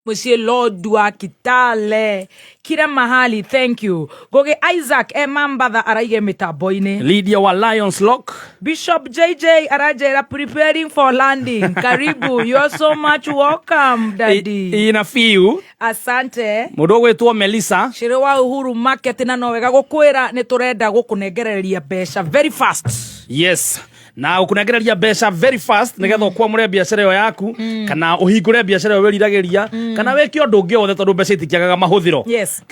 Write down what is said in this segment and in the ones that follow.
Muciĩ Lodwar, Kitale, kila mahali. Thank you. Goge Isaac e Mambatha araige mitambo-inĩ. Lydia wa Lions Lock. Bishop JJ aranjĩra preparing for landing. Karibu. You're so much welcome, daddy. Ina fiu. Asante. Mũndũ ũgwĩtwo Melissa. Cĩrĩ wa Uhuru Market na no wega gũkwĩra nĩ tũrenda gũkũnengereria mbeca very fast. Yes. Na gũkũnengereria mbeca very fast nĩgetha ũkwamũre biacara ĩyo yaku kana ũhingũre biacara ĩyo wĩriragĩria kana wĩke ũndũ ũngĩ o wothe tondũ mbeca itikĩagaga mahũthĩro.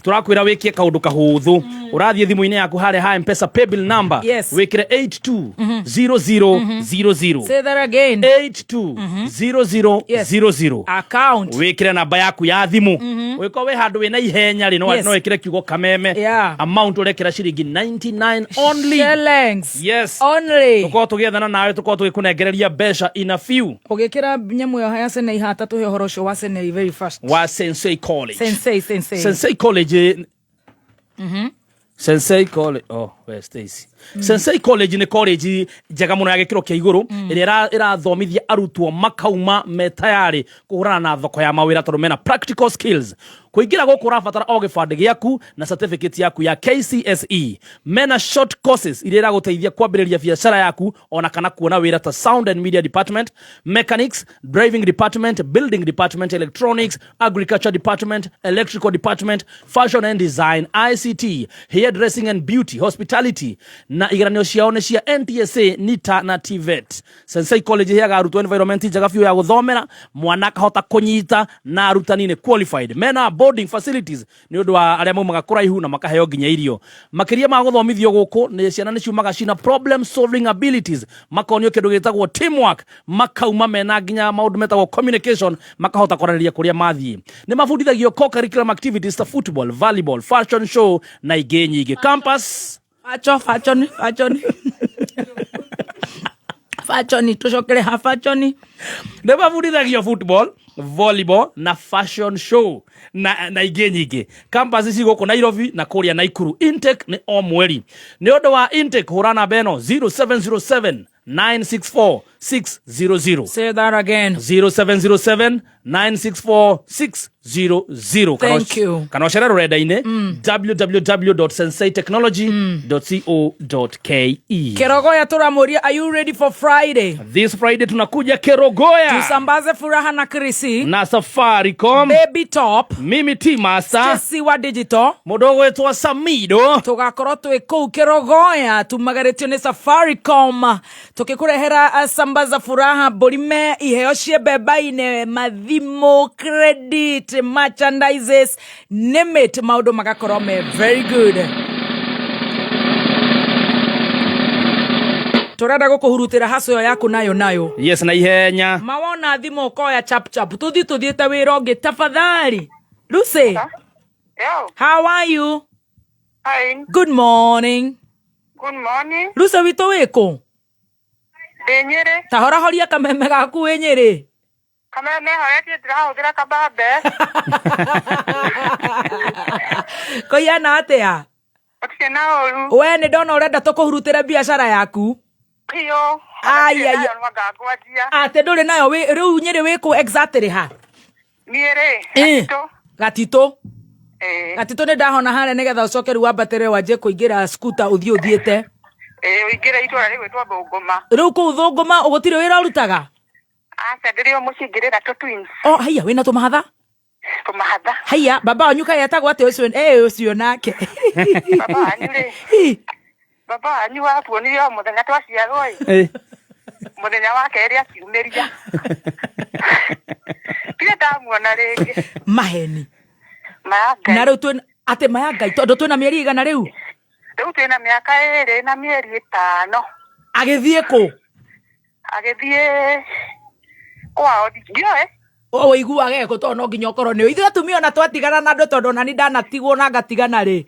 Tũrakwĩra wĩke kaũndũ kahũthũ. Ũrathiĩ thimũ-inĩ yaku harĩa ha M-Pesa paybill number. Wĩkĩre 820000. Say that again. 820000. Account. Wĩkĩre namba yaku ya thimũ. Ũngĩkorwo wĩ handũ wĩna ihenya rĩ, no wĩkĩre kiugo kameme. Amount ũrekĩra ciringi 99 only. Shillings. Yes. Only. Tũkorwo tũgĩethana nawe, tũkorwo tũgĩkũnengereria mbeca in a few. Ũgĩkĩra nyamũ ĩyo ya Senei hata tũhe ũhoro ũcio wa Senei very fast. Wa Sensei College. Sensei, Sensei. Sensei College. Sensei College. Oh, we Stacy. Sensei College nĩ college njega mũno ya gĩkĩro kĩa igũrũ ĩrĩa ĩrathomithia arutwo makauma me tayarĩ kũhũrana na thoko ya mawĩra tondũ mena practical skills. Kũingĩra gũkũ ũrabatara o gĩbandĩ gĩaku na certificate yaku ya KCSE. Mena short courses iria iragũteithia kwambĩrĩria biacara yaku ona kana kuona wĩra ta sound and media department, mechanics, driving department, building department, electronics, agriculture department, electrical department, fashion and design, ICT, hairdressing and beauty, hospitality, na igeranio ciao nĩ cia NTSA, NITA na TVET. Sensei College iheaga arutwo environment njega biũ ya gũthomera, mwana akahota kũnyita na arutani nĩ qualified. Mena boarding facilities nĩ ũndũ wa arĩa maumaga kũraihu na makaheo nginya irio. Makĩria ma gũthomithio gũkũ, nĩ ciana nĩ ciumaga cina problem solving abilities, makonio kĩndũ gĩtagwo teamwork, makauma mena nginya maũndũ metagwo communication, makahota kwaranĩria kũrĩa mathiĩ. Nĩ mabundithagio co-curriculum activities ta football, volleyball, fashion show na ingĩ nyingĩ. Campus Fashion, fashion, fashion. Fashion, tũcokere ha fashion. Nĩ mabundithagio football, volleyball na fashion show na ingĩ nyingĩ. Campus ici gũkũ Nairobi na kũrĩa Naikuru. Intake nĩ o mweri. Nĩ ũndũ wa intake hũra namba ĩno 0707 964 600. Say that again. 0707 964 600. Thank you. Kana ũcere rũrenda-inĩ www.senseitechnology.co.ke. Kerogoya tũramũria, are you ready for Friday? This Friday tunakuja Kerogoya. Tusambaze furaha na Krisi. Na Safaricom. Baby Top. Mimi T Master. Jesse wa Digital. Mũndũ ũgwĩtwo Samido. Tũgakorwo twĩ kũu Kerogoya tumagarĩtio nĩ Safaricom. Tũkĩkũrehera sambaza furaha, mbũrime, iheo cie mbemba-inĩ, mathimũ, credit, merchandises, name it, maũndũ magakorwo me very good. Tũrenda gũkũhurutĩra haco ĩyo yaku nayo nayo. Yes, na ihenya. Mawona thimũ ũkoya chap chap, tũthiĩ tũthiĩte wĩra ũngĩ tafadhali. Lucy. Yo. How are you? Fine. Good morning. Good morning. Lucy witũ wĩkũ? Ndĩ Nyĩrĩ. Ta horahoria kameme gaku wĩ Nyĩrĩ. Kameme horetie ndĩrahũthĩra kabambe. Kũiana atĩa? Gũtirĩ na ũru. We nĩ ndona ũrenda tũkũhurutĩre biacara yaku. Biũ. Ai, ai. Nayo nwanga ngwanjia. Atĩ ndũrĩ nayo rĩu Nyĩrĩ wĩkũ exactly ha? Niĩ rĩ, Gatitũ. Gatitũ. Gatitũ nĩ ndahona harĩa nĩgetha ũcoke rĩu wambatĩre wanjie kũingĩra skuta ũthiĩ ũthiĩte. Ũingĩre itũra rĩgwĩtwo Thũngũma. Rĩu kũu Thũngũma gũtirĩ wĩra ũrutaga? Aca, ndĩrĩ o mũciĩ ngĩrĩra tũ twins. Oh, haiya, wĩna tũmahatha? Tũmahatha. Haiya, baba wanyu kaĩ etagwo atĩa ũcio? Ũcio nake. Baba wanyu rĩ? Baba wanyu watuonire o mũthenya twaciarwo ĩ. Mũthenya wa kerĩ akiumĩria. Ndirĩ ndamuona rĩngĩ. Maheni. Maya Ngai. Na rĩu twĩna atĩ maya Ngai tondũ twĩna mĩeri igana rĩu? Rĩu twĩna mĩaka 2 na mĩeri 5. Agĩthiĩ kũ? Agĩthiĩ kwao ndiũĩ. O ũiguaga eko tondũ no nginya ũkorwo nĩ ithuĩ atumia ona twatigana na andũ tondũ ona ni ndanatigwo na ngatigana rĩ.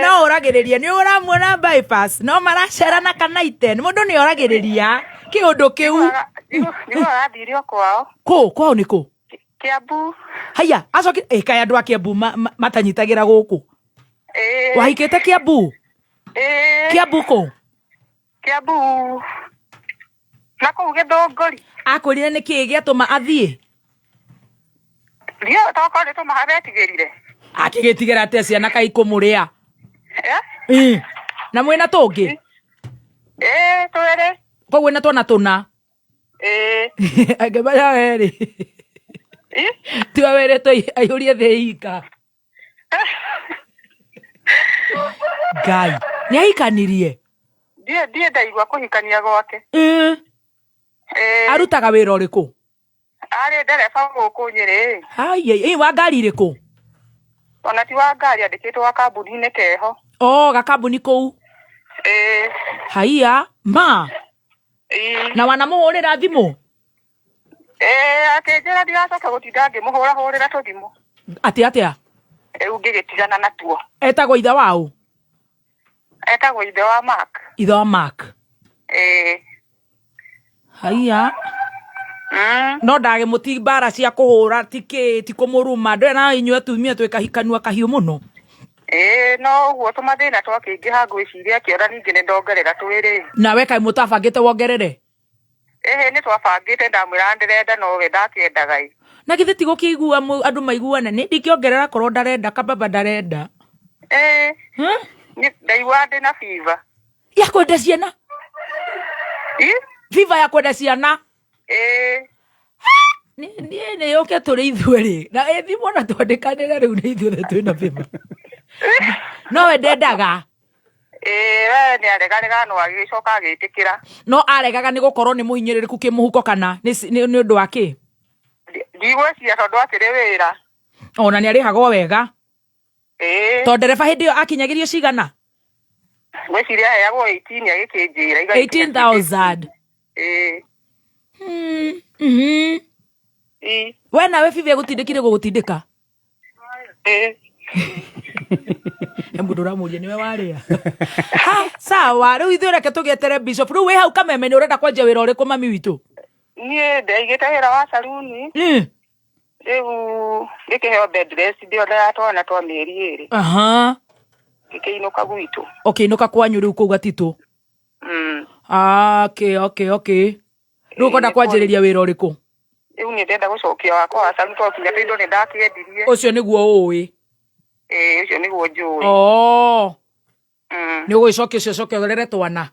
No ũragĩrĩria nĩ ũramuona bypass no maracera na kana ite mũndũ nĩ oragĩrĩria kĩũndũ kĩu. Nĩguo athire o kwao. Kũ? Kwao nĩ kũ? Kiambu. Haiya, acoki kaĩ andũ a Kiambu matanyitagĩra gũkũ. Wahikĩte Kiambu? Kiambu kũ? Kiambu. Na kũu Gĩthũngũri. Akwĩrire nĩ kĩĩ gĩatũma athiĩ? Ndiũĩ tokorwo nĩ tũmaha betigĩrire. Akĩgĩtigĩra atĩa ciana kaĩ ikũmũrĩa? Eh? Ĩ. Na mwĩna tũngĩ? Ĩĩ twĩrĩ. Koguo na twana tũna. Ĩĩ. Angĩmenya werĩ. Ĩ? Tiwe wĩrĩtwo aihũrie thĩ ika. Ngai. Nĩ ahikanirie? Ndiĩ ndiĩ ndaigua kũhikania gwake. Ĩ. Ĩĩ. Arutaga wĩra ũrĩkũ? Arĩ ndereba gũkũ Nyĩrĩ. Ai ai, wa ngari ĩrĩkũ? Ona ti wa ngari andĩkĩtwo wa kambuni-inĩ keho. Oh, gakambuni kũu. Ĩĩ. Haiya, ma. Ĩĩ. Na wanamũhũrĩra thimũ? Ĩĩ akĩnjĩra ndigacoke gũtinda ngĩmũhũrahũrĩra tũthimũ. Atĩ atĩa? Rĩu ngĩgĩtigana natuo. Etagwo ithe waũ? Etagwo ithe wa Mark. Ithe wa Mark. Ĩĩ. Haiya. Mm. No ndagĩmũti mbara cia kũhũra ti kĩ ti kũmũruma ndũĩ na inyuĩ atumia twĩkahikanua kahiũ mũno. Ĩĩ no ũguo tũmathĩna twakĩingĩha ngwĩciria akĩona ningĩ nĩ ndongerera twĩrĩ. Nawe kaĩ mũtabangĩte wongerere? Ĩhĩ nĩ twabangĩte ndamwĩra ndĩrenda nowe ndakĩendaga ĩ. Na githĩ ti gũkĩigua andũ maiguane nĩ ndingĩongerera korwo ndarenda kababa ndarenda. Ĩĩ. Huh? Ndaigua ndĩna fever. Ya kwenda ciana? Ĩ? Fever ya kwenda ciana? Ĩĩ. Niĩ nĩ yũke tũrĩ ithuerĩ na ĩ thimũ na twandĩkanĩre rĩu nĩ ithuothe twĩna fever. Nowe ndendaga. Ĩĩ we nĩ aregarega no agĩcoka agĩtĩkĩra. No aregaga nĩ gũkorwo nĩ mũhinyĩrĩrĩku kĩmũhuko kana nĩ ũndũ wa kĩ? Ndigwĩciria tondũ akĩrĩ wĩra. Ona nĩ arĩhagwo wega. Ĩĩ. Tondũ ndereba hĩndĩ ĩyo akinyagĩrio cigana? Ngwĩciria aheagwo 18 agĩkĩnjĩra. 18,000. Ĩĩ. Ĩĩ. We nawe bibi agũtindĩkire gũgũtindĩka? Ĩĩ. He mũndũ ũramũria nĩwe warĩa. Ha, sawa, rĩu ithuĩ reke tũgĩetere Bishop. Rĩu wĩ hau Kameme nĩ ũrenda kwanjia wĩra ũrĩkũ mami witũ? Niĩ ndaigĩte wĩra wa saruni. Rĩu ngĩkĩheo bed rest ndĩona ya twana twa mĩeri ĩrĩ. Aha. Ngĩkĩinũka gwitũ. Ũkĩinũka kwanyu rĩu kũu Gatitũ? Ah, okay, okay, okay. Rĩu ũkwenda kwanjĩrĩria wĩra ũrĩkũ? Rĩu niĩ ndĩrenda gũcokia wakwa wa saruni tondũ nginya tũindo nĩ ndakĩendirie. Ũcio nĩguo ũĩ? Ĩĩ, ũcio nĩguo njũĩ. Oh. Nĩ ũgũgĩcokia ũcio ũcoke ũrere twana?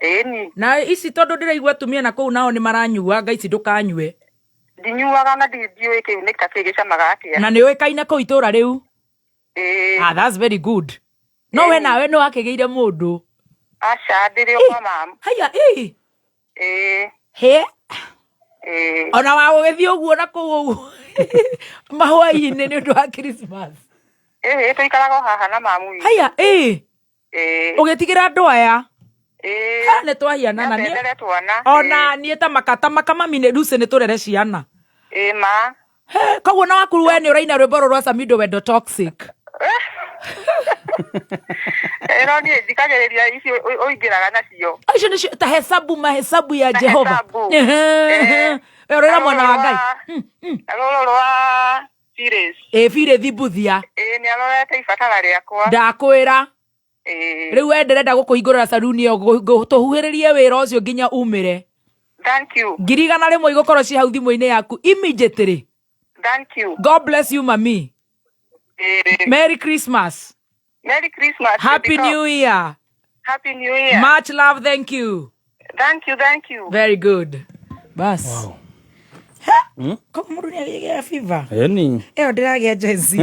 Ĩni. Na ici tondũ ndĩraigua atumia na kũu nao nĩ maranyua, nga ici ndũkanyue. Ndinyuaga na ndiũĩ kĩu nĩ ta kĩ gĩcamaga atĩa. Na nĩ ũĩkaine kũu itũra rĩu? Ĩĩ. Ah, that's very good. No we nawe nĩ wakĩgĩire mũndũ? Aca, ndĩrĩ o kwa mamu. Haiya, ĩ. Ĩĩ. Hĩ. Ĩĩ. Ona wa gũgĩthiĩ ũguo na kũu ũguo mahũa-inĩ nĩ ũndũ wa Christmas. Ĩhĩ, tũikaraga o haha na mamu witũ. Haiya, ĩ. Ĩĩ. Ũgĩtigĩra andũ aya? Ĩĩ. Ha, nĩ twahianana. Nĩambendere twana. Ona niĩ ta maka, ta maka mami nĩ Lucy nĩ tũrere ciana. Ĩĩ ma. He, koguo na waku we nĩ ũraina rwĩmbo rũrũ rwa Samido Wendo Toxic. Ĩno niĩ njikagĩrĩria icio ũingĩraga nacio. Icio nĩcio ta hesabu mahesabu ya Ta Jehova. hesabu. Ehe. Ĩrora mwana wa Ngai. Rũrũ rwa Phyllis. Ĩ Phyllis Mbuthia. Ĩ nĩ arorete ibatara rĩakwa. Ndakwĩra. Ĩ. Rĩu we ndĩrenda gũkũhingũrĩra saruni ĩyo, tũhuhĩrĩrie wĩra ũcio nginya umĩre. Thank you. 100,000 igũkorwo ci hau thimũ-inĩ yaku immediately. Thank you. God bless you mami. Ĩ. Merry Christmas. Merry Christmas. Happy Baby New Year. Happy New Year. Much love, thank you. Thank you, thank you. Very good. Bas. Wow. Koguo mũndũ nĩ agĩgĩa fever. Ĩni. Ĩyo ndĩragĩa Gen Z.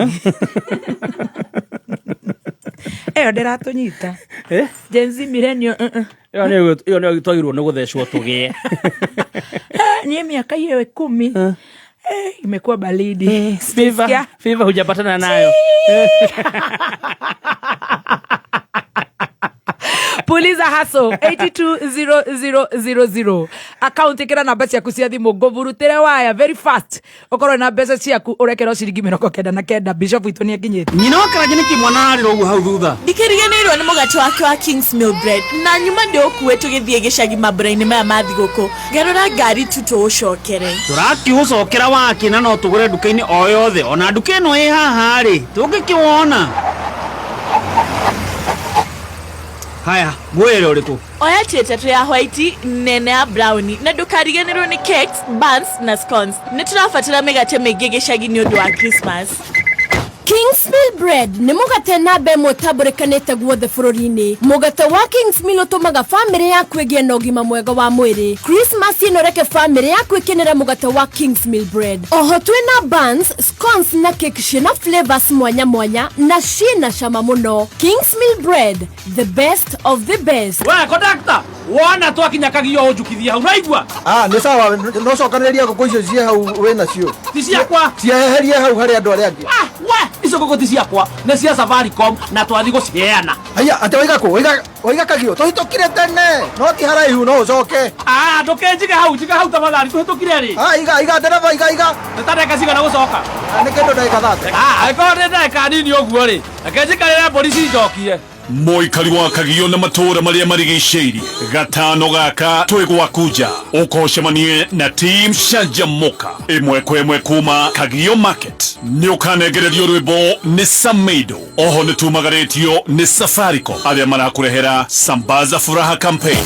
Ĩyo ndĩratũnyita. Eh? Gen Z millennial. Ĩyo nĩyo ĩyo nĩyo twagĩrĩirwo nĩ gũthecwo tũgĩe. Niĩ miaka hiyo 10 imekuwa baridi. Fever, Sijasikia. fever hujapatana nayo. Puliza Hustle 820000 account ikira namba ciaku cia thimu ngũburutĩre waya very fast ũkorwo na mbeca ciaku ũrekerwo ciringi 99. Bishop witũ nĩ akinyĩte. Nyina wa Karanja nĩkĩ mwana ararĩra ũguo hau thutha? Ndikĩriganĩirwo nĩ mũgate wake wa Kings Mill Bread na nyuma ndĩũkue tũgĩthiĩ gĩcagi mambura-inĩ maya ma thigũkũ. Garũra ngari tu tũũcokere. Tũrakiũcokera wakĩ na no tũgũre nduka-inĩ o yothe ona nduka ĩno ĩ haha rĩ tũngĩkĩwona. Haya, ngwĩre ũrĩkũ? Oya tray ĩtatũ ya white, nene ya brown, na ndũkariganĩrwo nĩ cakes, buns na scones. Nĩ tũrabatara mĩgate mĩingĩ gĩcagi nĩ ũndũ wa Christmas. Kingsmill Bread nĩ mũgate namba ĩmwe ũtambũrĩkanĩte guothe bũrũri-inĩ. Mũgate wa Kingsmill ũtũmaga famĩlĩ yaku ĩgĩe na ũgima mwega wa mwĩrĩ. Christmas ĩno reke famĩlĩ yaku ĩkenere mũgate wa Kingsmill Bread. Oho twĩna buns, scones na cake ciĩna flavors mwanya mwanya na ciĩna cama mũno. Kingsmill Bread, the best of the best. We kondakta, wona twakinya Kagio ũnjukithie hau, naigua? Ah, nĩ sawa, no cokanĩrĩria ngũkũ icio ciĩ hau wĩ nacio. Ti ciakwa. Cieherie hau harĩ andũ arĩa angĩ. Ah, we icio ngũkũ ti ciakwa, nĩ cia Safaricom na twathi gũciheana. Haiya, atĩ waiga kũ? Waiga waiga Kagio? Tũhĩtũkire tene, no ti haraihu, no ũcoke. Ah, ndũkĩnjige hau, njiga hau tafadhali, tũhĩtũkire rĩ? Ah, iga iga ndereba, iga iga. Nĩ ta ndagĩka cigana gũcoka? Ah, nĩ kĩndũ ndagĩka 30. Ah, angĩkorwo nĩ ndagĩka nini ũguo rĩ, reke njikarĩre mbũri cinjokie. Mũikari wa Kagio na matũũra marĩa marigicĩirie, gatano gaka twĩ gwaku nja, ũkocemanie na team Canjamũka ĩmwe kwa ĩmwe kuma Kagio Market. Nĩ ũkanengererio rwĩmbo nĩ Samido. Oho nĩ tumagarĩtio nĩ Safaricom arĩa marakũrehera Sambaza Furaha campaign.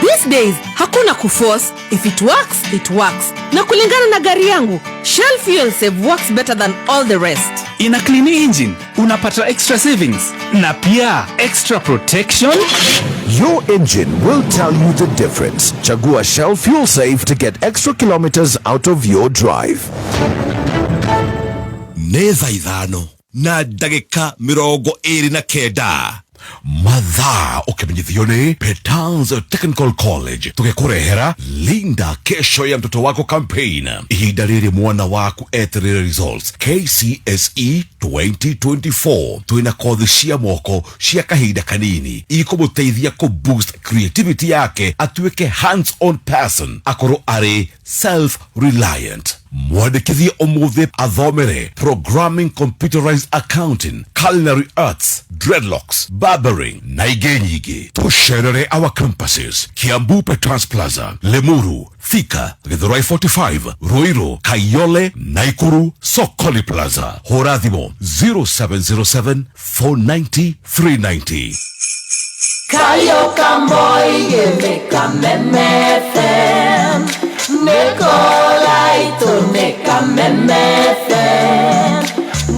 These days hakuna kuforce. If it works, it works. Na kulingana na gari yangu, Shell Fuel Save works better than all the rest. Ina clean engine, unapata extra savings na pia extra protection. Your engine will tell you the difference. Chagua Shell Fuel Save to get extra kilometers out of your drive. Nĩ thaa 5:29. Mathaa ũkĩmenyithio nĩ Petans Technical College, tũgĩkũrehera Linda Kesho ya Mtoto Wako campaign. Ihinda rĩrĩ mwana waku eterere results KCSE 2024, twĩna kothi cia moko cia kahinda kanini ikũmũteithia kũ boost creativity yake, atuĩke hands on person, akorwo arĩ self reliant. Mwandĩkithie ũmũthĩ athomere programming, computerized accounting, culinary arts, dreadlocks, barbering na ingĩ nyingĩ. Tũcerere our campuses: Kiambu Petrans Plaza, Limuru, Thika, Githurai 45, Ruiru, Kayole, Naikuru, Sokoli Plaza. Hũra thimũ 0707 490 390. Kayo Kamboige Kameme FM, Nikolaito nĩ Kameme FM,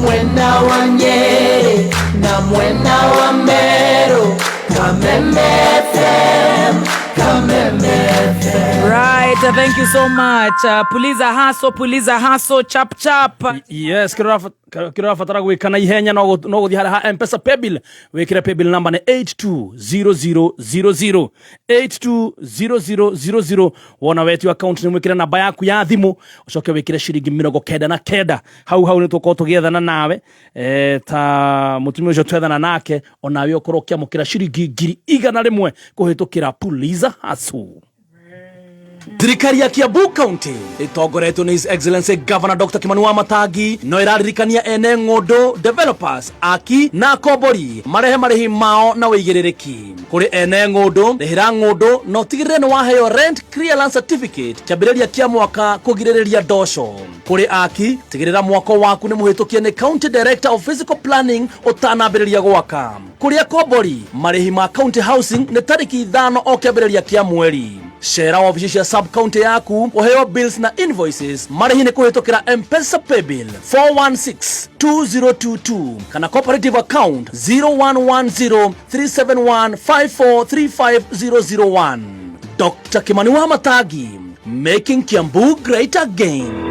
mwena wa Nyeri na mwena wa Meru, Kameme FM, Kameme FM. Right, thank you so much. Puliza Haso, Puliza Haso, chap chap. Yes, kĩrĩa ũrabatara gwĩka na ihenya no gũthiĩ harĩa ha Mpesa paybill, wĩkĩre paybill number nĩ 820000, 820000. Wona wetio account nĩ mwĩkĩre namba yaku ya thimũ, ũcoke wĩkĩre ciringi 99. Hau hau nĩ tũkorwo tũgĩethana nawe, ta mũtumia ũcio twethana nake, onawe ũkorwo ũkĩamũkĩra ciringi 100,000 kũhĩtũkĩra Puliza Haso. Thirikari ya Kiambu County ĩtongoretio nĩ His Excellency Governor Dr. Kimani Wamatangi no ĩraririkania ene ng'ũndũ, developers, aki na akombori marehe marĩhi mao na wĩigĩrĩrĩki. Kũrĩ ene ng'ũndũ, rĩhĩra ng'ũndũ na ũtigĩrĩre nĩ waheo rent clearance certificate kĩambĩrĩria kĩa mwaka kũgirĩrĩria ndoco. Kũrĩ aki, tigĩrĩra mwako waku nĩ mũhĩtũkie nĩ County Director of Physical Planning ũtanambĩrĩria gwaka. Kũrĩ akombori, marĩhi ma county housing nĩ tarĩki 5 o kĩambĩrĩria kĩa mweri. Cera wabici cia sub county yaku ũheo bills na invoices. Marĩhi nĩ kũhĩtũkĩra Mpesa paybill 416 2022 kana cooperative account 0110 371 5435001. Dr. Kimani Wamatangi, making Kiambu great again.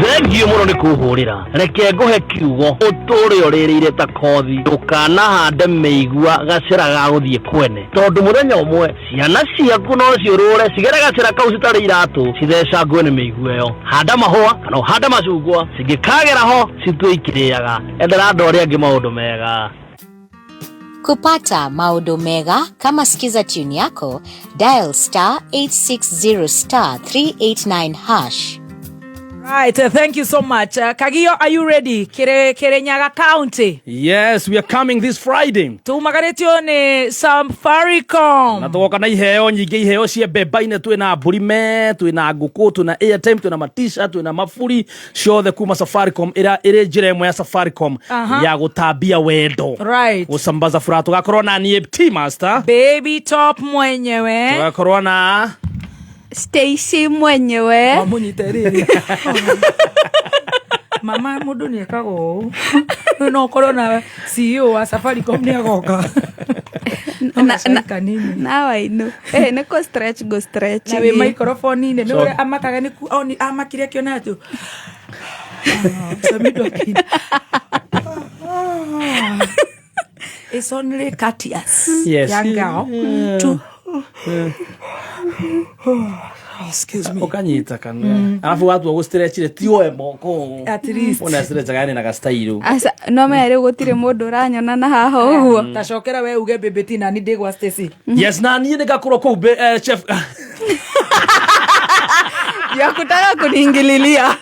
Thengio mũno nĩ kũhũrĩra. Reke ngũhe kiugo ũtũre ũrĩrĩire ta kothi. Ndũkanahande mĩigua gacĩra ga gũthiĩ kwene, tondũ mũthenya ũmwe ciana ciaku no ciũrũre cigere gacĩra kau citarĩ iratũ, cithecangwe nĩ mĩigua ĩyo. Handa mahũa kana ũhande macungwa, cingĩkagera ho citue ikĩrĩaga. Endera andũ arĩa angĩ maũndũ mega. Kupata maodo mega kama Skiza tune yako, dial star 860 star 389 hash. Right, thank you so much. Kagio, are you ready? Kire Kirinyaga County. Yes, we are coming this Friday. Tumagaritio ni Safaricom. Na tugoka na iheo nyingĩ, iheo cia mbemba-inĩ, twĩna mbũrime, twĩna ngũkũ, twĩna airtime, twĩna matisha, twĩna maburi, ciothe kuma Safaricom, ĩrĩa ĩrĩ njĩra ĩmwe ya Safaricom ya gũtambia wendo. Gũsambaza furaha. Tũgakorwo na niĩ T Master. Baby Top mwenyewe. Tũgakorwo na Stacy mwenyewe. Wamunyite rĩrĩ. Mama mũndũ nĩ ekaga ũũ. Rĩu no ũkorwo na CEO wa Safaricom nĩ agoka. Nawainũ nĩ kũ stretch go stretch. Na wĩ microphone-inĩ nĩ ũrĩa amakaga nĩ amakire akĩona atĩ Samido akĩina. It's only courteous. Yes. Young girl. To Excuse me. Ũkanyita kanua. Alafu watua gũ-stretch-rĩ, ti oe moko. At least. Ũna stretch-aga yani na ga-style. Aca no menya rĩu gũtirĩ mũndũ ũranyona na haha ũguo. Tacokera we uge baby T nani ndĩ gwa Stacy. Yes, na niĩ nĩngakorwo kũu chef. Ya kutaka kuniingililia.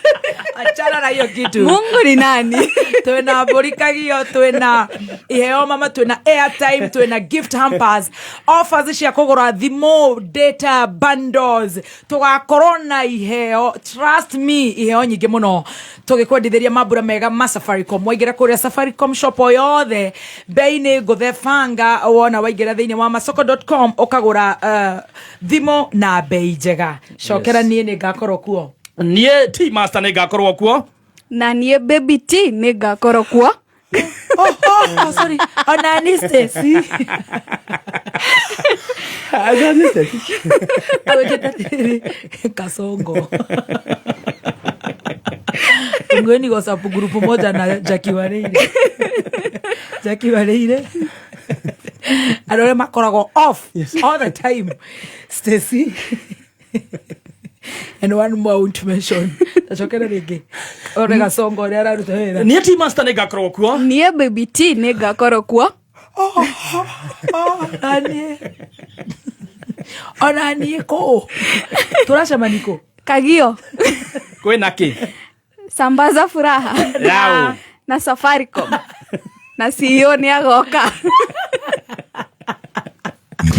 Achana na hiyo kitu. Mungu ni nani? Twina mbũri Kagio, twina iheo mama, twina airtime, twina gift hampers, offers cia kũgũra thimũ, data bundles, tũgakorwo na iheo, trust me, iheo nyingĩ mũno tũgĩkwendithĩria mambura mega ma Safaricom. Waingĩra kũrĩa Safaricom shop o yothe, bei nĩ ngũthe banga, wona waingĩra thĩinĩ wa masoko.com ũkagũra thimũ na bei njega. Cokera niĩ nĩ ngakorwo kuo. Niĩ T Master nĩ ngakorwo kuo. Na niĩ Baby T nĩ ngakorwo kuo. Oh, sorry. Ona ni Stacy. Awĩkĩte atĩrĩrĩ, Kasongo. Ungeni WhatsApp group moja na Jackie Wareire. Jackie Wareire. Andũ arĩa makoragwo off all the time. Stacy. And one more I won't mention. Tacokera rĩngĩ. One Gasongo ũrĩa araruta wĩra. Niĩ T Master nĩ ngakorwo kuo. Niĩ Baby T nĩ ngakorwo kuo. Ona niĩ kũ? Tũracemania kũ? Kagio. Kwĩna kĩ? Sambaza furaha. Yao. Na Safaricom. Na CEO nĩ agoka.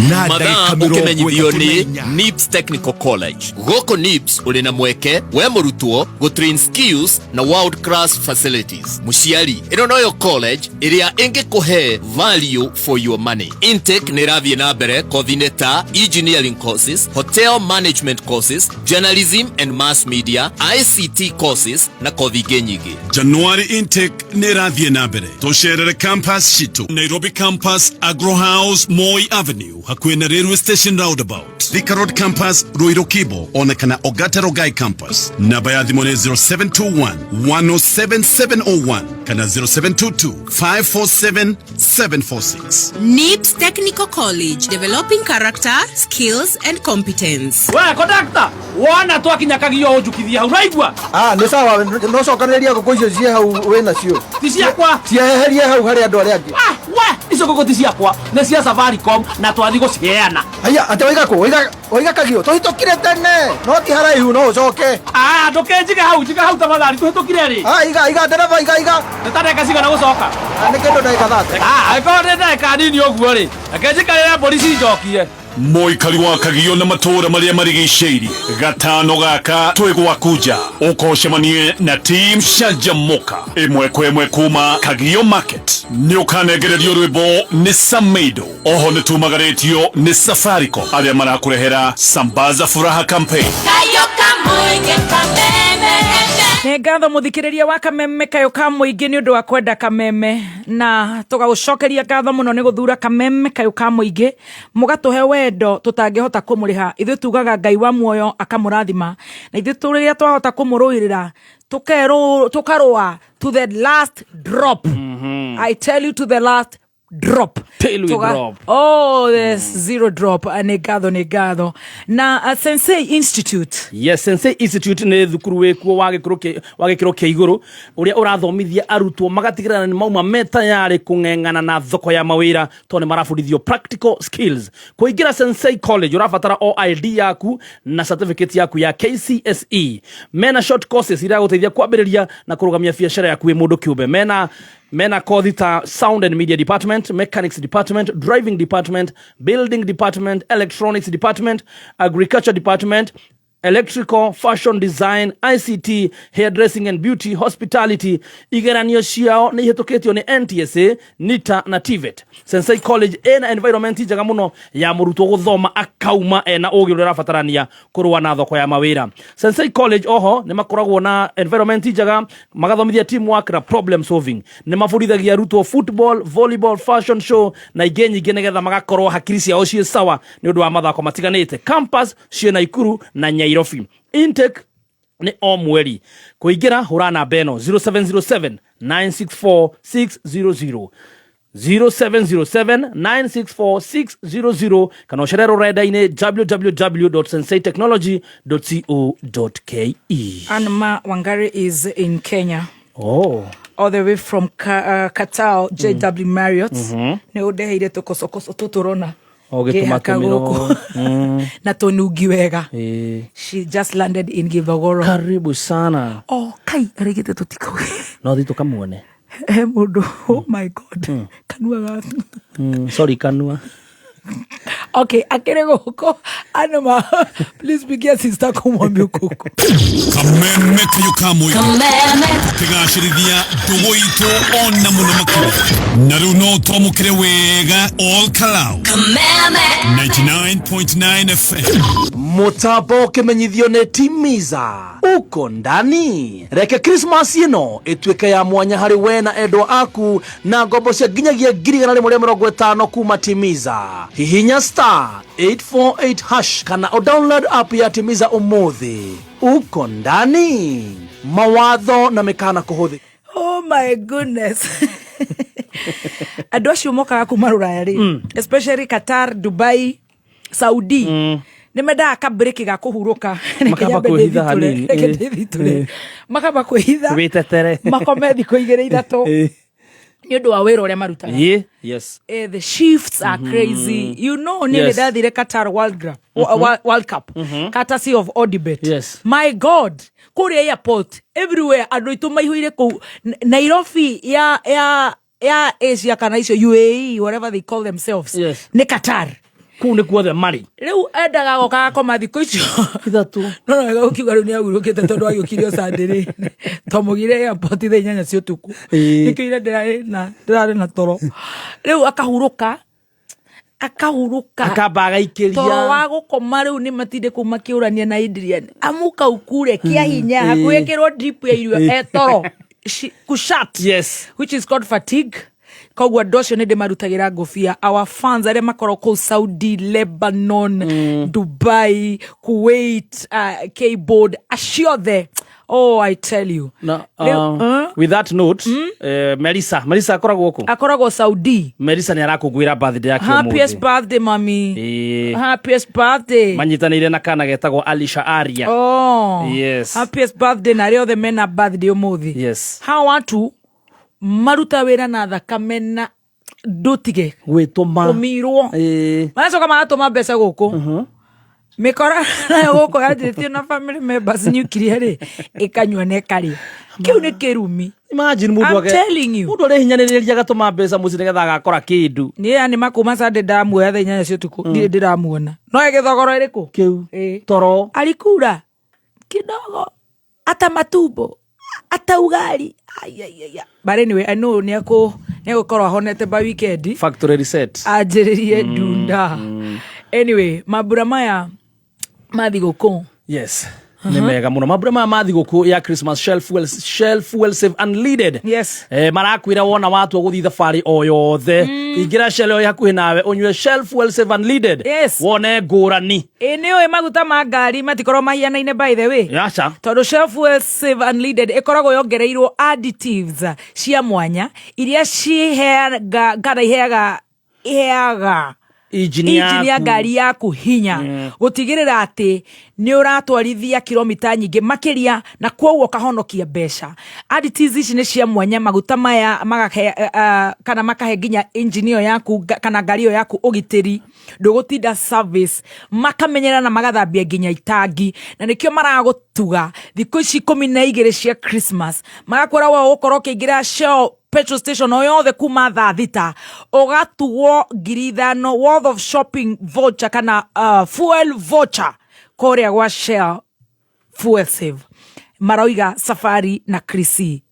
Mathaa ũkĩmenyithio nĩ NIBS Technical College. Gũkũ NIBS ũrĩ na mweke we mũrutwo gũtrain skills na world class facilities. Mũciari, ĩno noyo college ĩrĩa ĩngĩkũhe value for your money. Intake nĩ ĩrathiĩ na mbere kothi-inĩ ta engineering courses, hotel management courses, journalism and mass media, ICT courses na kothi ingĩ nyingĩ. January intake nĩ ĩrathiĩ na mbere. Tũcerere campus citũ Nairobi campus, Agro House, Moi Avenue, hakuhĩ na railway station roundabout, Thika Road campus, Ruiru Kibo, ona kana Ogata Rogai campus. Namba ya thimũ nĩ 0721 107701 kana 0722 547 746. NIBS Technical College, developing character, skills and competence. We conductor, wona twakinya Kagio ũnjukithie hau, ũraigua? Ah, nĩ sawa, no cokanĩrĩria ngũkũ icio ciĩ hau wĩ nacio. Ti ciakwa. Cieherie hau harĩ andũ arĩa angĩ. Ah, we, icio ngũkũ ti ciakwa, nĩ cia Safaricom na twathiĩ gũciheana. Haiya, atĩ waiga kũ? Waiga Kagio, tũhĩtũkire tene, no ti haraihu, no ũcoke. Ah, ndũkĩnjige hau, njiga hau tafadhali, tũhĩtũkire rĩ? Ah, iga, iga, ndereba, iga, iga. Nĩ ta ndagĩka cigana gũcoka? Ah, nĩ kĩndũ ndagĩka thate. Ah, angĩkorwo nĩ ndagĩka nini ũguo rĩ, reke njikarĩre mbũri cinjokie. Mũikari wa Kagio na matũũra marĩa marigicĩirie, gatano gaka twĩ gwaku nja, ũka ũcemanie na team Canjamũka ĩmwe kwa ĩmwe kuma Kagio Market. Nĩ ũkanengererio rwĩmbo nĩ Samido. Oho nĩ tumagarĩtio nĩ Safaricom arĩa marakũrehera Sambaza Furaha campaign. Nĩ ngatho mũthikĩrĩria wa Kameme kayũ ka mũingĩ nĩ ũndũ wa kwenda Kameme, na tũgagũcokeria ngatho mũno nĩ gũthura Kameme kayũ ka mũingĩ, mũgatũhe wendo tũtangĩhota kũmũrĩha. Ithuĩ tugaga Ngai wa muoyo akamũrathima, na ithuĩ rĩrĩa twahota kũmũrũĩrĩra tũkarũa to the last drop. I tell you, to the last Drop. Till we drop. Oh, there's zero drop. Nĩ ngatho, nĩ ngatho na Sensei Institute. Yes, Sensei Institute nĩ thukuru wĩkuo wa gĩkĩro kĩa igũrũ ũrĩa ũrathomithia arutwo magatigĩrĩra nĩ mauma me tayarĩ kũng'eng'ana na thoko ya mawĩra, tondũ nĩ marabundithio practical skills. Kũingĩra Sensei College ũrabatara o ID yaku na certificate yaku ya KCSE. Mena short courses iria gũteithia kwambĩrĩria na kũrũgamia biacara yaku wĩ mũndũ kĩũmbe. Mena kothi ta sound and media department, mechanics department, driving department, building department, electronics department, agriculture department, electrical, fashion design, ICT, hairdressing and beauty, hospitality. Igeranio ciao nĩ ihĩtũkĩtio nĩ NTSA, NITA na TVET. Sensei College ĩna environment njega mũno ya mũrutwo gũthoma akauma ena ũgĩ ũrĩa ũrabatarania kũrũa na thoko ya mawĩra. Sensei College oho nĩ makoragwo na environment njega, magathomithia teamwork na problem solving. Nĩ mabundithagia arutwo football, volleyball, fashion show na ingĩ nyingĩ, nĩgetha magakorwo hakiri ciao ciĩ sawa nĩ ũndũ wa mathako matiganĩte. Campus ciĩ Naikuru na Nyairobi. Intake nĩ o mweri. Kũingĩra, hũra namba ĩno 0707 964 600, 0707 964 600, kana ũcere rũrenda-inĩ www.senseitechnology.co.ke. Anma Wangari is in Kenya. Oh. All the way from Qatar, JW Marriott. Nĩ ũndeheire tũkocokoco tũtũrona. O gĩtũma Ngĩhaka tũmĩro. gũkũ. Na tũnungi wega. She just landed in Githogoro. Karibu sana. Oh, kai arĩgĩte tũtikũĩ. No thi tũkamuone. He mũndũ, oh my God. Kanua gaku. Sorry kanua. Okay, akĩrĩ gũkũ. Anma, please pigia sister kũmwambia ũkũkũ. Kameme kayo ka mũingĩ tũkĩgacĩrithia ndũgũ itũ ona mũno makĩria, na rĩu no twamũkĩre wega all Kalau 99.9 FM. Mũtambo ũkĩmenyithio nĩ Timiza uko ndani. Reke Christmas ĩno ĩtuĩke ya mwanya harĩ we na endwa aku na ngombo cia nginyagia 150,000 kuma Timiza. Hihinya *848# kana o download app ya Timiza ũmũthĩ. Uko ndani. Mawatho na mĩkana kũhũthĩka. Oh my goodness. Andũ acio mokaga kuma rũraya rĩ, especially Qatar, Dubai, Saudi, nĩ mendaga kabreak ga kũhurũka. Reke Makamba nyambe kwĩhitha ndĩthitũre, hanini, reke ndĩthitũre. Makamba kwĩhitha, Wĩtetere. makome thikũ igĩrĩ ithatũ nĩ ũndũ wa wĩra ũrĩa marutaga. Yes. The shifts are crazy. Niĩ nĩ ndathire Qatar World Cup, courtesy of Odibet. My God, kũrĩa airport everywhere andũ aitũ maihũire kũu. Nairobi ya Asia kana icio UAE, whatever they call themselves, nĩ Qatar. Kũu nĩ kuothe marĩ. Rĩu endaga goka gakoma thikũ icio ithatũ. No wega gũkiuga rĩu nĩ ahurũkĩte, tondũ agĩũkire o Sunday rĩ, twamũgire airport thaa 8 cia ũtukũ. Nĩkĩo ira ndĩrarĩ na toro. Rĩu akahurũka, akahurũka, Akamba agaikĩria. Toro wa gũkoma rĩu nĩ matinde kũu makĩũrania na Adrian amuka ukure kĩa hinya, hakuhĩ ĩkĩrwo drip ya irio e toro. Kushat. Which is called fatigue. Koguo andũ acio nĩ ndĩmarutagĩra ngũbia, our fans arĩa makorwo kũu Saudi, Lebanon, Dubai, Kuwait, Kboard, acio othe. Oh, I tell you. Na, Rĩu, with that note, Melissa akoragwo kũ? Akoragwo Saudi. Melissa nĩ arakũngũĩra birthday yake Happiest ũmũthĩ. birthday, mami. Happiest birthday. Manyitanĩire na kana getagwo Alisha Aria. Oh. Yes. Happiest birthday na arĩa othe mena birthday ũmũthĩ. Hawa watu maruta wĩra na thakame na ndũtige gwĩtũma kũmirwo, maracoka magatũma mbeca gũkũ, mĩkora nayo gũkũ yanjĩtio na family members nuclear rĩ, ĩkanyua na ĩkarĩa. Kĩu nĩ kĩrumi. Imagine mũndũ I'm telling you. Mũndũ arehinyanĩrĩria agatũma mbeca mũciĩ nĩgetha agakora kĩndũ. Niĩ yani makuma Sunday ndamuoya thaa 8 cia ũtukũ, ndirĩ ndĩramuona. No ĩgĩthogora ĩrĩkũ? Kĩu. Toro. Alikura kidogo ata matumbo ata ugali. Ai, ai, ai, ai. But anyway, I know nĩ egũkorwo ahonete by weekend. Factory reset. Anjĩrĩrie ndunda. Anyway, mambura maya ma thigũkũ. Nĩ mega mũno mambura maya ma thigũkũ ya Christmas, Shell Fuel Save Unleaded. Marakwĩra wona watua gũthiĩ thabarĩ o yothe, ingĩra Shell ĩyo ĩ hakuhĩ nawe, ũnyue Shell Fuel Save Unleaded, wone ngũrani. Ĩ nĩ ũĩ maguta ma ngari matikorwo mahianaine, by the way? Aca. Tondũ Shell Fuel Save Unleaded ĩkoragwo yongereirwo additives cia mwanya iria ciheaga kana iheaga injini injini ya yaku. Ngari yaku hinya gũtigĩrĩra atĩ nĩ ũratwarithia kilomita nyingĩ makĩria na kwoguo ũkahonokia mbeca. Additives ici nĩ cia mwanya, maguta maya magahe kana makahe nginya injini ĩyo yaku kana ngari ĩyo yaku ũgitĩri, ndũgũtinda service, makamenyerera na magathambia nginya itangi. Na nĩkĩo maragũtuga thikũ ici 12 cia Christmas, magakwĩra we ũgũkorwo ũkĩingĩra Shell petrol station o yothe kuma thaa 6, ũgatugwo 5,000 worth of shopping voucher kana fuel voucher kũrĩa gwa Shell Fuel Save. Maroiga safari na Krisi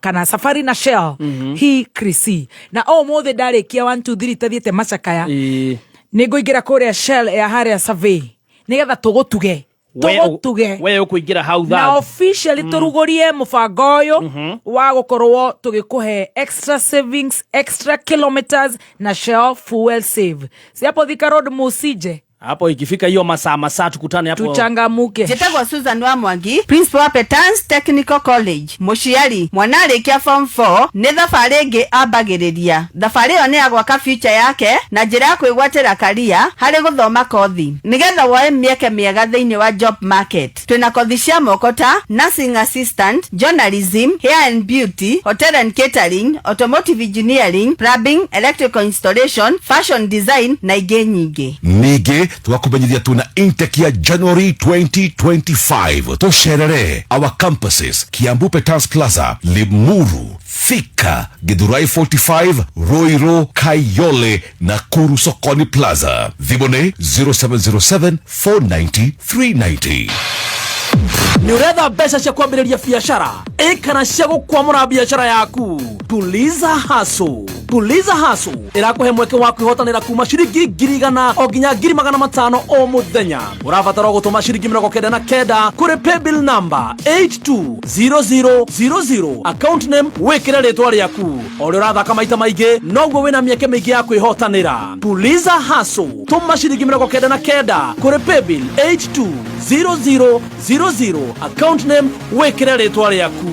kana safari na Shell hi Krisi. Na o mũthĩ ndarĩkia 1 2 3 tathiĩte macakaya, nĩ ngũingĩra kũrĩa Shell ya harĩa Survey nĩgetha tũgũtuge. Tũgũtuge. We ũkũingĩra hau na officially tũrugũrie mũbango ũyũ wa gũkorwo tũgĩkũhe extra savings, extra kilometers na Shell Fuel Save. Si hapo Thika Road, musije. Hapo ikifika hiyo masaa masaa tukutane hapo. Tuchangamuke. Njĩtagwo Susan wa Mwangi, principal wa Petans Technical College. Mũciari mwana arĩkia form 4 nĩ thabarĩ ĩngĩ ambagĩrĩria. Thabarĩ ĩyo nĩ ya gwaka future yake na njĩra ya kwĩgwatĩra karia harĩ gũthoma kothi nĩgetha woe mĩeke mĩega thĩinĩ wa job market. Twĩna kothi cia moko ta nursing assistant, journalism, hair and beauty, hotel and catering, automotive engineering, plumbing, electrical installation, fashion design na ingĩ nyingĩ. Ningĩ tũgakũmenyithia tuna intake ya January 2025. Tũcerere our campuses: Kiambu Petans Plaza, Limuru, Thika, Githurai 45, Ruiru, Kayole, Nakuru Sokoni Plaza. Thimũ nĩ 0707 490 390. Nĩ ũretha mbeca cia kwambĩrĩria biacara ĩ kana cia gũkwamũra biacara yaku? Tuliza Hustle, Tuliza Hustle ĩrakũhe mweke wa kwĩhotanĩra kuma ciringi 100,000 o nginya 500,000 o mũthenya. Ũrabatara gũtũma ciringi 99 kũrĩ paybill number 820000, account name wĩkĩre rĩtwa rĩaku. O ũrĩa ũrathaka maita maingĩ, noguo wĩna mĩeke mĩingĩ ya kwĩhotanĩra. Tuliza Hustle, tũma ciringi 99 kũrĩ paybill 820000, account name wĩkĩre rĩtwa rĩaku.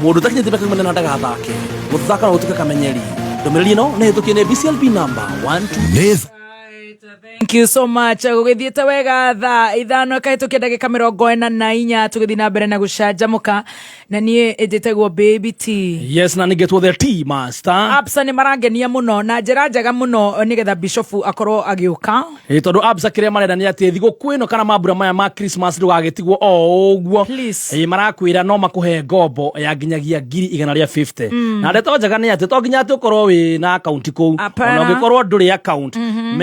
Mũndũ ũtakinyĩtie mĩaka 18 ndagathake. Gũthaka no gũtuĩke kamenyeri. Ndũmĩrĩri ĩno nĩ hĩtũkie nĩ BCLB number 12. Thank you so much. Gũgĩthiĩte wega thaa 5 ĩkahĩtũkia ndagĩka 44, tũgĩthiĩ na mbere na gũcanjamũka, na niĩ njĩtagwo Baby T. Yes, na ningĩ the T Master. Absa nĩ marangenia mũno na njĩra njega mũno nĩgetha bishofu akorwo agĩũka. Ĩ tondũ Absa kĩrĩa marenda nĩ atĩ thigũkũ ĩno kana mambura maya ma Christmas ndũgagĩtigwo o ũguo. Ĩ marakwĩra no makũhe ngombo ya nginyagia 150,000. Na ndeto njega nĩ atĩ to nginya atĩ ũkorwo wĩ na akaunti kũu. Hapana. Ona ũngĩkorwo ndũrĩ account,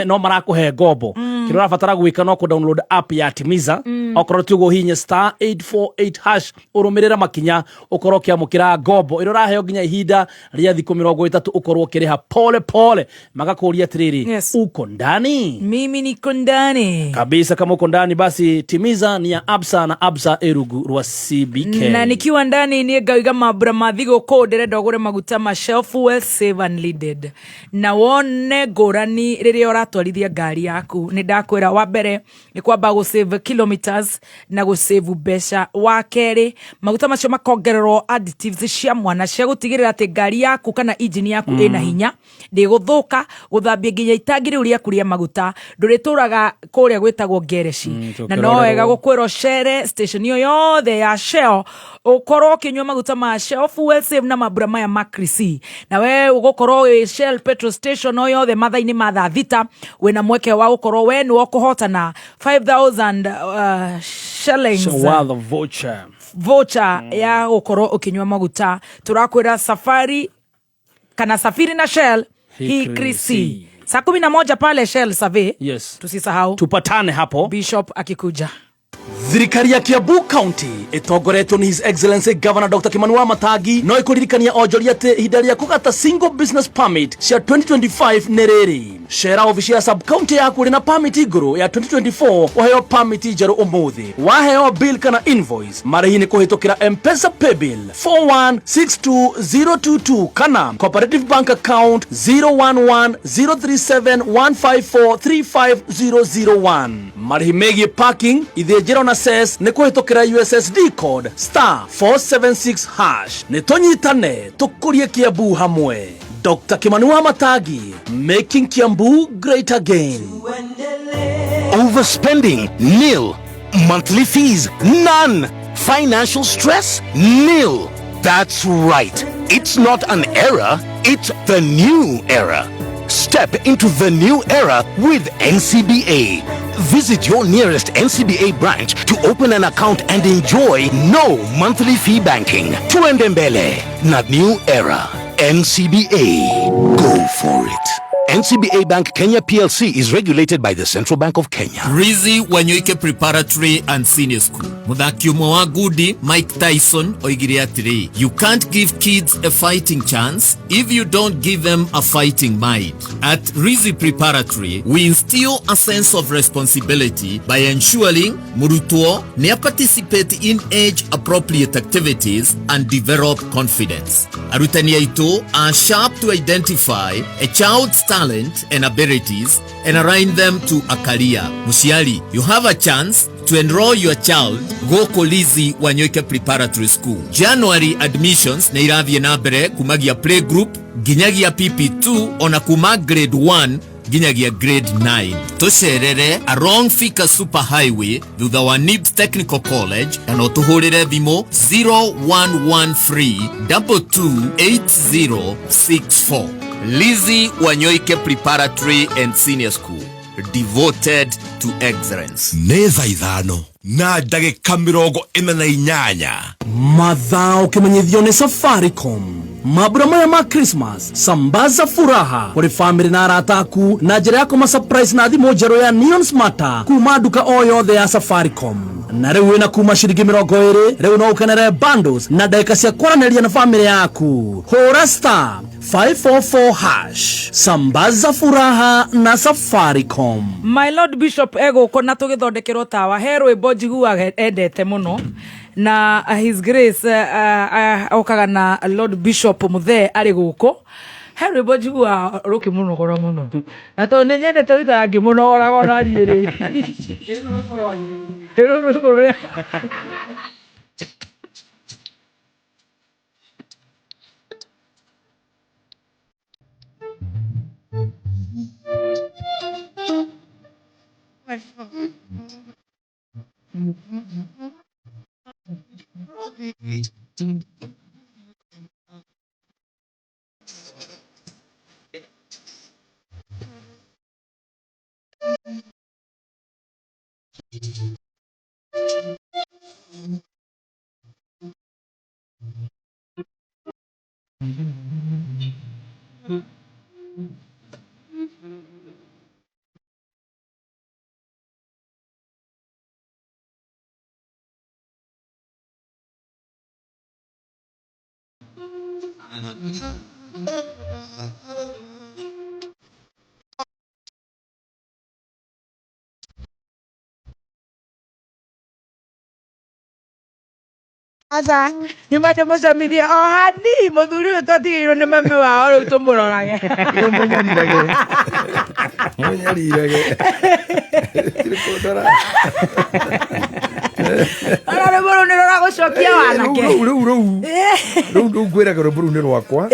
no marakũhe ngombo. Kĩrĩa ũrabatara gwĩka no kũ download app ya Timiza. Okorwo ti ũguo, hihinya *848#, ũrũmĩrĩre makinya, ũkorwo ũkĩamũkĩra ngombo ĩrĩa ũraheo nginya ihinda rĩa thikũ 30, ũkorwo ũkĩrĩha pole pole. Magakũria atĩrĩrĩ, uko ndani? Mimi niko ndani. Kabisa. Kama uko ndani, basi Timiza ni ya Absa na Absa ĩrungu rwa CBK. Na nikiwa ndani niĩ ngauga mambura ma thigũkũ ndĩrenda ũgũre maguta ma Shell Fuel Save Unleaded na wone ngũrani rĩrĩa ũratwarithia ngari yaku. Nĩ ndakwĩra, wa mbere nĩ kwamba gũ save kilometers na gũ save mbeca. Wa kerĩ, maguta macio makongererwo additives cia mwana cia gũtigĩrĩra atĩ ngari yaku kana injini yaku ĩna hinya, ndĩgũthũka, gũthambia nginya itangi rĩu rĩaku rĩa maguta, ndũrĩtũraga kũrĩa gwĩtagwo ngereci. Na no wega gũkwĩra ũcere station ĩyo yothe ya Shell, ũkorwo ũkĩnyua maguta ma Shell Fuel Save na mambura maya ma Krisi. Na we ũgũkorwo wĩ Shell petrol station o yothe mathaa-inĩ ma thaa 6, wĩna mweke wa gũkorwo we nĩwe ũkũhotana 5000 shillings worth of voucher. Voucher ya gũkorwo ũkĩnyua maguta. Tũrakwĩra safari kana safiri na Shell hii Krisi, saa 11 pale Shell Survey. Tusisahau tupatane hapo Bishop akikuja. Thirikari ya Kiambu County ĩtongoretio nĩ His Excellency Governor Dr. Kimani Wamatangi no ĩkũririkania onjoria atĩ ihinda rĩa kũgata single business permit cia 2025 nĩ rĩrĩ. Cera obici ya sub county yaku ũrĩ na permit ngũrũ ya 2024 ũheo permit njerũ ũmũthĩ. Waheo bill kana invoice, marĩhi nĩ kũhĩtũkĩra M-Pesa paybill 4162022 kana Cooperative Bank account 0110371543501. Marĩhi megiĩ parking, ithĩnjĩro na cess nĩ kũhĩtũkĩra USSD code star 476 hash. Nĩ tũnyitane tũkũrie Kiambu hamwe. Dr. Kimani Wamatangi, making Kiambu great again. Overspending? Nil. Monthly fees? None. Financial stress? Nil. That's right. It's not an era, it's the new era. Step into the new era with NCBA. Visit your nearest NCBA branch to open an account and enjoy no monthly fee banking. Tuende mbele na new era. NCBA. Go for it. NCBA Bank Kenya PLC is regulated by the Central Bank of Kenya. Rizzi Wanyoike Preparatory and Senior School. Muthaki ũmwe wa ngundi Mike Tyson oigire atĩrĩ, you can't give kids a fighting chance if you don't give them a fighting mind. At Rizzi Preparatory, we instill a sense of responsibility by ensuring mũrutwo nĩ participate in age appropriate activities and develop confidence. Arutani aitũ are sharp to identify a child's talent and abilities and align them to a career. Mũciari, you have a chance to enroll your child gũkũ Lizzy Wanyoike Preparatory School. January admissions nĩ irathiĩ na mbere kumagia playgroup nginyagia PP2 ona kuma grade 1 nginyagia grade 9. Tũcerere along Thika Super Highway thutha wa NIBS Technical College kana ũtũhũrĩre thimũ 0113 228064. Lizzy Wanyoike Preparatory and Senior School, devoted to excellence. Nĩ thaa 5 na ndagĩka 48. Mathaa ũkĩmenyithio nĩ Safaricom. Mambura maya ma Christmas, sambaza furaha kũrĩ famĩlĩ na arata aku na njĩra ya kũma surprise na thimũ njerũ ya Neon Smarter kuma nduka o yothe ya Safaricom. Na rĩu wĩna kuma ciringi 20, rĩu no ũkenere bundles na ndagĩka cia kwaranĩria na famĩlĩ yaku. Hũra star 544 hash. Sambaza furaha na Safaricom. My Lord Bishop egũkũ na tũgĩthondekerwo tawa he rwĩmbo njiguaga endete mũno na His Grace okaga na Lord Bishop Muthee arĩ gũkũ. He rwĩmbo njiguaga rũkĩmũnogora mũno na tondũ nĩ nyendete gũikara ngĩmũnogoraga ona niĩ rĩ. Rũrũ rũrĩa Aca nyumate mũcamithie o hani mũthuri ũyũ twatigĩirwo nĩ mami wao rĩu tũmũrorage. Mũnyarirage. Tirĩ kũndora. Ona rwĩmbo rũu nĩ rũragũcokia wanake. Rĩu rĩu rĩu rĩu rĩu ngwĩraga rwĩmbo rũu nĩ rwakwa.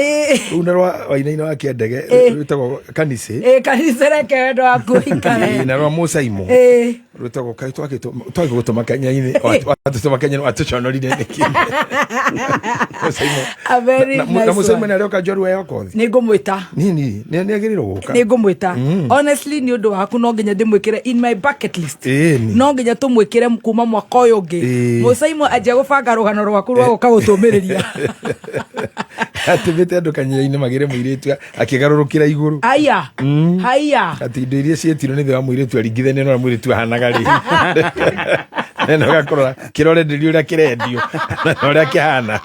Rũu nĩ rwa Wainaina wa Kĩandege rwĩtagwo Kanicĩ. Ĩ kanitha reke wendo waku ũikare. Na rwa Mũcaimo. Rwĩtagwo kaĩ twagĩgũtũma Kenya-inĩ watũtũma Kenya-inĩ watũconorire nĩkĩ? Mũcaimo. A very Na nice Mũcaimo one. nĩ arĩoka njorua ya Okoth. Nĩ ngũmwĩta. Nini nĩ agĩrĩirwo gũka. Nĩ ngũmwĩta. Honestly nĩ ũndũ waku no nginya ndĩmwĩkĩre in my bucket list. Ĩni. No nginya tũmwĩkĩre kuma mwaka ũyũ ũngĩ. Mũcaimo anjia gũbanga rũgano rwaku rwa gũka gũtũmĩrĩria. Atũmĩte andũ kanitha-inĩ magĩre mũirĩtu akĩgarũrũkĩra igũrũ. Haya. Haya. Atĩ indo iria cietirwo nĩ thĩ wa mũirĩtu aringithania na ũrĩa mũirĩtu ahanaga rĩ. Neno gakũrora kĩrorenderio ũrĩa kĩrendio na ũrĩa kĩhana.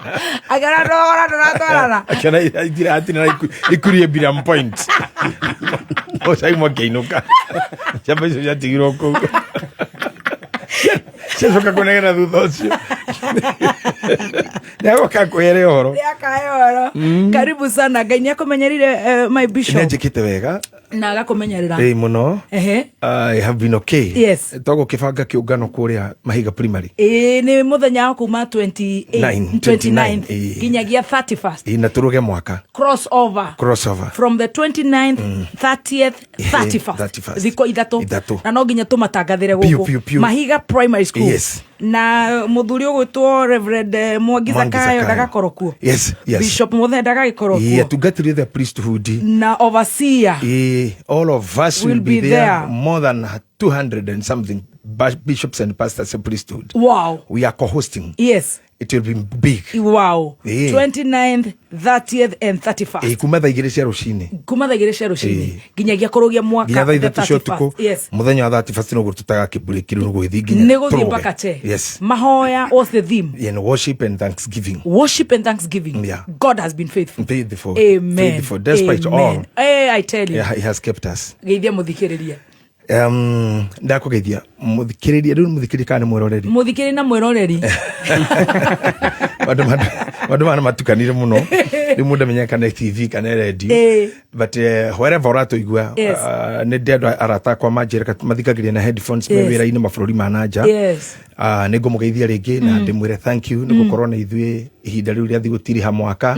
Akĩona ndogora ndũratwarana. Akĩona itira hatirĩ na ikurie biram point. Ũcaimwo akĩinũka. Ciamba icio ciatigirwo kũu. Ciacoka kũnegena thutha ũcio. Nĩagoka kwĩre ũhoro. Nĩakahe ũhoro. Karibu sana. Ngai nĩakũmenyerire my bishop. Nĩanjĩkĩte wega. Na agakũmenyerera. Ĩĩ mũno. Ehe. I have been okay. Yes. Twagũkĩbanga kĩũngano kũrĩa Mahiga Primary. Ĩĩ nĩ mũthenya wa kuma 28 Nine, 29 ĩĩ. nginyagia 31st. Ĩĩ, na tũrũge mwaka. Crossover. Crossover. From the 29th, 30th, 31st. 31st. Thikũ ithatũ. Ithatũ. Na no nginya tũmatangathĩre Piũ, gũkũ. piũ, piũ. Mahiga Primary School. Yes. Na mũthuri ũgwĩtwo Reverend Mwangi Mwangi Zakayo Zakayo. ndagakorwo kuo. Yes. Bishop Muthe ndagagĩkorwo Ĩĩ, kuo. atungatĩri othe a priesthood. Na overseer. Ĩĩ, all of us will Will be be there. there. More than 200 and something bishops and pastors and priesthood. Wow. We are co-hosting. Yes. It will be big. Wow. Ĩĩ. 29th, 30th and 31st. Ĩĩ, kuma thaa igĩrĩ cia rũcinĩ Kuma thaa igĩrĩ cia rũcinĩ Ĩĩ. nginyagia kũrũgia mwaka nginya thaa the ithatũ cia 31st. ũtukũ. Yes. Mũthenya wa 31st nĩguo tũtagakĩmburĩki rĩu nĩ gũgĩthiĩ nginya Nĩ gũthiĩ tũrũge. mpaka che. Yes. Mahoya, what's the theme? And worship and thanksgiving. Worship and thanksgiving. Yeah. God has been faithful. Faithful. Amen. Faithful. Despite Amen. all. Eh, I tell you. Yeah, he has kept us. Geithia mũthikĩrĩria. Ndakũgeithia mũthikĩrĩria rĩu nĩ mũthikĩrĩria kana nĩ mwĩroreri? Mũthikĩrĩria na mwĩroreri. Andũ mana matukanire mũno rĩu mũndũ amenyaga kana TV kana radio. Ĩĩ. But wherever ũratũigua, Yes. nĩ ndĩ andũ arata akwa manjĩra mathikagĩrĩria na headphones me Yes. wĩra-inĩ mabũrũri ma na nja. Yes. Nĩ ngũmũgeithia rĩngĩ na ndĩmwĩre thank you nĩ gũkorwo na ithuĩ ihinda rĩu rĩa gũtiriha mwaka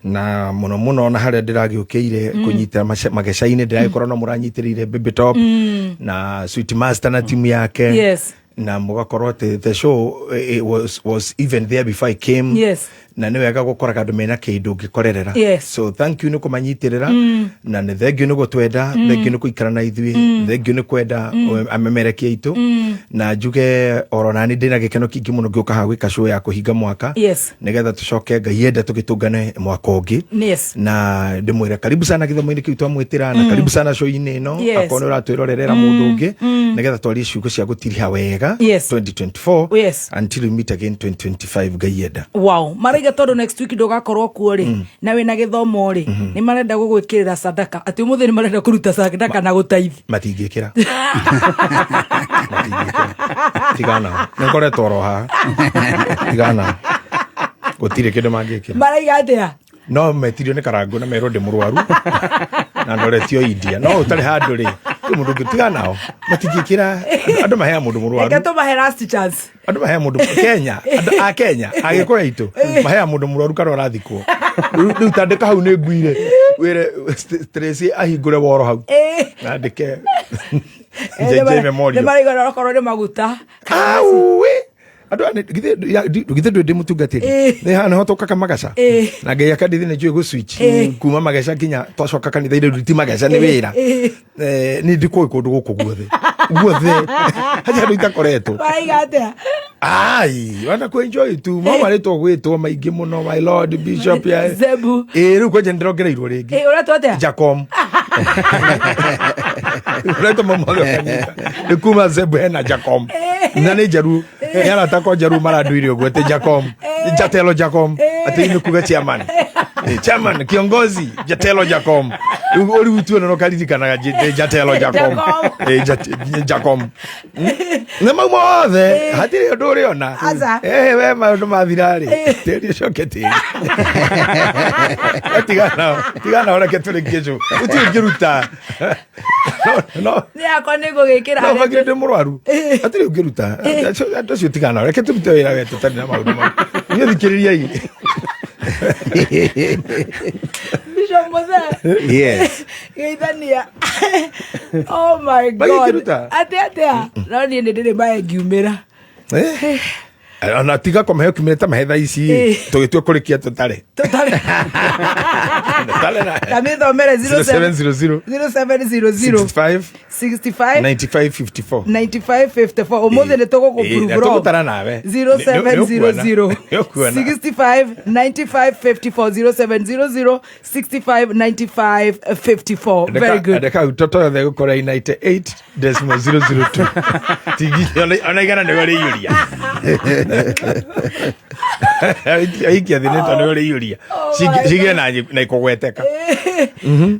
na mũno mũno na harĩa ndĩragĩũkĩire kũnyita mageca-inĩ ndĩragĩkorwo no mũranyitĩrĩire Baby Top na Sweet Master na timu yake. Yes. Na mũgakorwo atĩ the show was even there before I came. Yes. Na nĩ wega gũkoraga andũ mena kĩndũ ũngĩkorerera. Yes. So thank you nĩ kũmanyitĩrĩra na nĩ thank you nĩ gũtwenda, thank you nĩ gũikara na ithuĩ, thank you nĩ kwenda amemerekia aitũ. Na njuge oro nani ndĩna gĩkeno kĩingĩ mũno ngĩũka haha gwĩka show ya kũhinga mwaka. Yes. Nĩgetha tũcoke Ngai enda tũgĩtũngane mwaka ũngĩ. Yes. Na ndĩmwĩre karibu sana gĩthomo-inĩ kĩu twamwĩtĩra na karibu sana show-inĩ ĩno. Yes. Akorwo nĩ ũratwĩrorerera mũndũ ũngĩ nĩgetha twarie ciugo cia gũtiriha wega. Yes. 2024. Yes. Until we meet again 2025 Ngai enda. Wow. Maraiga tondũ next week ndũgakorwo kuo rĩ na wĩna gĩthomo rĩ nĩ marenda gũgwĩkĩrĩra sadaka atĩ ũmũthĩ nĩ marenda kũruta sadaka na gũtaithi. Matingĩkĩra. Matingĩkĩra. Tigana. Nĩ ngoretwo oro haha. Tigana. Gũtirĩ kĩndũ mangĩkĩra. Maraiga atĩa? No metirio nĩ karangũ na merwo ndĩ mũrwaru na ndoretio India no ũtarĩ handũ rĩ kwĩ mũndũ ũngĩ tiga nao matingĩkĩra andũ maheaga mũndũ mũrwaru. Reke tũmahe last chance. Andũ maheaga mũndũ Kenya andũ a Kenya agĩkũyũ aitũ maheaga mũndũ mũrwaru kana ũrathikwo rĩu tandĩka hau nĩ nguire wĩre Tracy ahingũre woro hau nandĩke JJ Memorial. Nĩ maraiga okorwo nĩ maguta. Auĩ andũ aya githĩ ndwĩ ndĩ mũtungatĩri nĩ haha nĩho tũkaga magaca na Ngai akandithi nĩ njũĩ gũ-switch kuma mageca nginya twacoka kanitha-inĩ rĩu ti mageca nĩ wĩra. Niĩ ndikũĩ kũndũ gũkũ guothe guothe hatirĩ handũ itakoretwo. Maraiga atĩa? Ai wana kũ enjoy tu mo marĩtwo gwĩtwo maingĩ mũno my lord bishop ya Zebu. Ĩĩ rĩu kwanja nĩndĩrongereirwo rĩngĩ. Ĩĩ ũretwo atĩa? Jacom ũretwo mamothe ũkanyita nĩ kuma Zebu hena Jacom na nĩ njaru nĩ arata kwa njaru maranduire ũguo atĩ Jacom Jatelo Jacom atĩ nĩ kuga chairman. Chairman kiongozi Jatelo Jacom rĩu ũrĩ tuona no karirikanaga Jatelo Jacom. Jacom nĩ mau mothe hatirĩ ũndũ ũrĩona. Aca. We maũndũ mathira rĩ tĩri ũcoke tĩri tigana ũreke tũrĩkie cũ gũtirĩ ũngĩruta no Nĩ yakwa nĩ ngũgĩkĩra no harĩa bagire ndĩ mũrwaru hatirĩ ũngĩruta andũ acio tigana reke tũrute wĩra we tũtarĩ na maũndũ mau inyuĩ thikĩrĩriai. Bishop Muthe. Yes. Geithania. Oh my God. Magĩkĩruta? Atĩa atĩa? No niĩ nĩ ndĩrĩ maĩ ngiumĩra. Ona tiga kũmahe ũkiumĩre ta mahe thaa ici tũgĩtua kũrĩkia tũtare. Tũtare. Tũtare na Tamĩthomere. 0700 0700 65 65 95 54. 9554. Ũmũthĩ nĩ tũgũkũ Tũgũtara nawe. 0700 Nĩũkuona. 65 95 54, 0700 65 95 54. Very good. Ndeka toto yothe gũkorwo 98.002 tigi ona igana nĩwe rĩiyũria aikia thĩ nĩto nĩwe rĩiyũria cigĩe na ikũgweteka.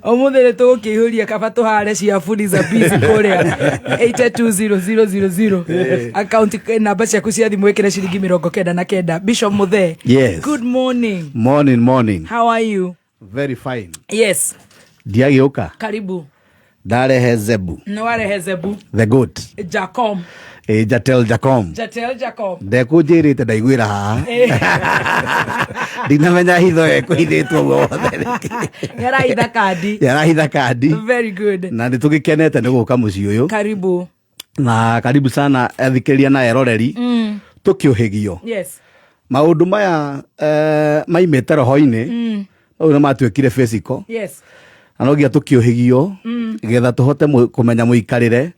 Ũmũthĩ nĩ tũgũkĩihũria kaba tũhare cia Fuliza Biz kũrĩa 820000 akaunti namba ciaku cia thimũ ĩkĩre ciringi 99. Bishop Muthee. Yes. Good morning. Morning, morning. How are you? Very fine. Yes. Ndiagĩũka. Karibu. Ndarehe Zebu. Nĩ warehe Zebu. The goat. Jacom. Ĩ Jatel Jacom. Jatel Jacom. Ndekũnjĩrĩte ndaiguĩra haha. Ndinamenya hitho ĩkũhithĩtwo ũguo wothe. Nĩarahitha kandi. Yarahitha kandi. Very good. Na nĩ tũgĩkenete nĩ gũka mũciĩ ũyũ. Karibu. Na karibu sana athikĩrĩria na eroreri. Tũkĩũhĩgio. Yes. Maũndũ maya maimĩte roho-inĩ. Mau nĩ matuĩkire physical. Yes. Na no nginya tũkĩũhĩgio getha tũhote kũmenya mũikarĩre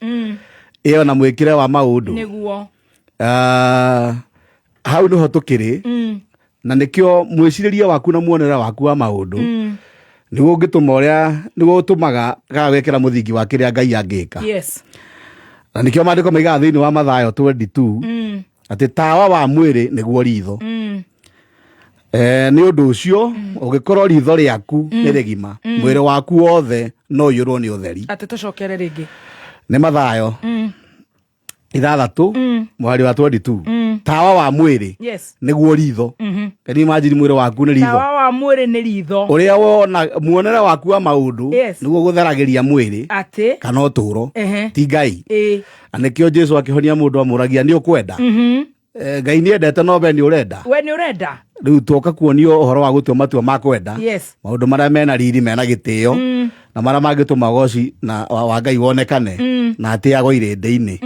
ĩyo na mwĩkĩre wa maũndũ. Nĩguo. Ah, hau nĩho tũkĩrĩ na nĩkĩo mwĩcirĩrie waku na muonere waku wa maũndũ nĩguo ũngĩtũma ũrĩa nĩguo ũtũmaga gagwĩkĩra mũthingi wa kĩrĩa Ngai angĩka. Yes. Na nĩkĩo maandĩko maigaga thĩinĩ wa Mathayo 22 atĩ tawa wa mwĩrĩ nĩguo ritho. Nĩ ũndũ ũcio ũngĩkorwo ritho rĩaku nĩ rĩgima mwĩrĩ waku wothe no ũiyũrwo nĩ ũtheri. Atĩ tũcokere rĩngĩ. Nĩ Mathayo 6 mũhari wa 22. Tawa wa mwĩrĩ Yes. nĩguo ritho. Can you imagine mwĩrĩ waku nĩ ritho? Tawa wa mwĩrĩ nĩ ritho. Ũrĩa wona muonere waku wa maũndũ Yes. nĩguo gũtheragĩria mwĩrĩ Atĩ. kana ũtũũro Ehe. ti Ngai. Ĩ. Na nĩkĩo Jesu akĩhonia mũndũ amũragia nĩ ũkwenda. Ngai nĩ endete no we nĩ ũrenda. We nĩ ũrenda. Rĩu twoka kuonio ũhoro wa gũtua matua ma kwenda Yes. maũndũ marĩa mena riri mena gĩtĩo na marĩa mangĩtũma ũgoci na wa Ngai wonekane na atĩagwo irĩndĩ-inĩ.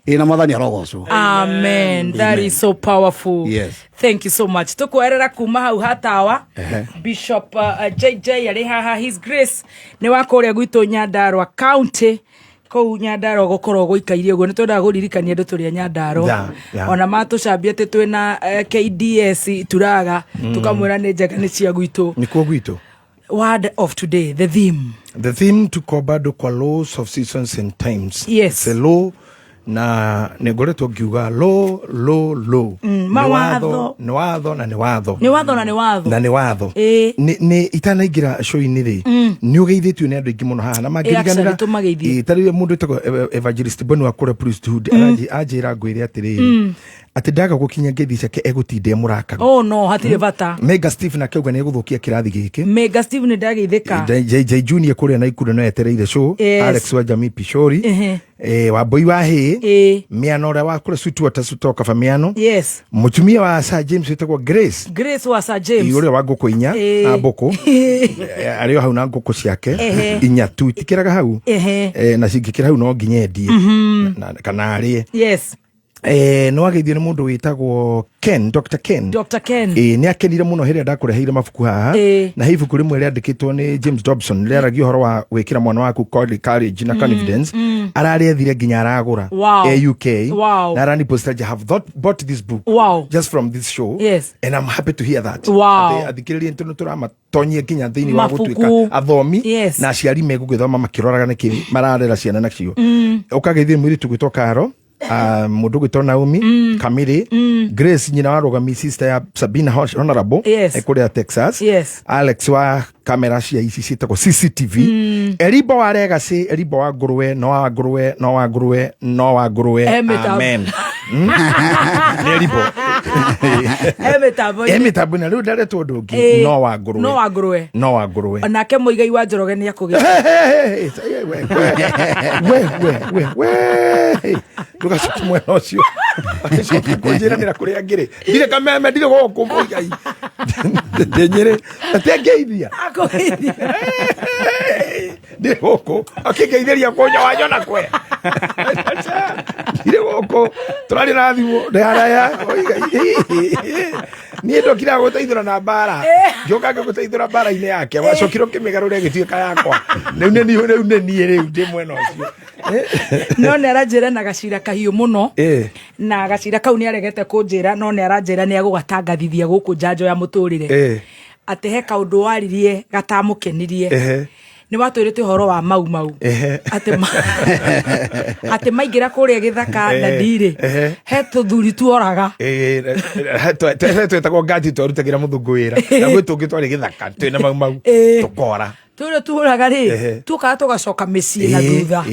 Ĩ na Mwathani arogocwo. Amen. That is so powerful. Yes. Thank you so much. Tukuerera kuma hau hatawa. Ehe. Bishop JJ arĩ haha, His Grace nĩ wa kũrĩa gwitũ Nyandarua County kũu Nyandarua gũkorwo gũikaire ũguo nĩ twendaga kũririkania andũ tũrĩ a Nyandarua. Yeah. Ona matũcambia atĩ twĩna KDS turaga tũkamwĩra nĩ njega nĩ cia gwitũ. Nĩkuo gwitũ. Word of today, the theme. The theme tuko bado kwa laws of seasons and times. Yes. It's a law na nĩ ngoretwo ngiuga law law law. Nĩ Mawatho. watho, nĩ watho na nĩ watho. Nĩ watho na nĩ watho. Na nĩ watho. Ĩĩ. Nĩ itanaingĩra show-inĩ rĩ nĩ ũgeithĩtio nĩ andũ aingĩ mũno haha na Actually, tũmageithie. mangĩriganĩra ta rĩu mũndũ wĩtagwo Evangelist Boni wa kũrĩa priesthood anjĩra ngwĩre atĩrĩrĩ atĩ ndaga gũkinya ngeithi ciake egũtinda emũrakaru. Oh no, hatirĩ bata. Mega Steve nake auga nĩ egũthũkia kĩrathi gĩkĩ. Mega Steve nĩ ndageithĩka. JJ Junior kũrĩa Naikuru no etereire show. Yes. Alex wa Jamii Pishori Ehe. Wambui wa Hĩ Ĩĩ. Mĩano ũrĩa wa kũrĩa Sweetwater Sutoka Bamiano. Yes. Mũtumia wa Sir James wĩtagwo Grace. Grace wa Sir James. Ũrĩa wa ngũkũ inya Ĩĩ. na mbũkũ arĩ o hau na ngũkũ ciake Ehe. inya tu itikĩraga hau. Ehe. Na cingĩkĩra hau no nginya endie kana arĩe. Yes. Nĩ wageithio nĩ mũndũ wĩtagwo Ken, Dr. Ken. Dr. Ken. Ĩ nĩ akenire mũno hĩrĩa ndakũreheire mabuku haha Ĩ. na he ibuku rĩmwe rĩandĩkĩtwo nĩ James Dobson rĩaragia ũhoro wa gwĩkĩra mwana waku courage na confidence. Ararĩethire nginya aragũra Wow. e UK Wow. na araniposta, "I have bought this book Wow. just from this show Yes. and I'm happy to hear that." Wow. Atĩ athikĩrĩria nĩ tũramatonyia nginya thĩinĩ wa Mabuku. gũtuĩka athomi Yes. na aciari megũgĩthoma makĩroraga nĩkĩ mararera ciana nacio. Ũkageithia mũirĩtu gwĩtwo Karo, mũndũ gwĩtwo Naomi Kamiri, Grace nyina wa Rũgami, sister ya Sabina Honorable Yes. kũrĩa Texas. Yes. Alex wa kamera cia ici ciĩtagwo CCTV. Eribo wa Legacy, Eribo wa ngũrwe, no wa ngũrwe, no wa ngũrwe, no wa ngũrwe. Eh, mĩtambo. Amen. Nĩ Eribo. E mĩtambo-inĩ. E mĩtambo-inĩ rĩu ndaretwo ũndũ ũngĩ. Ĩĩ. No wa ngũrwe. No wa ngũrwe. No wa ngũrwe. Onake Mũigai wa Njoroge nĩ akũgĩa. We we we we ndũgacoke mwena ũcio agĩcoka kũnjĩranĩra kũrĩa ngĩrĩ ndirĩ kameme ndirĩ gũkũ mũigai ndĩ nyĩrĩ atengeithia. Akũgeithia. Ndĩ gũkũ akĩngeithĩria kũnya wanyona kwe ndirĩ gũkũ tũrarĩ na thimũ ndĩ haraya. Oiga, niĩ ndokire gũteithũra na mbara, ngĩũka ngĩgũteithũra mbara-inĩ yake, wacokire ũkĩmĩgarũra ĩgĩtuĩka yakwa. Rĩu nĩ niĩ, rĩu nĩ niĩ, rĩu ndĩ mwena ũcio. No nĩ aranjĩra na gacira kahiũ mũno. Na gacira kau nĩ aregete kũnjĩra, no nĩ aranjĩra nĩ agũgatangathithia gũkũ njanjo ya mũtũrĩre, atĩ he kaũndũ waririe gatamũkenirie. Nĩ watwĩrĩte ũhoro wa Mau Mau, atĩ maingĩra kũrĩa gĩthaka na ndirĩ he tũthuri tuoraga. Twetagwo ngati, twarutagĩra mũthũngũ wĩra, na gwĩ tũngĩ twarĩ gĩthaka twĩna Mau Mau tũkora. Tũrĩa tuhũraga rĩ, tuokaga tũgacoka mĩciĩ na thutha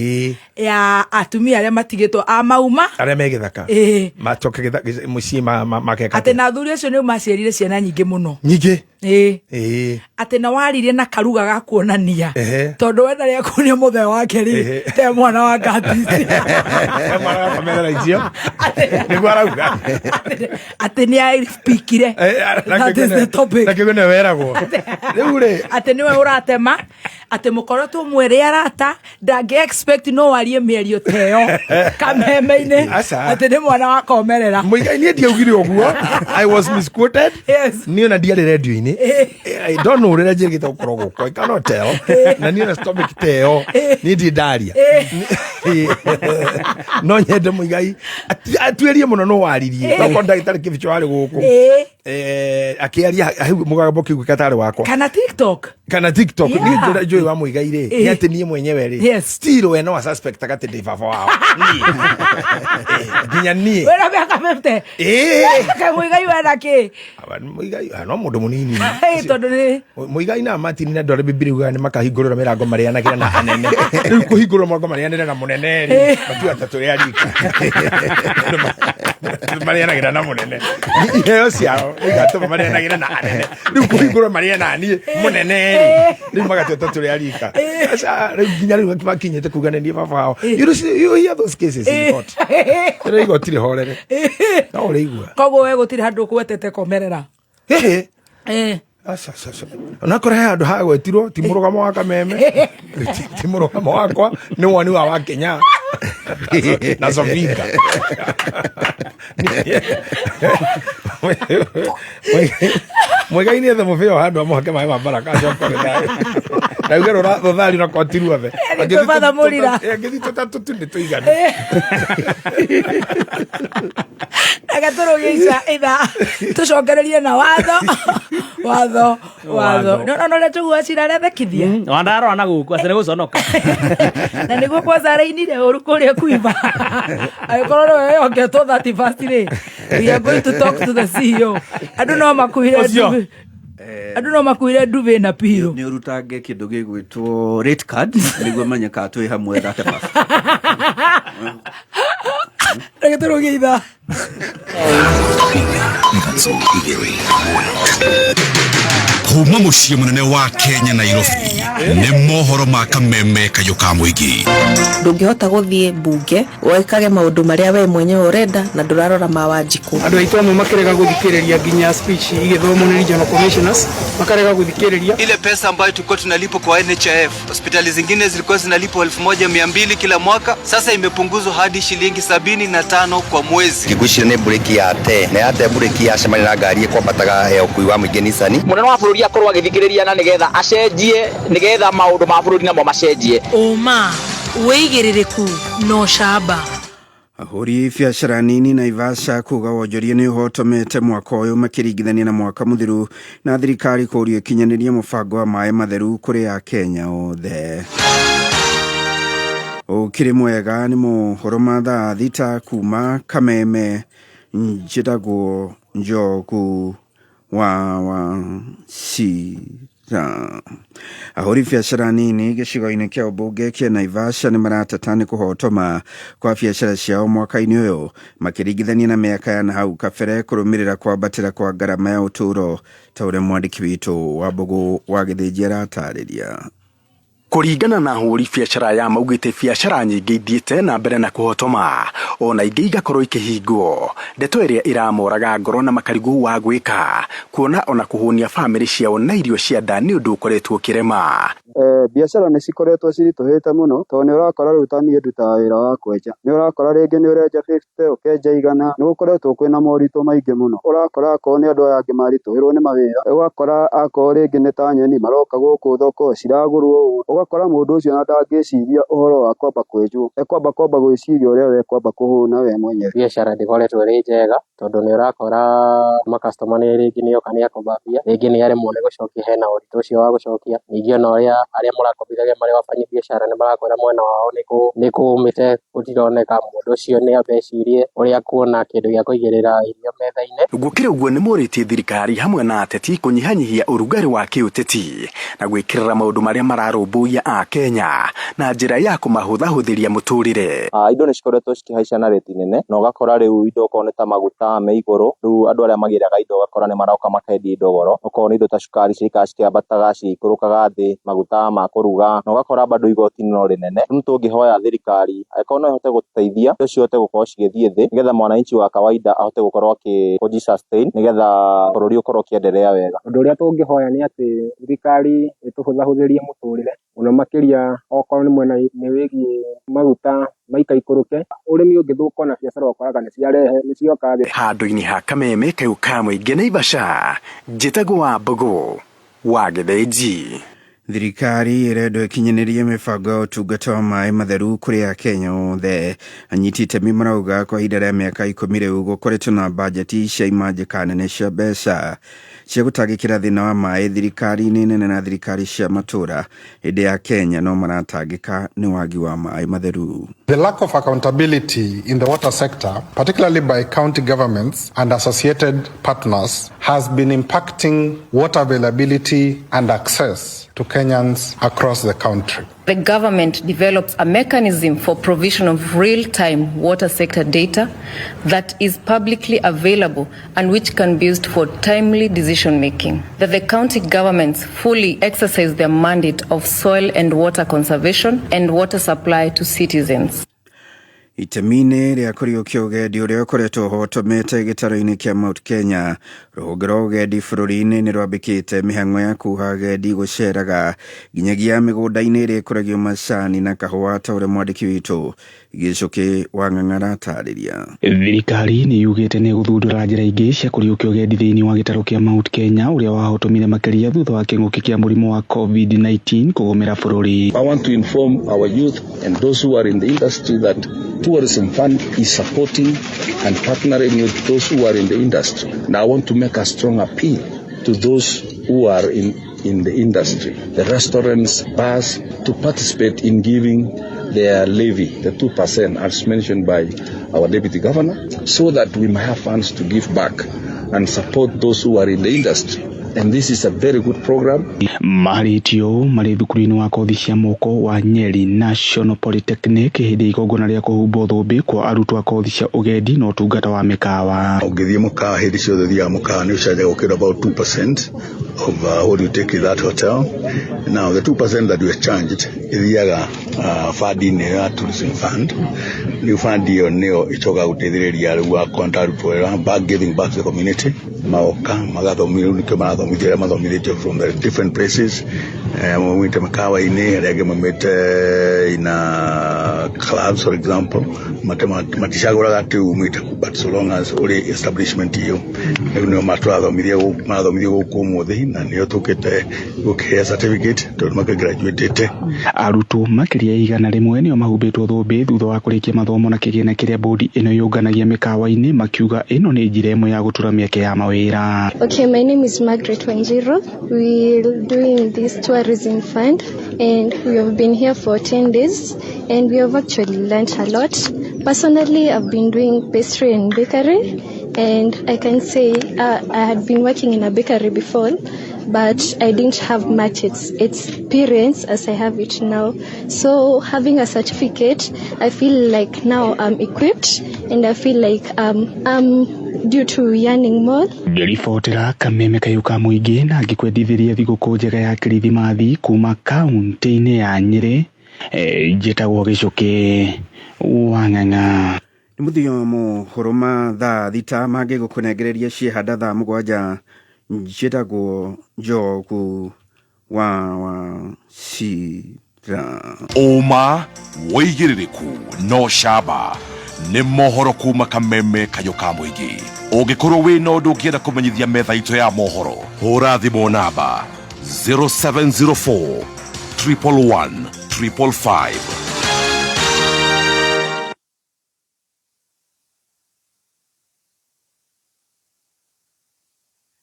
ya atumia arĩa matigĩtwo a mauma. Arĩa me gĩthaka. Macoke mũciĩ makeka. Atĩ na athuri acio nĩ maciarire ciana nyingĩ mũno. Nyingĩ. Atĩ na waririe na karuga ga kuonania, tondũ we ndarĩa kuonia mũthee wake rĩ, te mwana wa ngatisi. Mwana wa komerera icio nĩguo arauga. Atĩ nĩ aspikire. That is the topic. Na kĩguo nĩwe weragwo rĩu rĩ. Atĩ nĩwe ũratema atĩ mũkoretwo mwĩrĩ arata, ndangĩ expect no warie mĩario ta ĩyo kameme-inĩ. Aca. Atĩ nĩ mwana wa komerera. Mũigai, niĩ ndiaugire ũguo, I was misquoted. Niĩ ona ndiarĩ redio-inĩ. I don't know ũrĩa njĩrĩgĩte gũkorwo gũkũ, I cannot tell. Na niĩ ona topic ta ĩyo niĩ ndirĩ ndaria. No nyende Mũigai atuĩrie mũno no waririe, okorwo ndagĩtarĩ Kĩbicho warĩ gũkũ. Akĩaria hau mũgambo kĩu gatarĩ wakwa. Kana TikTok. Kana TikTok. Niĩ njũra njũĩ wa Mũigai rĩ, nĩ atĩ niĩ mwenyewe rĩ, still we no a suspect atĩ ndĩ baba wao. Niĩ. Nginya niĩ. Wĩna mĩaka 50. Kaĩ Mũigai wena kĩ? Aba, Mũigai no mũndũ mũnini. Tondũ nĩ Mũigai na Martin na andũ arĩa Bibilia yugaga nĩ makahingũrĩrwo mĩrango marĩanagĩra na anene. Rĩu kũhingũrĩrwo mũrango marĩanĩre na mũnene rĩ, matua ta tũrĩ arika marĩanagĩra na mũnene, iheo ciao igatũma marĩanagĩra na anene. Rĩu kũhingũrwo marĩe na niĩ mũnene rĩ, rĩu magatua ta tũrĩ arika. Aca, rĩu nginya rĩu makinyĩte kuga nĩ niĩ baba wao. You see, you hear those cases in court. Rĩu igoti rĩhorere no ũrĩigua. Koguo we gũtirĩ handũ ũkwetete komerera? Ĩhĩ. Aca, aca, aca. Onakorwo he handũ hagwetirwo, ti mũrũgamo wa kameme, ti mũrũgamo wakwa, nĩ woni wa Wakenya na Sofinga. Mũigai nĩ ethe mũbĩa handũ amũhake maĩ ma baraka acoke thayũ na uge rũthari na koti ruothe. Yaani kwĩ Father Mũrira. Angĩthiĩ tũtatũ tu nĩ tũiganu. Reke tũrũgie ica ithaa tũcokererie na watho watho watho. No no ũrĩa tũgua cira arethekithia. Wandarora na gũkũ atĩ nĩ gũconoka. Na nĩguo kwanza arainire ũru kũrĩa kuiba, angĩkorwo nĩwe wĩhoketwo 31st rĩ, we are going to talk to the CEO. Andũ no makuire Ũcio. ndubi, andũ no makuire ndubi na piro. Nä å rutange kä ndå gä gwä two rate card nä guo menye kana twä hamwe 31st. Reke tũrũgie ithaa. Kuma mũciĩ mũnene wa Kenya, Nairobi, nĩ mohoro ma kameme kayũ ka mũingĩ. Ndũngĩhota gũthiĩ mbunge wĩkage maũndũ marĩa we mwenyewe ũrenda na ndũrarora ma Wanjikũ. Andå aitå amwe makĩrega gũthikĩrĩria nginya speech igĩthomwo nĩ regional commissioners, makarega gũthikĩrĩria. Ile pesa ambayo tulikuwa tunalipwa kwa NHIF, hospitali zingine zilikuwa zinalipwa 1200 kila mwaka, sasa imepunguzwa hadi shilingi 75 kwa mwezi. Ngwĩciria nĩ mburĩki ya te na yate mburĩki yacemania na ngari ĩkwambataga ya ũkui wa mũingĩ Nissan. Mũnene wa bũrũri akorwo agĩthikĩrĩria na nĩgetha acenjie, nĩgetha maũndũ ma bũrũri namo macenjie. Ũma, wĩigĩrĩrĩku na ũcamba. Ahũri biacara nini Naivasha kuga wonjoria nĩ ũhotomete mwaka ũyũ makĩringithania na mwaka mũthiru, na thirikari kũũrio ĩkinyanĩrie mũbango wa maĩ matheru kũrĩ Akenya othe. Ũkĩrĩ mwega, nĩ mohoro ma thaa 6 kuma Kameme. Njĩtagwo Njogu wa Wachira. Ahũri biacara nini gĩcigo-inĩ kĩa ũmbunge kĩa Naivasha nĩ marateta nĩ kũhotoma kwa biacara ciao mwaka-inĩ ũyũ makĩringithania na mĩaka ya nahau kabere, kũrũmĩrĩra kwambatĩra kwa ngarama ya ũtũũro, ta ũrĩa mwandĩki witũ wa Mbũgũ wa Gĩthĩnji aratarĩria. Kũringana na ahũri biacara ya maugĩte, biacara nyingĩ ithiĩte na mbere na kũhotoma, ona ingĩ igakorwo ikĩhingwo, ndeto ĩrĩa ĩramoraga ngoro na makarigwo wa gwĩka, kuona ona kũhũnia bamĩrĩ ciao na irio cia nda nĩ ũndũ ũkoretwo ũkĩrema. Biacara nĩ cikoretwo ciritũhĩte mũno tondũ nĩ ũrakora rĩu ta niĩ ndutaga wĩra wa kwenja, nĩ ũrakora rĩngĩ nĩ ũrenja 50 ũkenja 100, nĩ gũkoretwo kwĩna moritũ maingĩ mũno. Ũrakora akorwo nĩ andũ aya angĩ maritũhĩrwo nĩ mawĩra, ũgakora akorwo rĩngĩ nĩ ta nyeni maroka gũkũ thoko ciragũrwo ũũ, ũgakora mũndũ ũcio ona ndangĩciria ũhoro wa kwamba kwenjwo, ekwamba kwamba gwĩciria ũrĩa we kwamba kũhũna we mwenyewe. Biacara ndĩkoretwo ĩrĩ njega tondũ nĩ ũrakora makastoma nĩ rĩngĩ nĩ oka nĩ akomba mbia, rĩngĩ nĩ aremwo nĩ gũcokia, hena ũritũ ũcio wa gũcokia. Ningĩ ona ũrĩa arĩa mũrakombithagia marĩ wabanyi biacara nĩ marakwĩra mwena wao nĩ kũũmĩte gũtironeka, mũndũ ũcio nĩ ambe ecirie ũrĩa kuona kĩndũ gĩa kũigĩrĩra irio metha-inĩ. Gũkĩrĩ ũguo nĩ morĩtie thirikari hamwe na ateti kũnyihanyihia ũrugarĩ wa kĩũteti na gwĩkĩrĩra maũndũ marĩa mararũmbũiya Akenya na njĩra ya kũmahũthahũthĩria mũtũrĩre. Indo nĩ cikoretwo cikĩhaica na rĩti nene na ũgakora rĩu indo okorwo nĩ ta maguta me igũrũ, rĩu andũ arĩa magĩraga indo ũgakora nĩ maroka makendia indo goro, okorwo nĩ indo ta cukari ciraikara cikĩambataga cigĩikũrũkaga thĩ, maguta ma kũruga, na ũgakora bado igoti no rĩnene. Rĩu tũngĩhoya thirikari angĩkorwo no ĩhote gũtũteithia indo cihote gũkorwo cigĩthiĩ thĩ nĩgetha mwananchi wa kawaida ahote gũkorwo akĩ sustain nĩgetha bũrũri ũkorwo ũkĩendelea wega. Ũndũ ũrĩa tũngĩhoya nĩ atĩ thirikari ĩtũhũthahũthĩrie mũtũrĩre mũno makĩria okorwo nĩ mwena-inĩ wĩgiĩ maguta maikaikũrũke, ũrĩmi ũngĩthũka ona biacara ũkoraga nĩ ciarehe nĩ cioka thĩ. Handũ-inĩ ha kameme kayũ ka mũingĩ Naivasha, njĩtagwo Wambũgũ wa Gĩthĩnji. Thirikari ĩrendwo ĩkinyanĩrie mĩbango ya ũtungata wa maĩ matheru kũrĩ Akenya othe. Anyiti itemi marauga kwa ihinda rĩa mĩaka 10 rĩu gũkoretwo na bajeti cia imanjĩka nene cia mbeca cia gũtangĩkĩra thĩna wa maĩ thirikari-inĩ nene na thirikari cia matũra, hĩndĩ ya Kenya no maratangĩka nĩ wagi wa maĩ matheru. The lack of accountability in the water sector, particularly by county governments and associated partners, has been impacting water availability and access to Kenyans across the country. The government develops a mechanism for provision of real-time water sector data that is publicly available and which can be used for timely decision-making. That the county governments fully exercise their mandate of soil and water conservation and water supply to citizens. Itemi-inĩ rĩa kũriũkia ũgendi ũrĩa ũkoretwo ũhotomete gĩtaro-inĩ kĩa Mount Kenya, rũhonge rwa ũgendi bũrũri-inĩ nĩ rwambĩkĩte mĩhang'o ya kuha agendi gũceraga nginyagia mĩgũnda-inĩ ĩrĩa ĩkũragio macani na kahũa ta ũrĩa mwandĩki witũ Gĩcũkĩ wa Ng'ang'ara atarĩria. Thirikari nĩ yugĩte nĩ ĩgũthundũra njĩra ingĩ cia kũriũkia ũgendi thĩinĩ wa gĩtarũ kĩa Mount Kenya ũrĩa wahotomire makĩria thutha wa kĩng'ũki kĩa mũrimũ wa COVID-19 kũgũmĩra bũrũri. I want to inform our youth and those who are in the industry that Tourism Fund is supporting and partnering with those who are in the industry. And I want to make a strong appeal to those who are in the industry, the restaurants, bars, to participate in giving their levy, the 2% as mentioned by our deputy governor, so that we may have funds to give back and support those who are in the industry. And this is a very good program. Marĩtio marĩ thukuru-inĩ wa kothi cia moko wa Nyeri National Polytechnic hĩndĩ ya igongona rĩa kũhumbwo thũmbĩ kwa arutwo a kothi cia ũgendi na ũtungata wa mĩkawa. Ũngĩthiĩ mũkawa hĩndĩ ciothe ũthiaga mũkawa nĩ ũcanjaga ũkĩrwo about 2% of what you take in that hotel. Now the 2% that we are charged ĩthiaga fund-inĩ ya tourism fund. Rĩu fund ĩyo nĩyo ĩcokaga gũteithĩrĩria rĩu akonta arutwo arĩa back giving back to the community magoka magathomithio, rĩu nĩkĩo marathomithio arĩa mathomithĩtio from the different places, maumĩte mĩkawa-inĩ, arĩa angĩ maumĩte ina clubs for example, maticagũraga atĩ umĩte kũ, but so long as ũrĩ establishment ĩyo. Rĩu nĩo tũrathomithia marathomithio gũkũ ũmũthĩ na nĩo tũkĩte gũkĩhe certificate tondũ makĩgraduatĩte. Arutwo makĩria ya 100 nĩo mahumbĩtwo thũmbĩ thutha wa kũrĩkia mathomo na kĩgĩna kĩrĩa bodi ĩno yũnganagia mĩkawa-inĩ, makiuga ĩno nĩ njĩra ĩmwe ya gũtura mĩeke ya mawĩra. Okay, my name is Margaret Wanjiru. We're doing this tourism fund and we have been here for 10 days and we have actually learned a lot. Personally, I've been doing pastry and bakery, and I can say I had been working in a bakery before, but I didn't have much experience as I have it now. So having a certificate, I feel like now I'm equipped and I feel like I'm due to yearning more. Ngĩribotera kameme kayũ ka mũingĩ na ngĩkwendithĩria thigũkũ njega ya Kirithimathi kuma kaunti-inĩ ya Nyĩrĩ, njĩtagwo Gĩcũkĩ wa Ng'ang'a. Nĩ mũthia wa mohoro ma thaa 6 mangĩgũkũnengereria ciehanda thaa 7. Njĩtagwo Njogu wa Wachira. Ũma wĩigĩrĩrĩku no camba nĩ mohoro kuma kameme kayũ ka mũingĩ. Ũngĩkorwo wĩna ũndũ ũngĩenda kũmenyithia metha itũ ya mohoro, hũra thimũ namba 0704 111 555.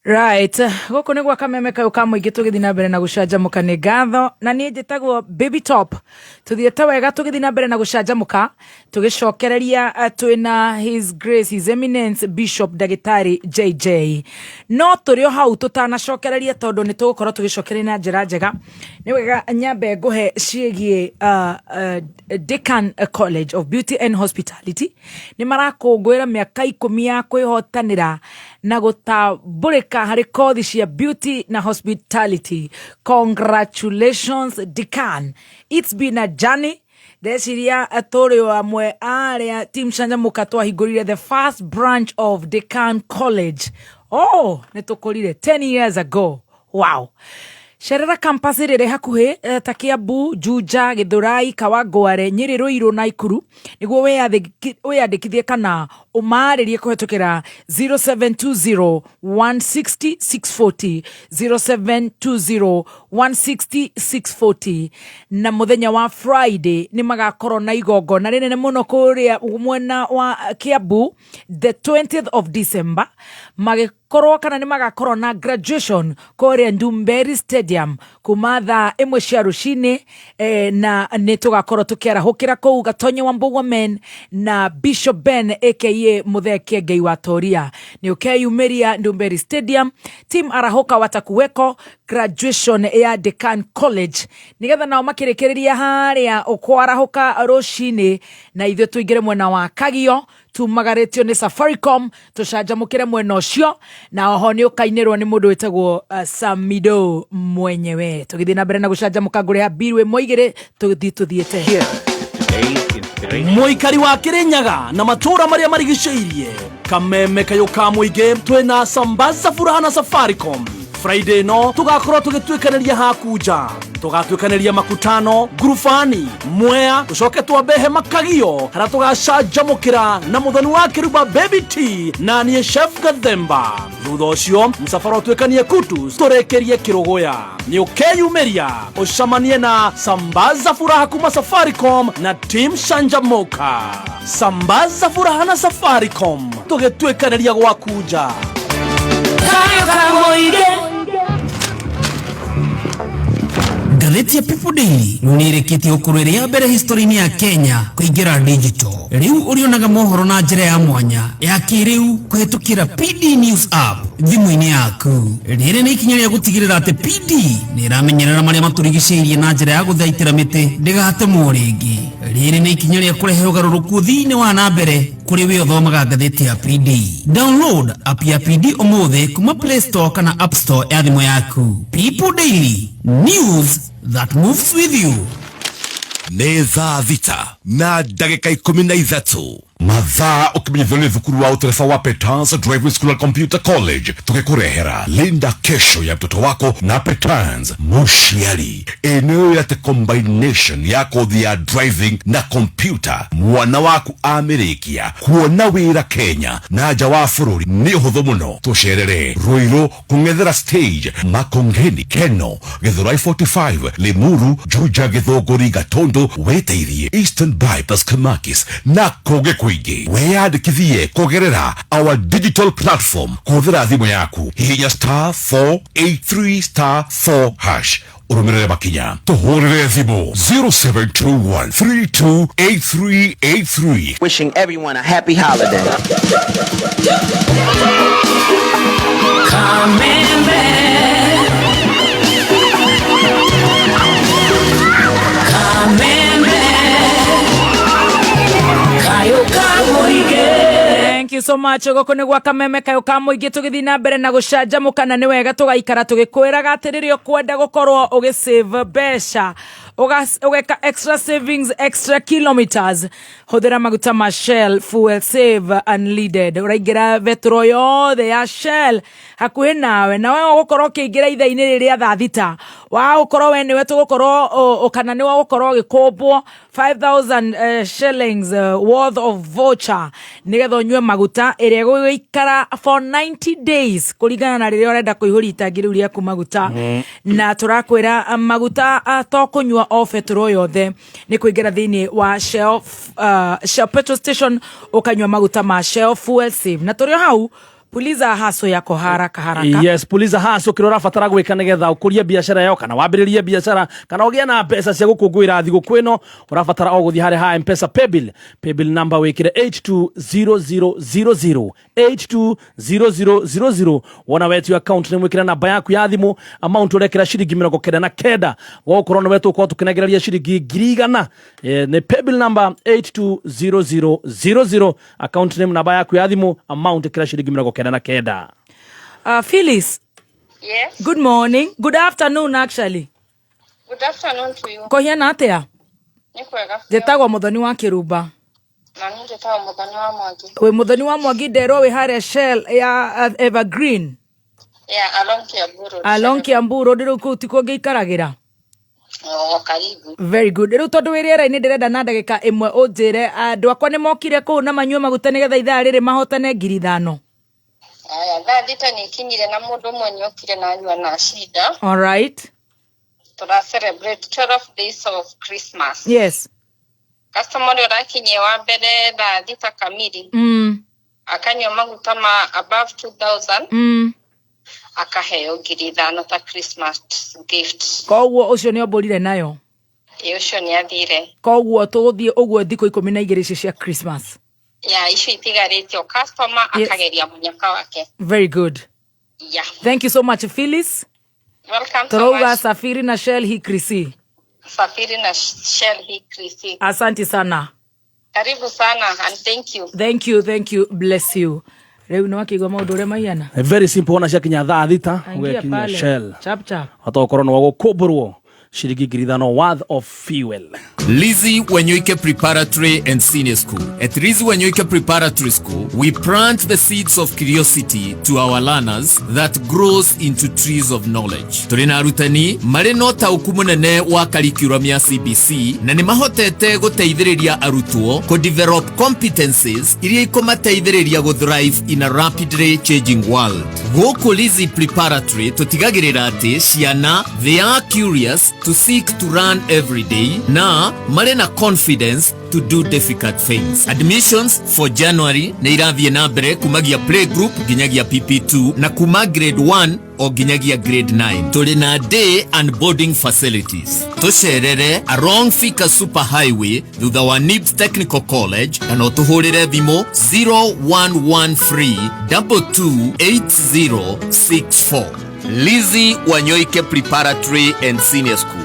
Right, gũkũ nĩ gwa kameme kayũ ka mũingĩ, tũgĩthiĩ na mbere na gũcanjamũka. Nĩ ngatho na niĩ njĩtagwo Baby Top. Tũthiĩte wega tũgĩthiĩ na mbere na gũcanjamũka, tũgĩcokereria twĩna His Grace, His Eminence Bishop Ndagĩtarĩ JJ. No tũrĩ o hau tũtanacokereria, tondũ nĩ tũgũkorwo tũgĩcokereria na njĩra njega, nĩ wega nyambe ngũhe ciĩgiĩ Decan College of Beauty and Hospitality. Nĩ marakũngũĩra mĩaka 10 ya kwĩhotanĩra na gũtambũrĩka harĩ kothi cia beauty na hospitality. Congratulations Decan, it's been a journey. Ndeciria tũrĩ o amwe arĩa team Canjamũka twahingũrire the first branch of Decan College. Oh, nĩ tũkũrire 10 years ago. Wow. Cerera campus ĩrĩa ĩrĩ hakuhĩ ta Kiambu, Juja, Githurai, Kawangware, Nyĩrĩ, Ruiru na Ikuru nĩguo wĩyandĩkithie kana ũmarĩrie kũhetũkĩra 0720 160 640, 0720 160 640. Na mũthenya wa Friday nĩ magakorwo na igongona rĩnene mũno kũrĩa mwena wa Kiambu, the 20th of December, magĩkorwo kana nĩ magakorwo na graduation kũrĩa Ndumberi Stadium kuma thaa 1 cia rũcinĩ, na nĩ tũgakorwo tũkĩarahũkĩra kũu Gatonye wa Mbũgua Men na Bishop Ben aka Mũthee Kĩengei wa Toria. Nĩ ũkeyumĩria Ndumberi Stadium, team Arahũka watakuweko graduation ya Decan College, nĩgetha nao makĩrĩkĩrĩria harĩa ũkwarahũka rũcinĩ na ithuĩ tũingĩre mwena wa Kagio tumagarĩtio nĩ Safaricom, tũcanjamũkĩre mwena ũcio, na oho nĩ ũkainĩrwo nĩ mũndũ wĩtagwo Samido mwenyewe. Tũgĩthiĩ na mbere na gũcanjamũka, ngũrĩha mbiru 1 2 tũthiĩ tũthiĩte. Mũikari wa Kĩrĩnyaga na matũũra marĩa marigicĩirie, kameme kayũ ka mũingĩ twĩna sambaza furaha na Safaricom. Friday no tũgakorwo tũgĩtuĩkanĩria hakunja, tũgatuĩkanĩria Makutano, Ngurubani, Mwea, tũcoke twambe hema Kagio harĩa tũgacanjamũkĩra na mũthoni wa kĩruba Baby T na niĩ Chef Gathemba. Thutha ũcio msafara ũtuĩkanie Kutus, tũrĩkĩrie Kĩrũgũya. Nĩ ũkeyumĩria ũcamanie na sambaza furaha kuma Safaricom na team Shanjamoka. Sambaza furaha na Safaricom, tũgĩtuĩkanĩria gwakunja. Kayo ka mũingĩ. Ngathĩti ya People Daily rĩu nĩ ĩrĩkĩtie gũkorwo ĩrĩ ya mbere history-inĩ ya Kenya kũingĩra digital. Rĩu ũrĩonaga mohoro na njĩra ya mwanya ya kĩrĩu kũhetũkĩra PD News app thimũ-inĩ yaku. Rĩrĩ nĩ ikinya rĩa gũtigĩrĩra atĩ PD nĩ ĩramenyerera marĩa matũrigicĩirie na njĩra ya gũthaitĩra mĩtĩ ndĩgatemwo rĩngĩ. Rĩrĩ nĩ ikinya rĩa kũrehe ũgarũrũku thĩinĩ wa na mbere kũrĩ we ũthomaga ngathĩti ya PD. Download app ya PD ũmũthĩ kuma Play Store kana App Store ya thimũ yaku. People Daily, news that moves with you. Nĩ thaa 6:13 mathaa, ũkĩmenyithio nĩ thukuru wa ũtereba wa Petans Driving School and Computer College, tũgĩkũrehera Linda kesho ya mtoto wako na Petans. Mũciari, eneo yate combination ya kothi ya driving na computer, mwana waku amĩrĩkia kuona wĩra Kenya na nja wa bũrũri nĩ ũhũthũ mũno. Tũcerere Ruiru kũng'ethera stage, Makongeni, Keno, Githurai 45, Limuru, Juja, Githũngũri, Gatundu, wĩteithie Eastern Bypass, Kamakis na kũngĩ kũingĩ. Wĩyandĩkithie kũgerera our digital platform kũhũthĩra thimũ yaku. Hihinya *483 *4 hash, ũrũmĩrĩre makinya. Tũhũrĩre thimũ 0721 328383. Wishing everyone a happy holiday. Kameme. Kameme. Kayo ka mũingĩ. Thank you. you so much. Gũkũ nĩ gwa Kameme kayũ ka mũingĩ, tũgĩthiĩ na mbere na gũcanjamũka, na nĩ wega tũgaikara tũgĩkwĩraga atĩ rĩrĩa ũkwenda gũkorwo ũgĩsave mbeca, ũgeka extra savings, extra kilometers, hũthĩra maguta ma Shell Fuel Save Unleaded. Ũraingĩra betũrũ yothe ya Shell hakuhĩ nawe, na we ũgũkorwo ũkĩingĩra ithaa-inĩ rĩrĩa thaa 6 wa gũkorwo we nĩwe tũgũkorwo kana nĩwe ũgũkorwo ũgĩkũmbwo 5000 shillings worth of voucher, nĩgetha ũnyue maguta ĩrĩa ĩgũgĩikara for 90 days, kũringana na rĩrĩa ũrenda kũihũria itangi rĩu rĩaku maguta. Na tũrakwĩra maguta to kũnyua o betũrũ yothe, nĩ kũingĩra thĩinĩ wa Shell petrol station, ũkanyua maguta ma Shell Fuel Save. Na tũrĩ o hau, puliza haso yako haraka haraka. Yes, puliza haso kĩrĩa ũrabatara gwĩka nĩgetha ũkũrie biacara yao, kana wambĩrĩrie biacara, kana ũgĩe na mbeca cia gũkũngũĩra thigũkũ ĩno. Ũrabatara o gũthiĩ harĩa ha Mpesa paybill, paybill number wĩkĩre 820000, 820000. Wona wetio account nĩ mwĩkĩre namba yaku ya thimũ, amount ũrekĩra ciringi 99, gũgũkorwo nĩ wetũkorwo tũkĩnengereria ciringi 100,000. Nĩ paybill number 820000, account name namba yaku ya thimũ, amount ĩkĩra ciringi 99. Phyllis. Yes. Good morning, good afternoon actually. Good afternoon to you. Kũhiana atĩa? Nĩ kwega biũ. Njĩtagwo Mũthoni wa Kĩrumba. Na niĩ njĩtagwo Mũthoni wa Mwangi. Wĩ Mũthoni wa Mwangi, nderwo wĩ harĩa Shell ya Evergreen. Yeah, along Kiambu Road. Along Kiambu Road. Rĩu kũu tikuo ngĩikaragĩra? Oh, karibu. Very good. Rĩu tondũ wĩ rĩera-inĩ, ndĩrenda na ndagĩka 1 ũnjĩre andũ akwa nĩ mokire kũu na manyue maguta, nĩgetha ithaa rĩrĩ mahotane 5,000. Aya, thaa 6 nĩ ikinyire na mũndũ ũmwe nĩ okire na anyua na shida. All right. Tũra celebrate 12 days of Christmas. Customer ũrĩa ũrakinyia wa mbere thaa 6 kamiri akanyua maguta ma above 2000 akaheo 5,000 ta Christmas gift. Koguo ũcio nĩ ombũrire nayo? Ĩ, ũcio nĩ athire. Koguo tũgũthiĩ ũguo thikũ 12 icio cia Christmas. Ya icio itigarĩte o customer akageria mũnyaka wake. Very good. Thank you so much, Phyllis. Welcome so Tũrauga much. safiri na Shell hii krisi. Safiri na Shell hii Krisi. Asante sana. Karibu sana and thank you. Thank you, thank you, bless you. Rĩu nĩ wakĩigua maũndũ ũrĩa mahiana. Very simple, ona ciakinya thaa 6 Aingia ũgekinya pale. Shell. Chap chap. Hata ũkorwo nĩ wagũkũmbũrwo ciringi 5,000 worth of fuel. Lizzie Wanyoike Preparatory and Senior School. At Lizzie Wanyoike Preparatory School, we plant the seeds of curiosity to our learners that grows into trees of knowledge. Tũrĩ na arutani marĩ na ũtaũku mũnene wa curriculum ya CBC na nĩ mahotete gũteithĩrĩria arutwo kũ develop competencies iria ikũmateithĩrĩria gũ thrive in a rapidly changing world. Gũkũ Lizzie Preparatory tũtigagĩrĩra atĩ ciana, they are curious to seek to learn every day na marĩ na confidence to do difficult things. Admissions for January nĩ irathiĩ na mbere kumagia playgroup nginyagia PP2 na kuma grade 1 o nginyagia grade 9. Tũrĩ na day and boarding facilities. Tũcerere along Thika Super Highway thutha wa NIBS Technical College, kana ũtũhũrĩre thimũ 0113 228064. Lizzie Wanyoike Preparatory and Senior School,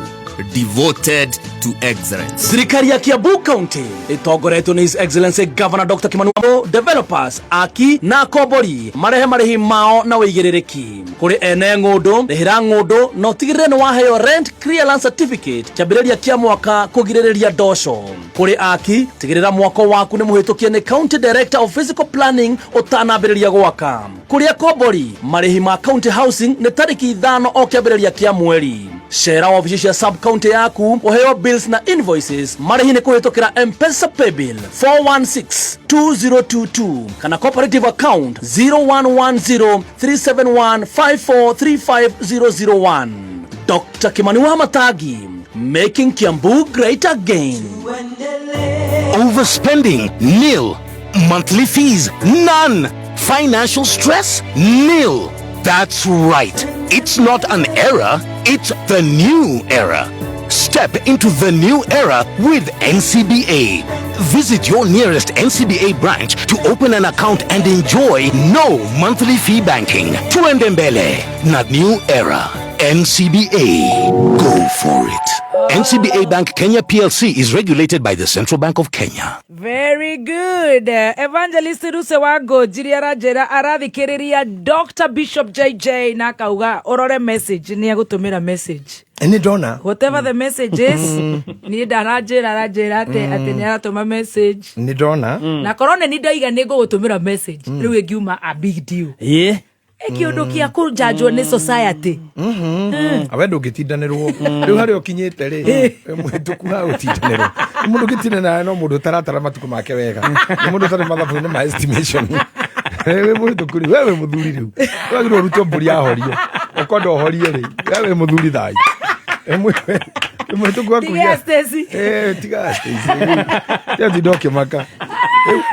devoted to excellence. Thirikari ya Kiambu County ĩtongoretio nĩ His Excellency Governor Dr. Kimani Wambo, developers, aki na akombori marehe marĩhi mao na wĩigĩrĩrĩki. Kũrĩ ene ng'ũndũ, rĩhĩra ng'ũndũ na ũtigĩrĩre nĩ waheo rent clearance certificate kĩambĩrĩria kĩa mwaka kũgirĩrĩria ndoco. Kũrĩ aki, tigĩrĩra mwako waku nĩ mũhĩtũkie nĩ County Director of Physical Planning ũtanambĩrĩria gwaka. Kũrĩ akombori, marĩhi ma county housing nĩ tarĩki 5 o kĩambĩrĩria kĩa mweri. Cera wabici cia sub county yaku ũheo bills na invoices. Marĩhi nĩ kũhĩtũkĩra Mpesa paybill 416 2022 kana cooperative account 0110 371 5435001. Dr. Kimani Wamatangi, making Kiambu great again. Overspending? Nil. Monthly fees? None. Financial stress? Nil. That's right. It's not an era, it's the new era. Step into the new era with NCBA. Visit your nearest NCBA branch to open an account and enjoy no monthly fee banking. Tuende mbele na new era. NCBA. Go for it. NCBA Bank Kenya PLC is regulated by the Central Bank of Kenya. Very good. Evangelist Ruse wa Ngũnjiri aranjĩra arathikĩrĩria Dr. Bishop JJ na akauga ũrore message, nĩ egũtũmĩra message. Nĩ ndona. Whatever the message is, niĩ ndaranjĩra, aranjĩra atĩ nĩ aratũma message. Nĩ ndona. Na korwo nĩ ni ndoiga nĩ ngũgũtũmĩra message, rĩu ĩngiuma a big deal. Kĩũndũ kĩa kũnjanjwo nĩ society. Awe ndũngĩtindanĩrwo rĩu harĩa ũkinyĩte rĩ, mũhĩtũku ha gũtindanĩrwo nĩ mũndũ ũngĩtindanĩra no mũndũ ũtaratara matukũ make wega, nĩ mũndũ ũtarĩ mathabu-inĩ ma estimation. Wĩ mũhĩtũku rĩu, we wĩ mũthuri rĩu, wagĩrĩirwo ũrutwo mbũri yahorio, ũkwenda ũhorie rĩ, we wĩ mũthuri thai. Wĩ mũhĩtũku wa Tiga kuiga. Stacy. Tiga Stacy. Tiga tinda ũkĩmaka.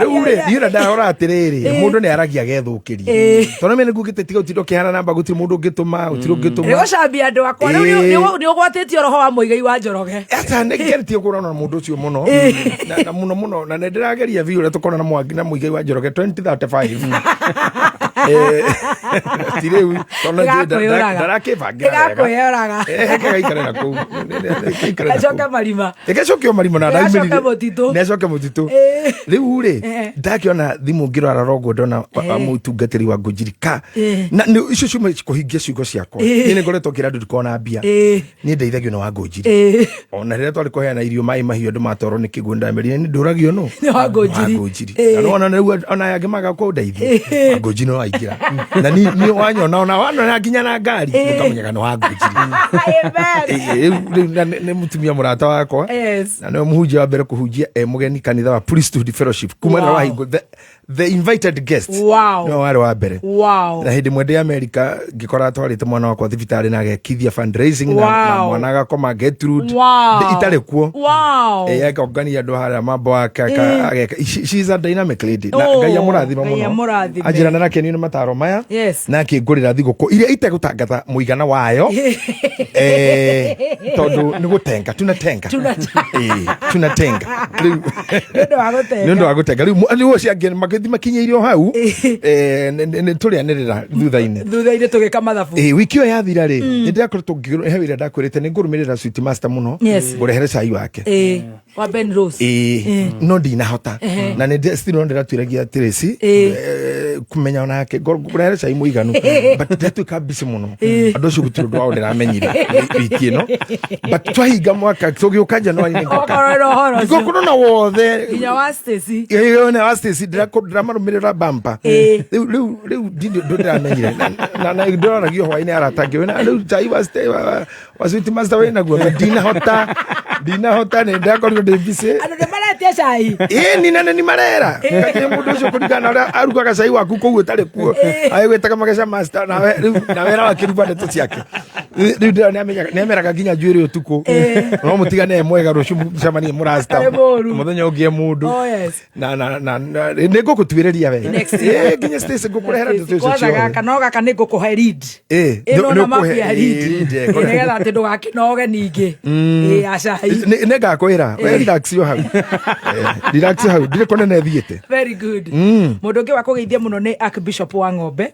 Rĩu rĩ, niĩ na ndahora atĩrĩrĩ, mũndũ nĩ aragia agethũkĩria. Tondũ mimi nĩngugĩte tiga ũtinde ũkĩhana namba, gũtirĩ mũndũ ũngĩtũma, gũtirĩ ũngĩtũma. Nĩ gũcambia andũ akwa. Rĩu nĩ ũgwatĩtio roho wa Mũigai wa Njoroge. Aca, nĩ ngeretie kũrona na mũndũ ũcio mũno. Na mũno mũno, na nĩ ndĩrageria biũ ũrĩa tũkorwo na Mwangi na Mũigai wa Njoroge 2035. Ti rĩu, tondũ nĩ njũĩ Ĩgakwĩyũraga. ndarakĩbangĩra wega. Ĩgakwĩyũraga. Reke gaikare na kũu. Reke gaikare na kũu. Gacoke marima. Ĩgacokio marima na Ĩgacoke ndaumĩrire. mũtitũ. Nĩ acoke mũtitũ. Rĩu rĩ, ndakĩona thimũ ngĩrora roguo ndona mũtungatĩri wa Ngũnjiri ka. Na nĩ icio ciuma kũhingia ciugo ciakwa. Niĩ nĩ ngoretwo ngĩra andũ ndikoragwo na mbia. Niĩ ndeithagio nĩ wa Ngũnjiri. Ona rĩrĩa twarĩ kũheana irio maĩ mahiũ andũ matwarwo nĩ kĩguũ ndamerire nĩ ndũragio nũ? Nĩ wa Ngũnjiri. Wa Ngũnjiri. Na nĩwona rĩu ona aya angĩ maga kũndeithia. Wa Ngũnjiri no aingĩra. Na niĩ wanyona ona wanona nginya na ngari ũkamenyaga nĩ wa Ngũnjiri. Rĩu na nĩ mũtumia mũrata wakwa. Na nĩwe mũhunjia wa mbere kũhunjia e mũgeni kanitha wa Priesthood Fellowship kuma rĩrĩa wahingwo the invited guest. Nĩwe warĩ wa mbere. Na hĩndĩ ĩmwe ndĩ America ngĩkora atwarĩte mwana wakwa thibitarĩ na agekithia fundraising na mwana agakoma Gertrude. Itarĩ kuo. Akongania andũ harĩa mambo ake, ageka. She is a dynamic lady. Na Ngai amũrathime Ngai mũno. amũrathime. Anjĩra na nakenio nĩ mataro maya. Na akĩngũrĩra thigũkũ iria itegũtangatha mũigana wayo. Tondũ nĩ gũtenga, tunatenga. Tunatenga. Rĩu Nĩ ũndũ wa gũtenga. Nĩ ũndũ wa gũtenga. Rĩu rĩu ũcio angĩ magĩthiĩ makinyĩire o hau. Nĩ tũrĩanĩrĩra thutha-inĩ. Thutha-inĩ tũgĩka mathabu. Wiki ĩyo yathira rĩ, nĩ ndĩrakoretwo ngĩgũra, he wĩra ndakwĩrĩte nĩ ngũrũmĩrĩra Sweet Master mũno. Ngũrehere cai wake. Wa Ben Rose. No ndinahota. Na nĩ still no ndĩratuĩragia Tracy, kũmenya onake, ngũrehere cai mũiganu. But ndatuĩka busy mũno. Andũ acio gũtirĩ ũndũ wao ndĩramenyire wiki ĩno. But twahinga mwaka, tũgĩũka January nĩ ngoka. Okorwo na ũhoro ũcio. Ngũkorwo na wothe. Nginya wa Stacy. Na wa Stacy, ndĩramarũmĩrĩra bumper. Rĩu, rĩu, rĩu ndindi ũndũ ndĩramenyire. Na ndĩroragio hwaĩ-inĩ arata angĩ, wĩna, rĩu cai wa Stacy, wa Sweet Master wĩna guo, na ndinahota, nĩ ndakorirwo ndĩ busy. Andũ nĩ maretia cai. Ni na nĩ marera. Kaingĩ mũndũ ũcio kũringana na ũrĩa arugaga cai waku kũu ũtarĩ kuo. Agĩgwĩtaga Mageca Master, nawe rĩu, na wĩra wakĩruga ndeto ciake. Rĩu ndĩrona nĩamenyaga, nĩameraga nginya njuĩrĩ ũtukũ. No mũtigane e mwega rũciũ mũcemanie mũrasta. Arĩ mũru. Mũthenya ũngĩ e mũndũ. Oh, yes. Na, nĩ ngũgũtuĩrĩria we. Next year. Nginya Stacy ngũkũrehera ndeto icio Kwanza ciothe. gaka no gaka nĩ ngũkũhe lead. Ĩno Nĩ na mabu ũkũhe ya lead. lead, Nĩgetha atĩ ndũgakĩnoge ningĩ. Aca. Nĩ ngakwĩra, we relax yo hau. Relax hau, ndirĩ kũnene thiĩte. Very good. Mũndũ ũngĩ wa kũgeithia mũno nĩ Archbishop wa Ng'ombe.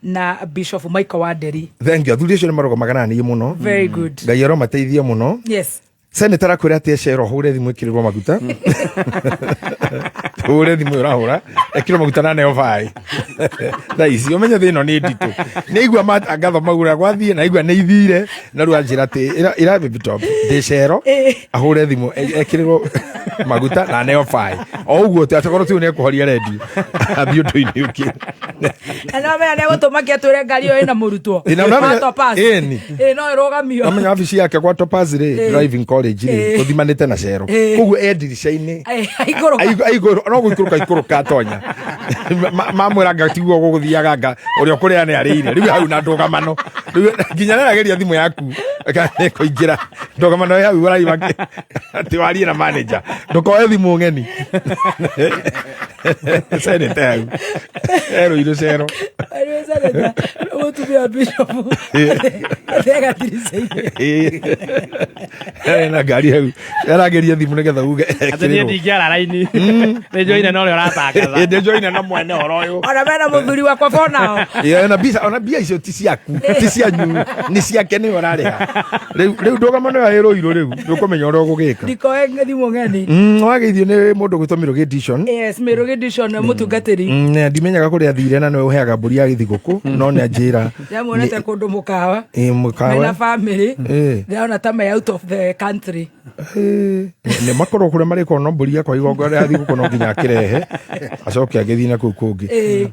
Na Bishop Michael wa Nderi. Thank you. Athuri acio nĩ marũgamaga na niĩ mũno. Very good. Ngai aromateithia mũno. Senator akwĩra atĩ ecero hũre thimũ ĩkĩrĩrwo maguta. Hũre thimũ ũrahũra, ĩkĩrwo maguta na neo baĩ. Thaa ici ũmenye thĩna nĩ nditũ. Nĩ aigua matangatho maura gwathiĩ na aigua nĩ ithire na rĩu anjĩra atĩ ĩra baby top ndĩ cero ahũre thimũ ekĩrĩrwo maguta na neo baĩ. O ũguo atĩ akorwo tu nĩ ekũhoria redio. Athiĩ ũndũ-inĩ ũngĩ. Na no menya nĩ egũtũma atwĩre ngari ĩyo ĩna mũrutwo. Ĩ, na no menya- Wa Topaz. Ĩni. No ĩrũgamio. Amenya wabici yake kwa Topaz rĩ, driving college rĩ, tũthimanĩte na cero. Koguo e ndirica-inĩ. Aikũrũka. Aikũrũka, no gũikũrũka ikũrũka atonya. Mamwĩra anga tiguo gũgũthiaga anga ũrĩa ũkũrĩa nĩ arĩire. Rĩu hau na ndũgamano. Rĩu nginya nĩarageria thimũ yaku kũingĩra ndũgamano ĩ hau ũraima atĩ warie na manager. Ndũkoe thimũ ng'eni. Seneta hau. Erũirũ cero. Erũirũ seneta. Mũtumia wa bishop. Athega ndirica-inĩ. Na ngari hau. Arageria thimũ nĩgetha uge Atĩ niĩ ekĩrĩrwo. ndingĩara raini. Nĩ Nĩ njoine na ũrĩa ũratangatha. Nĩ njoine na mwene ũhoro ũyũ. Ona mena mũthuri wakwa bonao. Ĩĩ, ona mbia ona mbia icio ti ciaku, ti cianyu, nĩ ciake nĩwe ũrarĩha. Rĩu ndũgamo nĩyo ĩ Rũirũ rĩu, ndũkũmenya ũrĩa ũgũgĩka. Ndikoe thimũ ng'eni. Wageithio nĩ mũndũ gwĩtwo Mĩrũgĩ Edition. Yes, Mĩrũgĩ Edition mũtungatĩri. Na ndimenyaga kũrĩa athire na nĩwe ũheaga mbũri ya gĩthigũkũ, no nĩ anjĩra. Ndĩramuonete kũndũ mũkawa. Ĩ, mũkawa. Mena family. Ĩ. Ndĩrona ta me out of the country. Nĩ makorwo kũrĩa marĩkorwo no mbũri yakwa igongona rĩa thigũkũ no nginya akĩrehe acoke agĩthiĩ na kũu kũngĩ.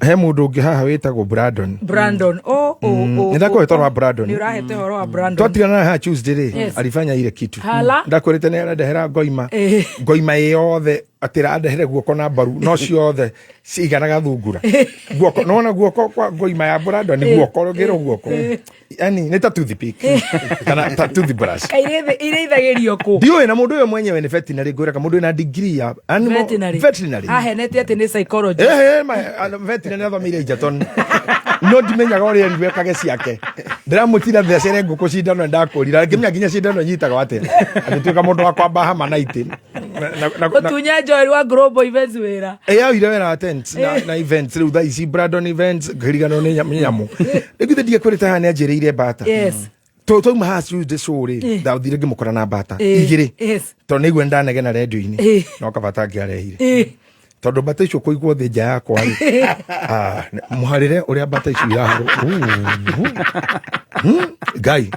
He mũndũ ũngĩ haha wĩtagwo Brandon. Brandon. Oh, oh, oh. Nĩ ndakũhe ũhoro wa Brandon. Nĩ ũrahete ũhoro wa Brandon. Twatigana naye haha Tuesday rĩ, alifanya ile kitu. Hala. Ndakwĩrĩte nĩ arandehera ngoima. Ngoima ĩ yothe atĩ randehere guoko na mbaru no ciothe ciganaga thungura. Guoko nona guoko kwa ngoima ya Brandon nĩ guoko rũgĩrwo guoko. Yani nĩ ta toothpick kana ta toothbrush. Irĩithagĩrio kũ? Ndiũĩ na mũndũ ũyũ mwenyewe nĩ veterinary, ngwĩraga mũndũ wĩna degree ya animal Veterinary. veterinary. Ahenete atĩ nĩ psychology. Ehe, veterinary athomeire Egerton. No ndimenyaga ũrĩa erirwo ekage ciake. Ndĩramũtira thecere ngũkũ cindano ndakũrira ngĩmenya nginya cindano nyitagwo atĩa. Agĩtuĩka mũndũ wa kwamba hama na itĩ. Gũtunya Joel wa Global Events wĩra. Ĩ, oire wĩra wa tents na events rĩu thaa ici Brandon events ngĩriganĩrwo nĩ nyamũ. Rĩu githĩ ndiakwĩrĩte haha nĩ anjĩrĩire mbata. Yes. Twauma haha Tuesday show rĩ, ndathire ngĩmũkora na mbata igĩrĩ. Tondũ nĩigua ndanegena rendio-inĩ. No kabata angĩarehire. Tondũ mbata icio kũigwo thĩ nja yakwa rĩ, mũharĩre ũrĩa mbata icio iraharwo. Ngai,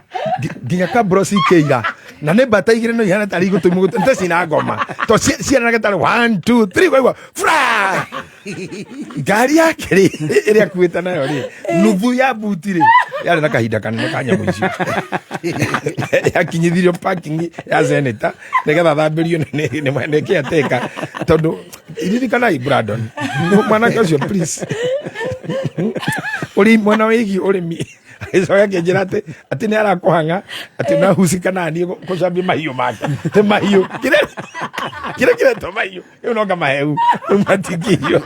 nginya kabro cikĩira. Na nĩ mbata igĩrĩ no ihana tarĩ igũtũ imwe nĩ cina ngoma. To ciananaga tarĩ 1 2 3 kwaigua fra. Ngari yake rĩ, ĩrĩa akuĩte nayo rĩ, nuthu ya buti rĩ, yarĩ na kahinda kanene ka nyamũ icio. Yakinyithirio parking ya Senator nĩgetha thambĩrio nĩ caretaker. Tondũ ririkanai Brandon, mwanake ũcio please. Ũrĩ mwena wĩgiĩ ũrĩmi. Agĩcoka akĩnjĩra atĩ nĩ arakũhang'a atĩ nahusika na niĩ gũcambia mahiũ make. Atĩ mahiũ kĩrĩa kĩretwo mahiũ rĩu no ngamaheu rĩu matingĩiywo.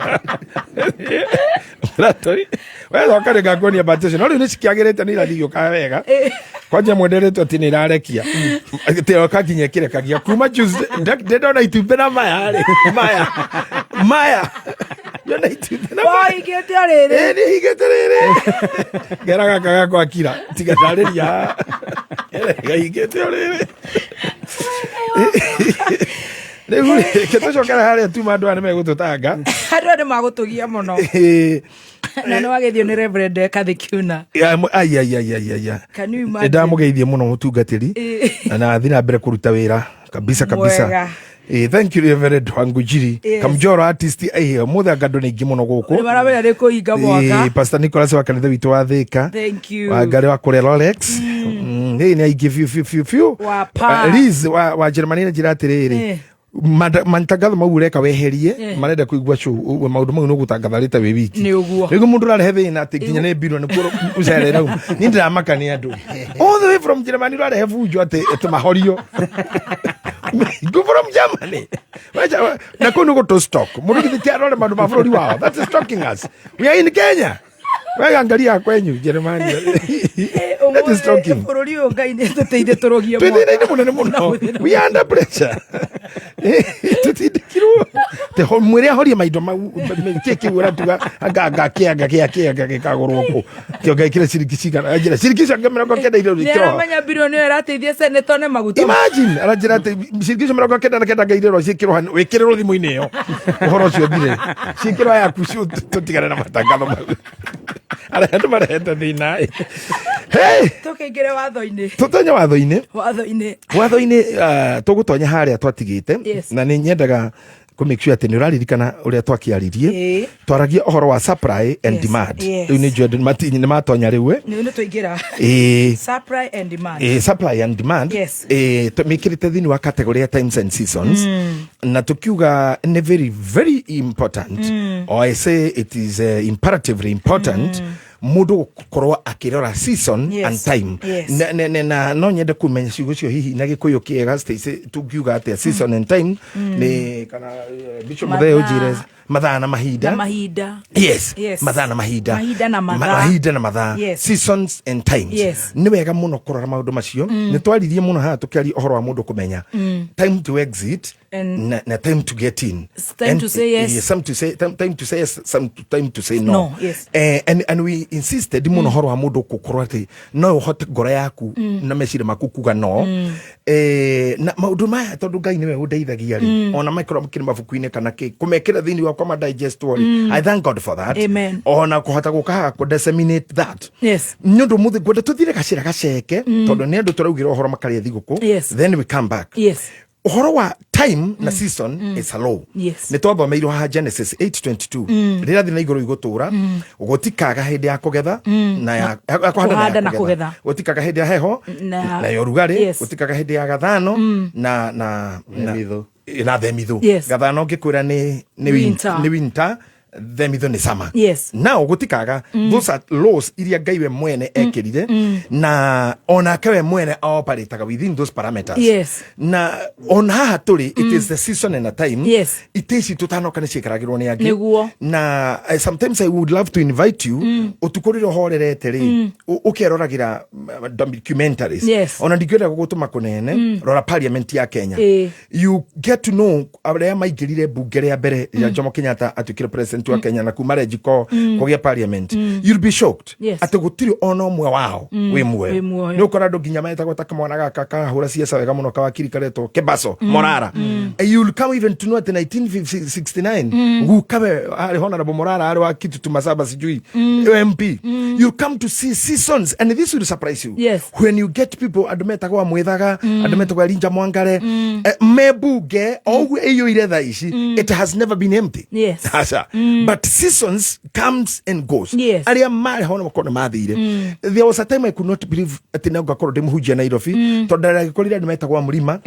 Brandon, we coka rĩ ngakuonia mbata icio no rĩu nĩ cikĩagĩrĩte nĩ irathiĩ igĩũkaga wega. Kwanja mwenderetwo atĩ nĩ irarekia. Atĩ oka nginya ĩkĩrekagia kuma Tuesday ndĩndona itumbĩ na maya rĩ, maya maya ndĩrona itumbĩ na maya. Wahingĩte o rĩrĩ. Ĩ, nĩ hingĩte rĩrĩ. Ngera gaka gakwa kira tiga ndarĩria gahingĩte o rĩrĩ. Rĩu rĩ, reke tũcokere harĩa tuma andũ aya nĩ megũtũtanga. Andũ aya nĩ magũtũgia mũno. Na nĩ wageithio nĩ Reverend Kathikiuna. Ai, ai, ai, ai, ai, ai. Can you Nĩ imagine? ndamũgeithie mũno mũtungatĩri na athiĩ na mbere kũruta wĩra kabisa kabisa. Mwega. Thank you Reverend Wangujiri. Kamjoro artist mũthĩ anga andũ nĩ aingĩ mũno gũkũ. Nĩ maramenya nĩ kũhinga mwaka. Pastor Nicholas wa kanitha witũ wa Thika. Thank you. Wa Ngarĩ wa kũrĩa Rolex. Ĩ, nĩ aingĩ biũ biũ biũ biũ. Wa pa. Liz wa Germany njĩra atĩrĩrĩ. Matangatho mau ũreka weherie marenda kũigua show maũndũ mau nĩ ũgũtangatha rĩta wĩ wiki. Nĩ ũguo. Rĩu mũndũ ũrarehe thĩna atĩ nginya nĩ mbirwo nĩkuo ũcere rau. Niĩ ndĩramaka nĩ andũ. All the way from Germany ũrarehe bunjo atĩ mahorio. Go from Germany. Wacha, na kũu nĩ gũtũ stock. Mũndũ githĩ ti arore maũndũ ma bũrũri wao. That is stalking us. We are in Kenya. Wewe angalia kwenyu Germany. That is stalking. Bũrũri ũyũ Ngai nĩ tũteithie tũrũgie Twĩ thĩna-inĩ mũnene mũno. We are under pressure. Tũtindĩkirwo. Mwĩre ahorie maindo mau kĩ kĩu ũratuga anga anga kĩanga kĩa kĩanga gĩkagũrwo kũ. Kĩonga ĩkĩre ciringi cigana. Anjĩra ciringi icio anga 90 iria Nĩ ũrĩkĩra. aramenya birioni ĩyo ĩrateithia senator nĩ maguta. Imagine aranjĩra atĩ ciringi icio 99 ngairĩrwo ciĩkĩrwo wĩkĩrĩrwo thimũ-inĩ ĩyo. Ũhoro ũcio ũthire. Ciĩkĩrwo yaku tũtigane na matangatho mau. Arĩa andũ marehete thĩna ĩ. Hey! Tũkĩingĩre watho-inĩ. Tũtonye watho-inĩ. Watho-inĩ. Watho-inĩ, tũgũtonya harĩa twatigĩte. Yes. Na nĩ nyendaga kũ make sure atĩ nĩ ũraririkana ũrĩa twakĩaririe. Twaragia ũhoro wa supply and demand. Rĩu nĩ njũĩ andũ nĩ matonya rĩu, ĩ. Nĩ twaingĩra. Supply and demand. Supply and demand. Mĩkĩrĩte thĩinĩ wa category ya times and seasons. Na tukiuga nĩ very very important. Or I say it is imperatively important. Mũndũ gũkorwo akĩrora season and time. Na no nyende kũmenya ciugo icio hihi na Gĩkũyũ kĩega, Stacy, tungiuga atĩa season and time nĩ kana Bishop Mathaa. Mũthee ũnjĩre mathaa na mahinda. Na mahinda. Yes. Yes. Mathaa na mahinda. Mahinda na mathaa. Mahinda na mathaa. Seasons and times. Nĩ wega mũno kũrora maũndũ macio. Nĩ twaririe mũno haha tũkĩaria ũhoro wa mũndũ kũmenya time to exit na time to get in. Time And, to say yes. Some to say time to say yes, some to, time to say no. No, yes. And we insisted mũno ũhoro wa mũndũ gũkorwo atĩ no ũhote ngoro yaku na meciria maku kuga no. Na maũndũ maya, tondũ Ngai nĩwe ũndeithagia rĩ, ona makorwo makĩrĩ mabuku-inĩ kana kĩ kũmekĩra thĩinĩ wakwa ma digest rĩ, I thank God for that. Amen. Ona kũhota gũka haha kũ disseminate that. Nĩ ũndũ mũthĩ ngwenda tũthire gacĩra gaceke, tondũ nĩ andũ tũraugĩra ũhoro makarĩa thigũkũ. Then we come back. Ũhoro wa time na season is a law. Nĩ twathomeirwo haha Genesis 8:22, rĩrĩa thĩ na igũrũ igũtũra, gũtikaga hĩndĩ ya kũgetha na ya Kũhanda kũhanda na na ya kũgetha. kũgetha, gũtikaga hĩndĩ ya heho na ya ũrugarĩ, gũtikaga hĩndĩ ya gathano na Themithũ. Na themithũ. Gathano ngĩkwĩra nĩ Winter. Nĩ winter, themithũ nĩ summer. Now gũtikaga, those are laws iria Ngai we mwene ekĩrire, na onake we mwene operataga within those parameters. Na ona haha tũrĩ, it is the season and a time. Itĩ ici tũtanoka nĩ ciĩkaragĩrwo nĩ angĩ. Na sometimes I would love to invite you, ũtukũ rĩrĩa ũhorerete rĩ, ũkeroragĩra documentaries. Ona ndingĩenda gũgũtũma kũnene, rora parliament ya Kenya. You get to know arĩa maingĩrire mbunge rĩa mbere rĩrĩa Jomo Kenyatta atuĩkire president wa Kenya, na kuma Renjiko kũgĩa parliament. You'll be shocked atĩ gũtirĩ ona ũmwe wao wĩ Wĩ muoyo. muoyo. Nĩ ũkora andũ nginya metagwo ta kamwana gaka kahũra ciaca wega mũno, kawakiri karetwo Kebaso Morara. And you'll come even to know atĩ 1969 gukawe arĩ Honorable Morara, arĩ wa Kitutu Masaba sijui MP. You'll come to see seasons, and this will surprise you when you get people, andũ metagwo a Mwithaga, andũ metagwo Elijah Mwangare, me bunge o ũguo ĩiyũire thaa ici. It has never been empty. Aca. But seasons comes and goes. Arĩa marĩ ho makorwo nĩ mathire. There was a time I could not believe atĩ no ngakorwo ndĩ mũhunjia Nairobi, tondũ ndagĩkorire andũ metagwo a Mũrima,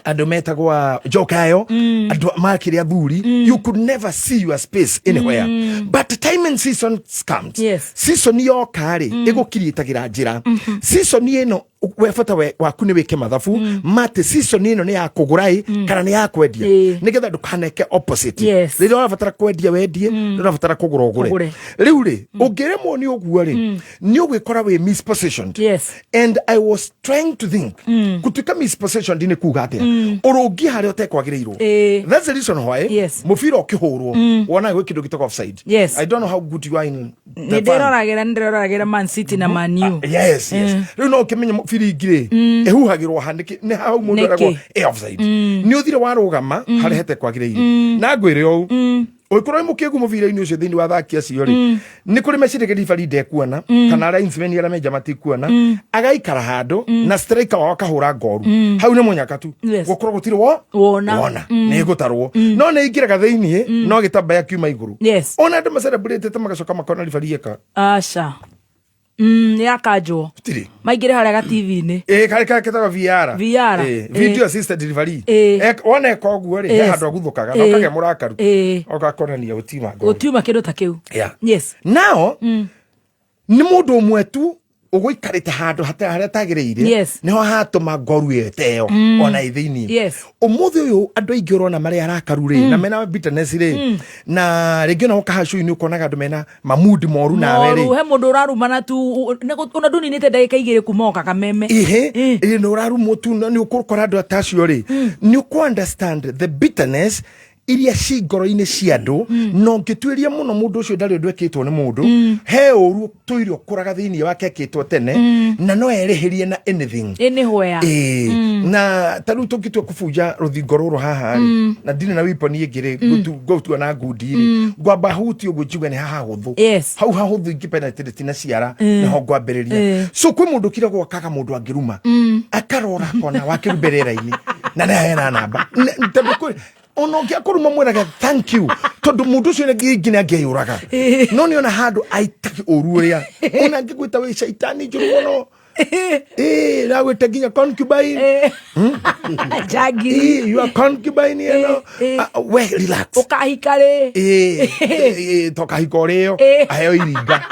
andũ metagwo a Njokayo, andũ makĩrĩ athuri. You could never see your space anywhere. But time and season comes. Season yoka rĩ, ĩgũkiriĩtagĩra njĩra. Season ĩno we bata waku nĩ wĩke mathabu matĩ season ĩno nĩ ya kũgũra ĩ kana nĩ ya kwendia, nĩgetha ndũkaneke opposite. Rĩrĩa ũrabatara kwendia wendie, rĩrĩa ũrabatara kũgũra ũgũre. Ũgũre. Rĩu rĩ, ũngĩremwo nĩ ũguo rĩ, nĩ ũgwĩkora wĩ mispositioned. And I was trying to think, gũtuĩka mispositioned nĩ kuga atĩa? Ũrũngie harĩa ũtekwagĩrĩirwo. That's the reason why mũbira ũkĩhũrwo wonaga gwĩ kĩndũ gĩtagwo offside. I don't know how good you are in Nĩ the fan. ndĩroragĩra Man City na Man U. Yes. Rĩu no ũkĩmenye biringi rĩ ĩhuhagĩrwo ha nĩkĩ nĩ hau mũndũ Nĩkĩ? eragwo ĩ offside, nĩ ũthire warũgama harĩa hetekwagĩrĩire. Na ngwĩre ũũ, ũngĩkorwo wĩ mũkĩgu mũbira-inĩ ũcio thĩinĩ wa athaki acio rĩ, nĩ kũrĩ meciragia ribari ndekuona kana linesmen arĩa menja matikuona, agaikara handũ na striker wao akahũra ngoru hau nĩ mũnyaka tu. Gũkorwo gũtirĩ wo Wona. Wona nĩ ĩgũtarwo, no nĩ ingĩraga thĩinĩ no gĩtambaya kiuma igũrũ. Ona andũ macelebrate magacoka makona ribari eka Aca, nĩ yakanjwo. Gũtirĩ. Maingĩre harĩa ga TV-inĩ. Ĩ karĩ karĩ ketagwo VR. VR. Ĩ, video assisted referee. Wona eka ũguo rĩ, he handũ aguthũkaga na ũkagĩa mũrakaru, ũgakonania gũtiuma ngoro. Gũtiuma kĩndũ ta kĩu. Now nĩ mũndũ ũmwe tu ũgũikarĩte handũ harĩa tagĩrĩire, nĩho hatũma ngoru ĩyo ĩteo ona ĩ thĩinĩ. Ũmũthĩ ũyũ andũ aingĩ ũrona marĩ arakaru rĩ, na mena bitterness rĩ, na rĩngĩ ona ũkaha cũinĩ ũkonaga andũ mena mamudi moru nawe Moru, rĩ, he mũndũ ũrarumana tu ona ndũninĩte ndagĩka 2 kuma oka kameme. Ihe ĩ nĩ ũrarumwo tu, na nĩ ũkũkora andũ ta acio rĩ, nĩ ũkũ understand the bitterness iria ci ngoro-inĩ cia andũ. Na ũngĩtuĩria mũno, mũndũ ũcio ndarĩ ũndũ ekĩtwo nĩ mũndũ, he ũru tũire ũkũraga thĩinĩ wake ekĩtwo tene, na no erĩhĩrie na anything. Anywhere. Ĩĩ, na ta rĩu tũngĩtua kũbunja rũthingo rũrũ haha rĩ, na ndirĩ na weapon ĩngĩ rĩ, ngũtua na ngundi rĩ, ngwamba huti ũguo njigue nĩ haha hũthũ. Hau hahũthũ ingĩpenetrate na ciara, nĩho ngwambĩrĩria. So kwĩ mũndũ ũkiragwo akaga mũndũ angĩruma, akarora akona wakĩrumbe rĩera-inĩ na nĩ hena namba tondũ kwĩ ona ũngĩakũruma mwĩraga thank you, tondũ mũndũ ũcio nginya angĩeyũraga, no nĩ ona handũ aitagi ũru ũrĩa ona angĩgwĩta wĩ caitani njũru mũno. Ĩĩ, ragwĩte nginya concubine. Njangiri. Ĩĩ, you are concubine ĩno. Ah, we relax. Ũkahika rĩ? Ĩĩ, ĩĩ, to kahika ũrĩo aheo iringa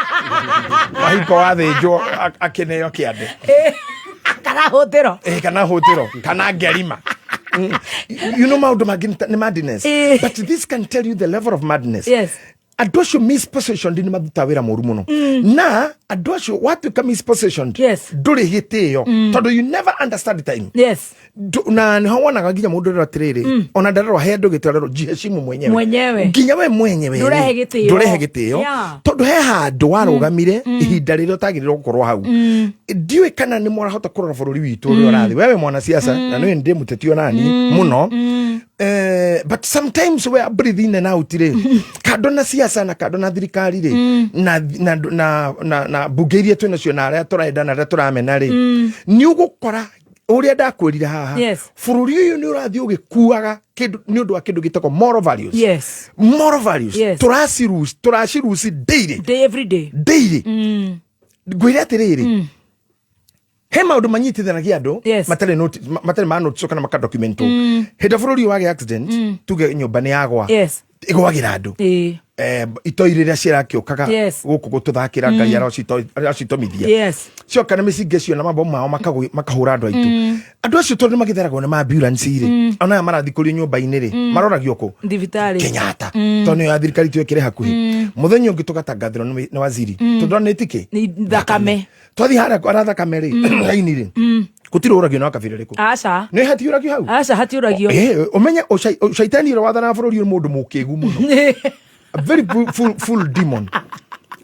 kahika wathĩnjwo akĩneo kĩande. Kana hũtĩro. Ĩĩ, kana hũtĩro kana ngerima. You know maũndũ mangĩ nĩ madness, but this can tell you the level of madness. Andũ acio mispositioned nĩ maruta wĩra mũru mũno, na andũ acio watuĩka mispositioned ndũrĩ gĩtĩo, tondũ you never understand time. Na nĩho wonaga nginya mũndũ ũrĩa atĩrĩrĩ, ona ndarerwo he andũ gĩtĩo, arerwo jiheshimu mwenyewe. Mwenyewe. Nginya we mwenyewe rĩ, Ndũrehe gĩtĩo. ndũrehe gĩtĩo, tondũ he handũ warũgamire ihinda rĩrĩa ũtagĩrĩirwo gũkorwo hau. Ndiũĩ kana nĩ mwarahota kũrora bũrũri witũ ũrĩa ũrathiĩ, wewe mwanasiasa, na nĩwe ndĩ mũteti onani mũno. But sometimes we are breathing in and out rĩ, kando na siasa na kando na thirikari rĩ, na mbunge iria twĩ nacio na arĩa tũrenda na arĩa tũramena rĩ, nĩ ũgũkora ũrĩa ndakwĩrire haha, bũrũri ũyũ nĩ ũrathiĩ ũgĩkuaga kĩndũ nĩ ũndũ wa kĩndũ gĩtagwo moral values. Moral values. Tũraciruci daily. Day, every day. Daily. Ngwĩre atĩrĩrĩ, he maũndũ manyitithanagia andũ matarĩ matarĩ ma notice kana makadocumentwo. Hĩndĩ ĩrĩa bũrũri ũyũ wagĩa accident, tuge nyũmba nĩ yagwa, ĩgwagĩra andũ. Itoi rĩrĩa cirakĩũkaga gũkũ gũtũthakĩra, Ngai aracitomithia. Cioka na mĩcinga icio na mabomu mao makahũra andũ aitũ. Andũ acio tondũ nĩ magĩtheragwo nĩ maambulance rĩ, ona aya marathiĩ kũrio nyũmba-inĩ rĩ, maroragio kũ? Thibitarĩ. Kenyatta, tondũ nĩyo ya thirikari tu ĩkĩrĩ hakuhĩ. Mũthenya ũngĩ tũgatangathĩrwo nĩ waziri, tondũ nĩ tikĩ Nĩ thakame. Twathiĩ harĩa ara thakame rĩ, raini rĩ, gũtirĩ ũragio na kabira rĩkũ. Aca. Nĩ hatiũragio hau. Aca, hatiũragio. Ũmenye shaitani ũrĩa wathanaga bũrũri ũyũ nĩ mũndũ mũkĩgu mũno, a very full, full demon.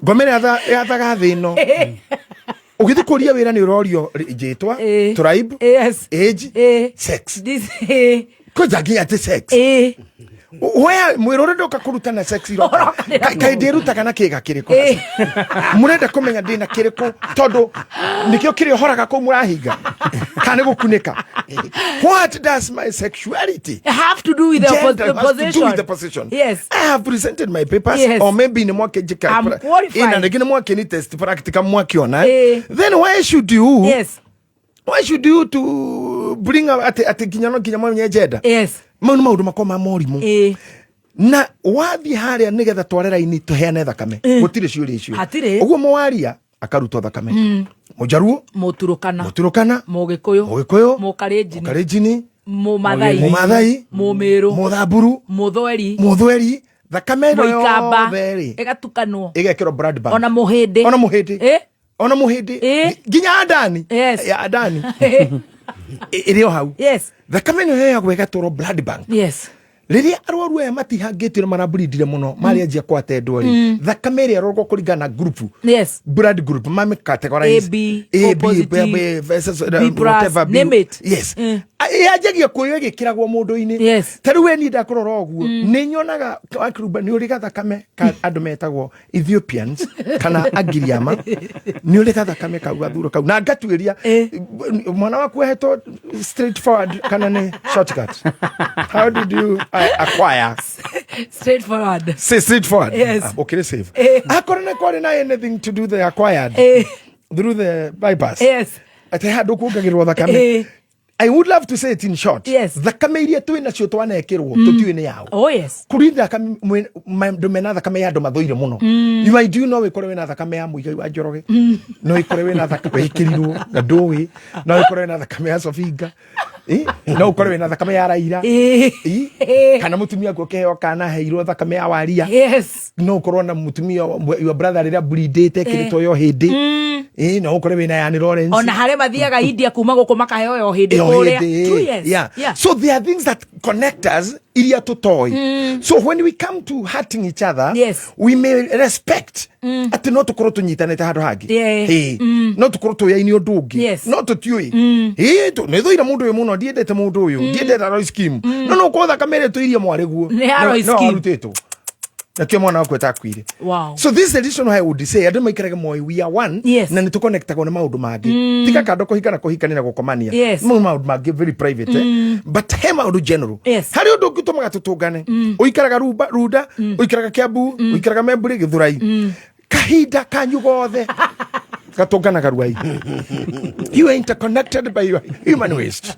Ngoma ĩrĩa yathaga thĩ ĩno, ũgĩthiĩ kũria wĩra nĩ ũrorio njĩtwa, tribe, age, sex. Kwanja nginya atĩ sex. We mwĩra ũrĩa ndoka kũrutana sex iroka. Kaĩ ndĩrutaga na kĩga kĩrĩkũ? Mũrenda kũmenya ndĩna kĩrĩkũ tondũ nĩkĩo kĩrĩa ũhoraga kũu mũrahinga kana nĩ gũkunĩka? What does my sexuality have to do with the gender the has to do position? with the position? I have presented my papers, or maybe nĩ mwakĩnjĩka I'm qualified. Ĩna rĩngĩ nĩ mwakĩni test practical mwakĩona. Then why should you why should you to bring up atĩ nginya no nginya mamenye gender? Mau nĩ maũndũ makwa ma morimũ. Na wathiĩ harĩa nĩgetha tware raini tũheane thakame, gũtirĩ ciũria icio. Hatirĩ. Ũguo mũwaria akarutwo thakame, mũjaruo, Mũturukana, mũturukana, Mũgĩkũyũ, Mũgĩkũyũ, Mũkarenjini, Mũkarenjini, Mũmathai, Mũmathai, Mũmĩrũ, Mũthamburu, Mũthweri, Mũthweri, thakame ĩno Mũikamba, yothe rĩ ĩgatukanwo. Ĩgekĩrwo blood bank. Ona mũhĩndĩ. Ona mũhĩndĩ. Ona mũhĩndĩ. Nginya adani ya adani ĩrĩ o hau. Thakame ĩno yoyagwo ĩgatwarwo blood bank. Rĩrĩa arwaru aya matihangĩtio na maraburindire mũno marĩanjia kwatendwo rĩ, thakame ĩrĩa ĩroragwo kũringana na group, blood group mame categorize. A, B, A, O B, positive, B, B, versus, B plus, whatever, B. name it. Yes. Yanjagia kuoywo ĩgĩkĩragwo mũndũ-inĩ. Ta rĩu we niĩ ndakũrora ũguo nĩ nyonaga wakiruba nĩ ũrĩ gathakame ka andũ metagwo Ethiopians kana Agiriama, nĩ ũrĩ gathakame kau gathuro kau na ngatuĩria mwana waku ahetwo straight forward kana nĩ shortcut. How did you acquire? Straightforward. Say straightforward. Yes. Ah, okay, safe. Akorwo nĩ kwarĩ na anything to do the acquired through the bypass, atĩ handũ kuongagĩrĩrwo thakame. I would love to say it in short. Thakame iria twĩ nacio twanekĩrwo tũtiũĩ nĩ yaũ. Oh yes. Kũrĩ thakame andũ mena thakame ya andũ mathũire mũno. You might do no wĩkore wĩna thakame ya Mũigai wa Njoroge. No wĩkore wĩna thakame wĩkĩrirwo na ndũĩ. No wĩkore wĩna thakame ya Sofinga. No ũkore wĩna thakame ya Raila. Kana mũtumia waku ũkĩheo kana heirwo thakame ya Waria. No ũkorwo na mũtumia your brother rĩrĩa bleedĩte ĩkĩrĩtwo yo hĩndĩ. No ũkore wĩna ya Lawrence. Ona harĩa mathiaga India kuma gũkũ makaheo yo hĩndĩ Ĩyo kũrĩa. hĩndĩ, True, yes. yeah. Yeah. So there are things that connect us iria tũtoĩ. So when we come to hurting each other, we may respect atĩ no tũkorwo tũnyitanĩte handũ hangĩ. No tũkorwo tũyaine ũndũ ũngĩ. No tũtiũĩ. Nĩ thũire mũndũ ũyũ mũno, ndiendete mũndũ ũyũ, ndiendete Alois Kim. No no ũkorwo thakame ĩrĩa tũirie mwarĩguo Nĩ ya Alois no Kim. arutĩtwo nakĩo mwana waku etakuire. So this is the reason why I would say andũ maikarage moĩ we are one, na nĩ tũconnectagwo nĩ maũndũ mangĩ. Tiga kando kũhikana kũhikania na gũkomania. Mau maũndũ mangĩ very private, But he maũndũ general. Harĩ ũndũ ũngĩ ũtũmaga tũtũngane. Ũikaraga Runda, ũikaraga Kiambu, ũikaraga Memburi, Gĩthũrai, kahinda kanyu gothe. Gatũnganaga ruai. You are interconnected by your human waste.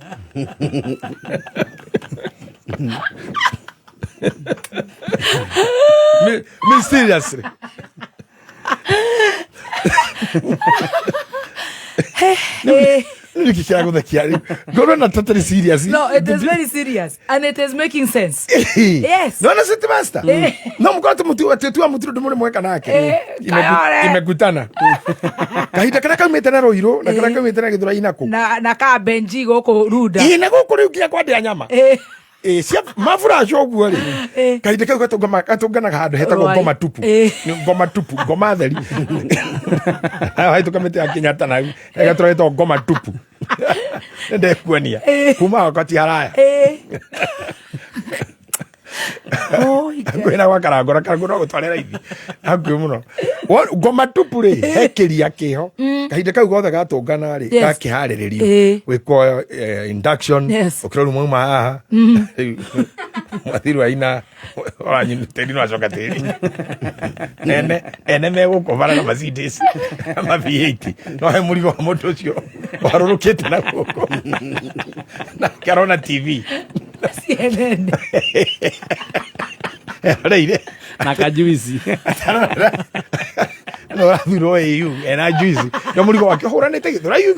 Me seriously. Nä kä kä ragå rä ngorwo na totally serious. No, it is very serious and it is making sense. Yes. Nona city master. Eh. No mkorwo atä mutua mutirå ndå må rä mweka nake. Kayore. Imekutana kahinda karĩa kaumĩte na rũirũ na karĩa kaumĩte na gĩthũrai nakũ. Na ka benji gũkũ runda. Ĩ na gũkũ rĩu nginya kwandĩa nyama. Ĩ cia maburaco ũguo rĩ, kahinda kau gatũnganaga handũ hetagwo Rwai. ngoma tupu. Nĩ ngoma tupu, ngoma theri. Haitũka mĩtĩ ya Kenyatta na gatũra getagwo ngoma tupu. Nĩndekuonia kuma wakati haraya. Hakuhĩ na gwa Karangũ, na Karangũ no gũtware raithi hakuhĩ mũno. Ngoma tupu rĩ, he kĩria kĩho. Kahinda kau gothe gatũngana rĩ, gakĩharĩrĩrio gwĩkwo induction. Ũkĩrorwo mwauma haha. Rĩu, mwathirwo aina wanyu tĩri no acoka tĩri ene ene megũkũ bara na Mercedes na ma V8, no he mũrigo wa mũndũ ũcio warũrũkĩte na gũkũ nake arona TV. CNN. Eroreire na kajuici. No ũrathurwo AU ena juici no mũrigo wake ũhũranĩte gĩthũrai,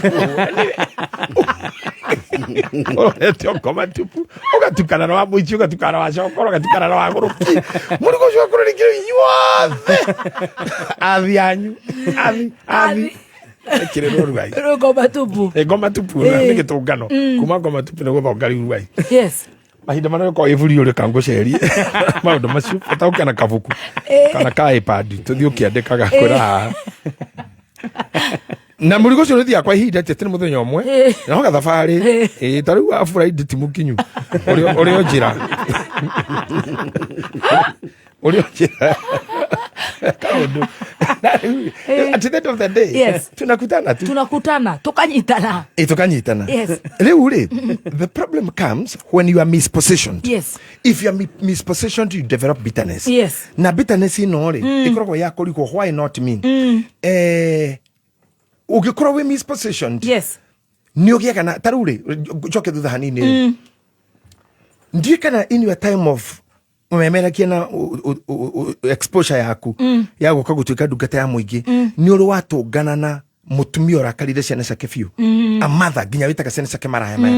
ũrorete ũkoma tupu, ũgatukana na wa mũici, ũgatukana na wa cokoro, ũgatukana na wa gũrũki, mũrigo ũcio wakũrũrĩkĩro inyuothe athi anyu athi athi ekĩrĩrwo ruai. Rĩu ngoma tupu. Ĩ, ngoma tupu nĩ gĩtũngano. Kuma ngoma tupu nĩ gũthonga rĩu ruai. Mahinda marĩa ũkorwo ĩburi ũrĩ kangũcerie maũndũ macio bata ũkĩa na kabuku kana ka iPad tũthiĩ ũkĩandĩkaga kwĩra haha na mũrigo ũcio nĩthiaga kwa ihinda ti atĩ nĩ mũthenya ũmwe. No gathabarĩ. Ĩ ta rĩu aburaindi ti mũkinyu ũrĩa ũnjĩra ũrĩa ũnjĩra kaũndũ. Na rĩu, at the end of the day, tunakutana tu. Tunakutana tukanyitana. Ĩ, tukanyitana. Rĩu rĩ, the problem comes when you are mispositioned. If you are mispositioned, you develop bitterness. Na bitterness ĩno rĩ, ĩkoragwo ya kũrigwo why not me. Ũngĩkorwo wĩ mispositioned, nĩ ũgĩaga na ta rĩu rĩ, njoke thutha hanini rĩ, ndiũĩ kana in your time of ũmemerekia na exposure yaku ya gũka gũtuĩka ndungata ya mũingĩ, nĩ ũrĩ watũngana na mũtumia ũrakarire ciana ciake biũ, a mother nginya wĩtaga ciana ciake maraya maya.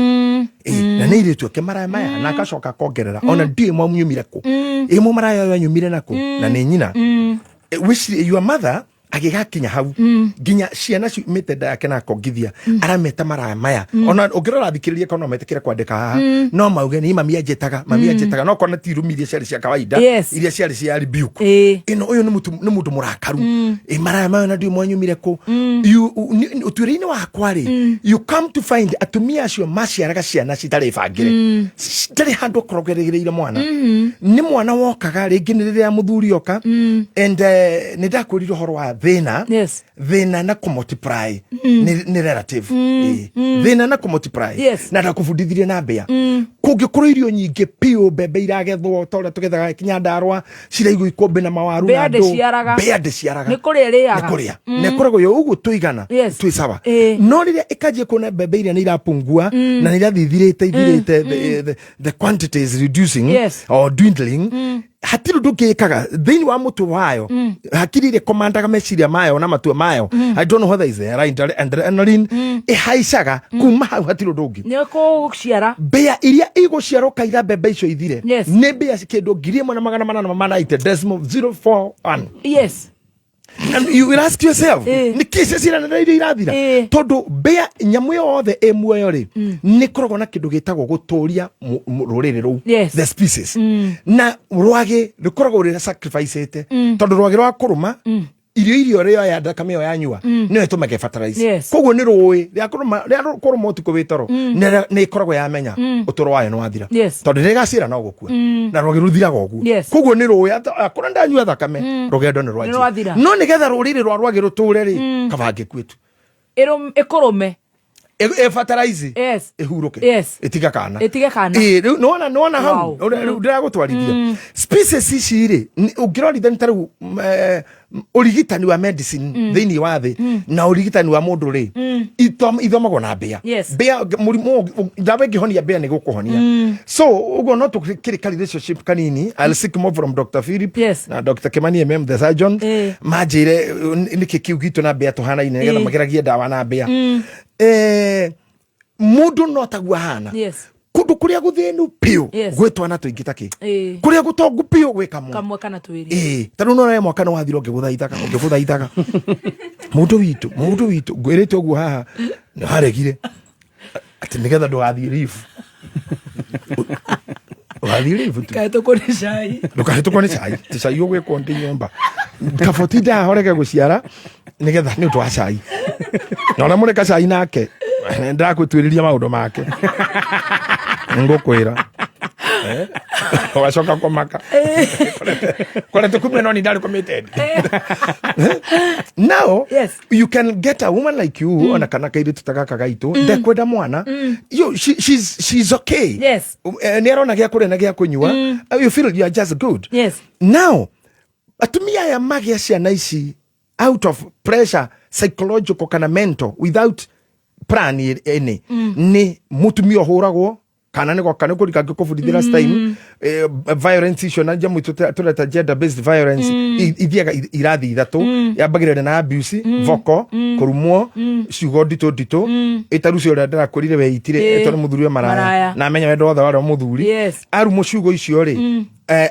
Ĩ, na nĩ airĩtu ake maraya maya, na agacoka akongerera ona ndiũĩ mwamunyumire kũ. Ĩ mũmaraya ũyũ anyumire nakũ? Na nĩ nyina. Which your mother agĩgakinya hau nginya ciana ciumĩte nda yake na akongithia arameta maraya maya. Ona ũngĩrora thikĩrĩria kana no metĩkĩre kwandĩka haha, no mauge ni mami anjĩtaga, mami anjĩtaga, no kona ti irumi iria ciarĩ cia kawaida, iria ciarĩ cia rebuke. Ĩno ũyũ nĩ mũndũ mũrakaru. Ĩ maraya maya na ndiũ mwanyumire kũ. Ũtuĩria-inĩ wakwa rĩ, you come to find atumia acio maciaraga ciana citarĩ bangĩre, citarĩ handũ okorwo erĩgĩrĩire mwana. Nĩ mwana wokaga rĩngĩ nĩ rĩrĩa mũthuri oka. And nĩ ndakwĩrire ũhoro wa thĩna. Thĩna na kũmultiply nĩ relative. Ĩ. Thĩna na kũmultiply. Na ndakũbundithirie na mbĩa. Kũngĩkorwo irio nyingĩ piũ, mbembe iragethwo ta ũrĩa tũgethaga Nyandarua, ciraigwo ikũmbĩ na mawaru Mbĩa na ndũ. ndĩciaraga. Mbĩa ndĩciaraga. Nĩ kũrĩa ĩrĩaga. Nĩ kũrĩa. Na ĩkoragwo yo ũguo tũigana twĩ sawa. No rĩrĩa ĩkanjia kuona mbembe iria nĩ irapungua na nĩ irathiĩ ithirĩte ithirĩte, the quantity is reducing or dwindling, hatirĩ ũndũ ũngĩ ĩkaga thĩinĩ wa mũtwe wayo. Hakiri iria komandaga meciria mayo na matua mayo, I don't know whether is there adrenaline ĩhaicaga kuma hau, hatirĩ ũndũ ũngĩ. Nĩ kũciara. Mbĩa iria igũciarwo kaira mbembe icio ithire nĩ mbĩa kĩndũ 1840.041. And you will ask yourself, nĩ kĩ cio ciranĩra iria irathira? Tondũ mbĩa nyamũ yothe ĩ muoyo rĩ, nĩ ĩkoragwo na kĩndũ gĩtagwo gũtũria rũrĩrĩ rũu, the species. Na rwagĩ rũkoragwo rĩrĩa sacrificete, tondũ rwagĩ rwa kũrũma irio irio rĩoya thakame ĩyo yanyua nĩyo ĩtũmaga fertilize. Koguo nĩ rũĩ rĩa kũrũma rĩa kũrũma ũtukũ wĩ toro, nĩ ĩkoragwo yamenya ũtũro wayo nĩ wathira, tondũ rĩrĩa ĩgacira no gũkua, na rwagĩ rũthiraga ũguo. Koguo nĩ rũĩ akorwo ndanyua thakame, rũgendo nĩ Nĩ rwathira. rwanjia. No nĩgetha rũrĩrĩ rwa rwagĩ rũtũre rĩ, kaba ngĩkue tu. Ĩkũrũme. Ĩ fertilize Yes. Ĩhurũke. Yes. Ĩtiga kana. Ĩtige kana. Ĩ, rĩu nĩwona, nĩwona hau ũrĩa rĩu ndĩragũtwarithia species ici rĩ, ũngĩrorithania ta rĩu ũrigitani wa medicine thĩinĩ wa thĩ na ũrigitani wa mũndũ rĩ, ithomagwo na mbĩa. Mbĩa mũrimũ ndawa ĩngĩhonia mbĩa nĩ gũkũhonia. So ũguo no tũkĩrĩ ka relationship kanini. I'll seek more from Dr. Philip na Dr. Kimani MM the surgeon, manjĩre nĩkĩ kĩu gitũ na mbĩa tũhanaine, nĩgetha mageragie ndawa na mbĩa. Mũndũ no taguo ahana. Kũndũ kũrĩa gũthĩnu biũ gwĩ twana tũingĩ ta kĩ, kũrĩa gũtongu biũ gwĩ kamwe. Kamwe kana twĩrĩ. Ĩĩ, ta rĩu nona mwaka nĩ wathira ũngĩgũthaithaga, ũngĩgũthaithaga, mũndũ witũ, mũndũ witũ, ngwĩrĩte ũguo haha nĩ waregire atĩ nĩgetha ndũgathiĩ leave, ũgathiĩ leave tu. Kahĩtũkwo nĩ cai. Ndũkahĩtũkwo nĩ cai, ti cai ũgwĩkwo ndĩ nyũmba kaboti ndahoreke gũciara nĩgetha nĩ ũndũ wa cai, na ũrĩa mũreka cai nake ndĩrakwĩtuĩrĩria maũndũ make, ngũkwĩra. Ũgacoka kũmaka korete kumbe no ni ndarĩ committed. Now you can get a woman like you, ona kana kairĩtu ta gaka gaitũ, ndekwenda mwana. She's okay. Nĩ arona gĩa kũrĩa na gĩa kũnyua. You feel you are just good. Now atumia aya magĩa ciana ici out of pressure, psychological kana mental, without plan ĩnĩ nĩ mũtumia ũhũragwo kana nĩ goka nĩ kũrika ngĩkũbundithia last time, violence icio na njamũ tũreta gender based violence, ithiaga irathi ithatũ. Yambagĩrĩria na abuse, vocal, kũrumwo ciugo nditũ nditũ, ĩtarucio ũrĩa ndĩrakwĩrire weitire. Tondũ mũthuri we maraya Maraya. Na amenya wendo wothe warĩ wa mũthuri. Arumwo ciugo icio rĩ,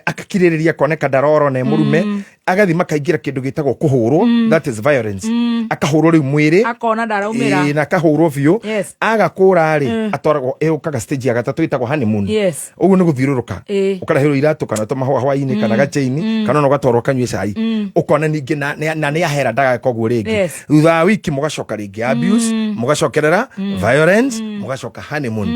akakirĩrĩria koneka ndaroro na mũrume, agathi makaingĩra kĩndũ gĩtagwo kũhũrwo, that is violence. Akahũrwo rĩu mwĩrĩ. Akona ndaraumĩra. Ĩĩ, na akahũrwo biũ. Aga kũra rĩ, atwaragwo, ĩũkaga stage ya gatatũ ĩtagwo honeymoon. Ũguo nĩ gũthiũrũrũka, ũkareherwo iratũ kana tũmahũa hwainĩ kana gachaini kana ona ũgatwarwo kanyue cai, ũkona ningĩ na nĩ ahera, ndageka ũguo rĩngĩ. Thutha wa wiki mũgacoka rĩngĩ abuse, mũgacokerera violence, mũgacoka honeymoon.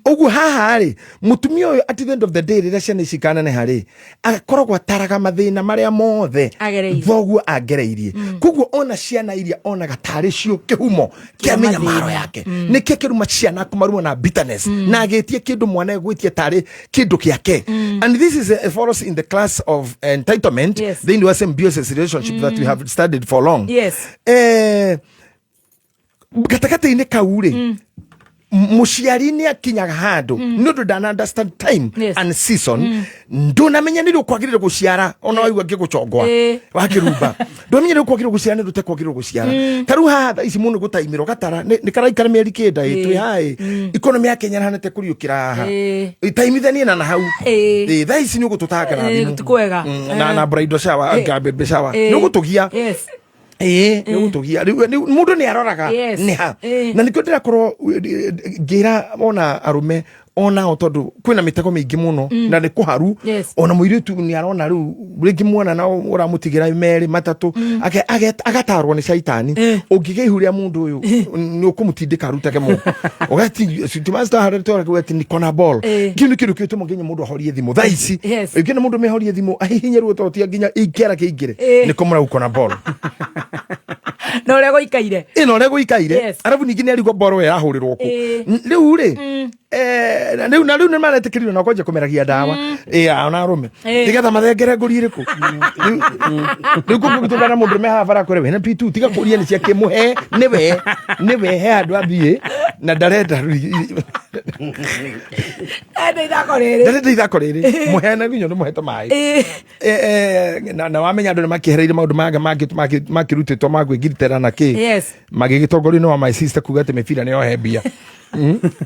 Ũguo haha rĩ, mũtumia ũyũ at the end of the day, rĩrĩa ciana ici ikaneneha rĩ, akoragwo ataraga mathĩna marĩa mothe Agereire. Thoguo agereirie. Koguo ona ciana iria onaga tarĩ cio kĩhumo kĩa Kĩa mĩnyamaro mathĩna. yake, nĩkĩo kĩruma ciana kũmaruma na bitterness, na agĩtie kĩndũ mwana egwĩtie tarĩ kĩndũ kĩake. And this is follows in the class of entitlement thĩinĩ wa symbiosis relationship that we have studied for long. Gatagatĩ-inĩ kau rĩ, mũciari nĩ akinyaga handũ nĩ ũndũ ndana understand time and season. Ndũnamenya nĩ rĩ ũkwagĩrĩire gũciara, ona waigua ngĩgũcongwa wakĩrumba, ndũnamenya nĩ ũkwagĩrĩire gũciara, nĩ ndũtekwagĩrĩire gũciara. Ta rĩu haha thaa ici mũndũ gũtaimĩrwo gatara nĩ karaikara mĩeri kenda ĩ, twĩ haĩ economy ya Kenya ĩhanĩte kũriũkĩra haha. Taimithanie na hau. Ĩ, thaa ici nĩ ũgũtũtanga na thimũ. Ti kwega. Na bridal shower, baby shower, nĩ ũgũtũgia. Ĩĩ, nĩ ũgũtũgia. Rĩu mũndũ nĩ aroraga nĩ ha. Na nĩkĩo ndĩrakorwo ngĩra ona arũme onao, tondũ kwĩna mĩtego mĩingĩ mũno na nĩ kũharu. Ona mũirĩtu nĩ arona rĩu rĩngĩ mwana na ũramũtigĩra merĩ matatũ, agatarwo nĩ caitani, ũngĩgĩa ihu rĩa mũndũ ũyũ nĩ ũkũmũtindĩka arutage moko, ũgati niko na ball. Kĩu nĩ kĩndũ kĩtũma nginya mũndũ ahorie thimũ thaa ici. Ĩngĩ nĩ mũndũ mehorie thimũ ahihinye ruo tondũ nginya ingĩara kĩingĩre nĩko mũrauko na ball. Na ũrĩa gũikaire. Ĩno ũrĩa gũikaire. Arabu ningĩ nĩ arigwo ball ĩrahũrĩrwo kũ. Rĩu rĩ, na rĩu nĩ maretĩkĩrirwo na kwanjia kũmeragia ndawa. Ĩ, ona arũme nĩgetha mathengere ngũri ĩrĩkũ. Rĩu kũngĩgĩtũngana na mũndũ haha bara kwĩre wĩna P2, tiga kũria nĩ ciake, mũhe nĩwe nĩwe he handũ athiĩ na ndarenda. Enda ithako rĩrĩ. Ndarenda ithako rĩrĩ, mũheana nginya nĩ mũhete maĩ. Na wamenya andũ nĩ makĩehereire maũndũ mangĩ makĩrutĩtwo ma kwĩgitĩra na kĩ, magĩgĩtongorio nĩ wa my sister kuga atĩ mĩbira nĩ yohe mbia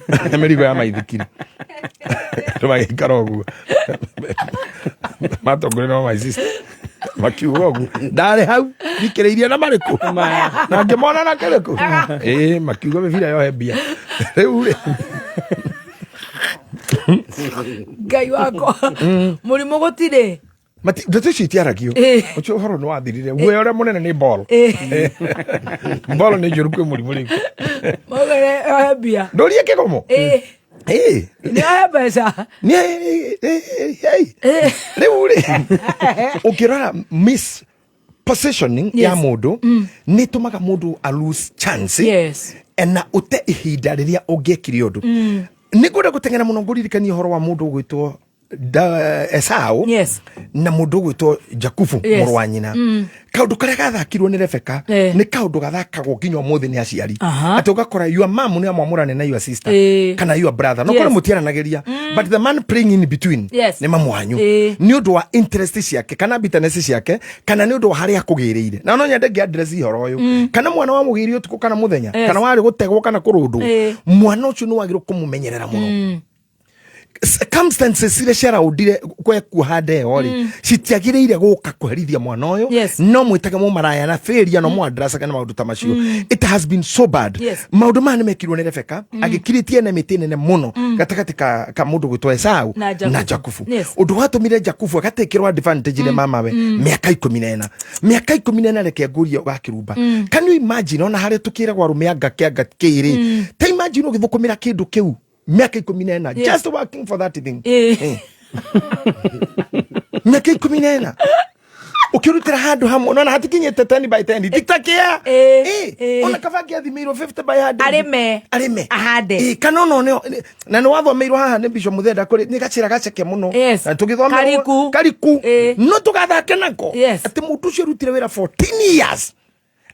na mĩrigo ya maithikiri, andũ magĩikara ũguo matongorio nĩ wa my sister makiuga ũguo, ndarĩ hau thikĩrĩirie na marĩkũ na ngĩmona na kĩrĩkũ, ĩĩ, makiuga mĩbira yohe mbia rĩu rĩ. Ngai wakwa, mũrimũ gũtirĩ. Ndeto icio itiaragio. Ũcio ũhoro nĩ wathirire, guoya ũrĩa mũnene nĩ ball. Ball nĩ njũru kwĩ mũrimũ rĩu. Maugere ohe mbia. Ndũrie kĩgomo. Ĩĩ. Nĩ ohe mbeca. Rĩu rĩ, ũngĩrora miss positioning ya mũndũ nĩ ĩtũmaga mũndũ a lose chance. Na ũte ihinda rĩrĩa ũngĩekire ũndũ. Nĩ ngwenda gũteng'era mũno ngũririkanie ũhoro wa mũndũ ũgwĩtwo Esau na mũndũ ũgwĩtwo Jakubu, mũrũ wa nyina. Kaũndũ karĩa gathakirwo nĩ Rebeka nĩ kaũndũ gathakagwo nginya ũmũthĩ nĩ aciari, atĩ ũgakora your mom nĩ amwamũrane na your sister kana your brother, no kũrĩ mũtiaranagĩria, but the man playing in between nĩ mamu wanyu, nĩ ũndũ wa interest ciake kana bitterness ciake kana nĩ ũndũ wa harĩa akũgĩrĩire. Na no nyende ngĩ address ihoro ũyũ, kana mwana wa mũgĩri ũtukũ kana mũthenya, kana warĩ gũtegwo kana kũrũndwo, mwana ũcio nĩ wagĩrĩirwo kũmũmenyerera mũno. Circumstances iria ciaraũndire kwekuoha nda ĩyo rĩ, citiagĩrĩire gũka kũherithia mwana ũyũ. No mwĩtage mũmaraya na failure, no mũaddressaga na maũndũ ta macio. It has been so bad. Maũndũ maya nĩ mekirwo nĩ Rebeka, agĩkirĩtie na mĩtĩ nene mũno gatagatĩ ka mũndũ gwĩtwo Esau na Jakubu. Na Jakubu. Ũndũ watũmire Jakubu agatĩkĩrwo advantage nĩ mamawe mĩaka 14, mĩaka 14. Reke ngũrie wakĩrumba, can you imagine, ona harĩa tũkĩragwo arũme anga kĩanga kĩrĩ, ta imagine ũgĩthũkũmĩra kĩndũ kĩu mĩaka 14, just working for that thing. Mĩaka 14 ũkĩrutĩra handũ hamwe, nona hatikinyĩte 10 by 10 nditakia. Ona kaba angĩathimĩirwo 50 by 100. Arĩme. Arĩme. Ahande. Kana ona na nĩ wathomeirwo haha nĩ Bishop Muthenda, kũrĩ nĩ gacĩra gaceke mũno. Na tũgĩthomerwo Kariku. Kariku, no tũgathake nako, atĩ mũndũ ũcio arutire wĩra 14 years,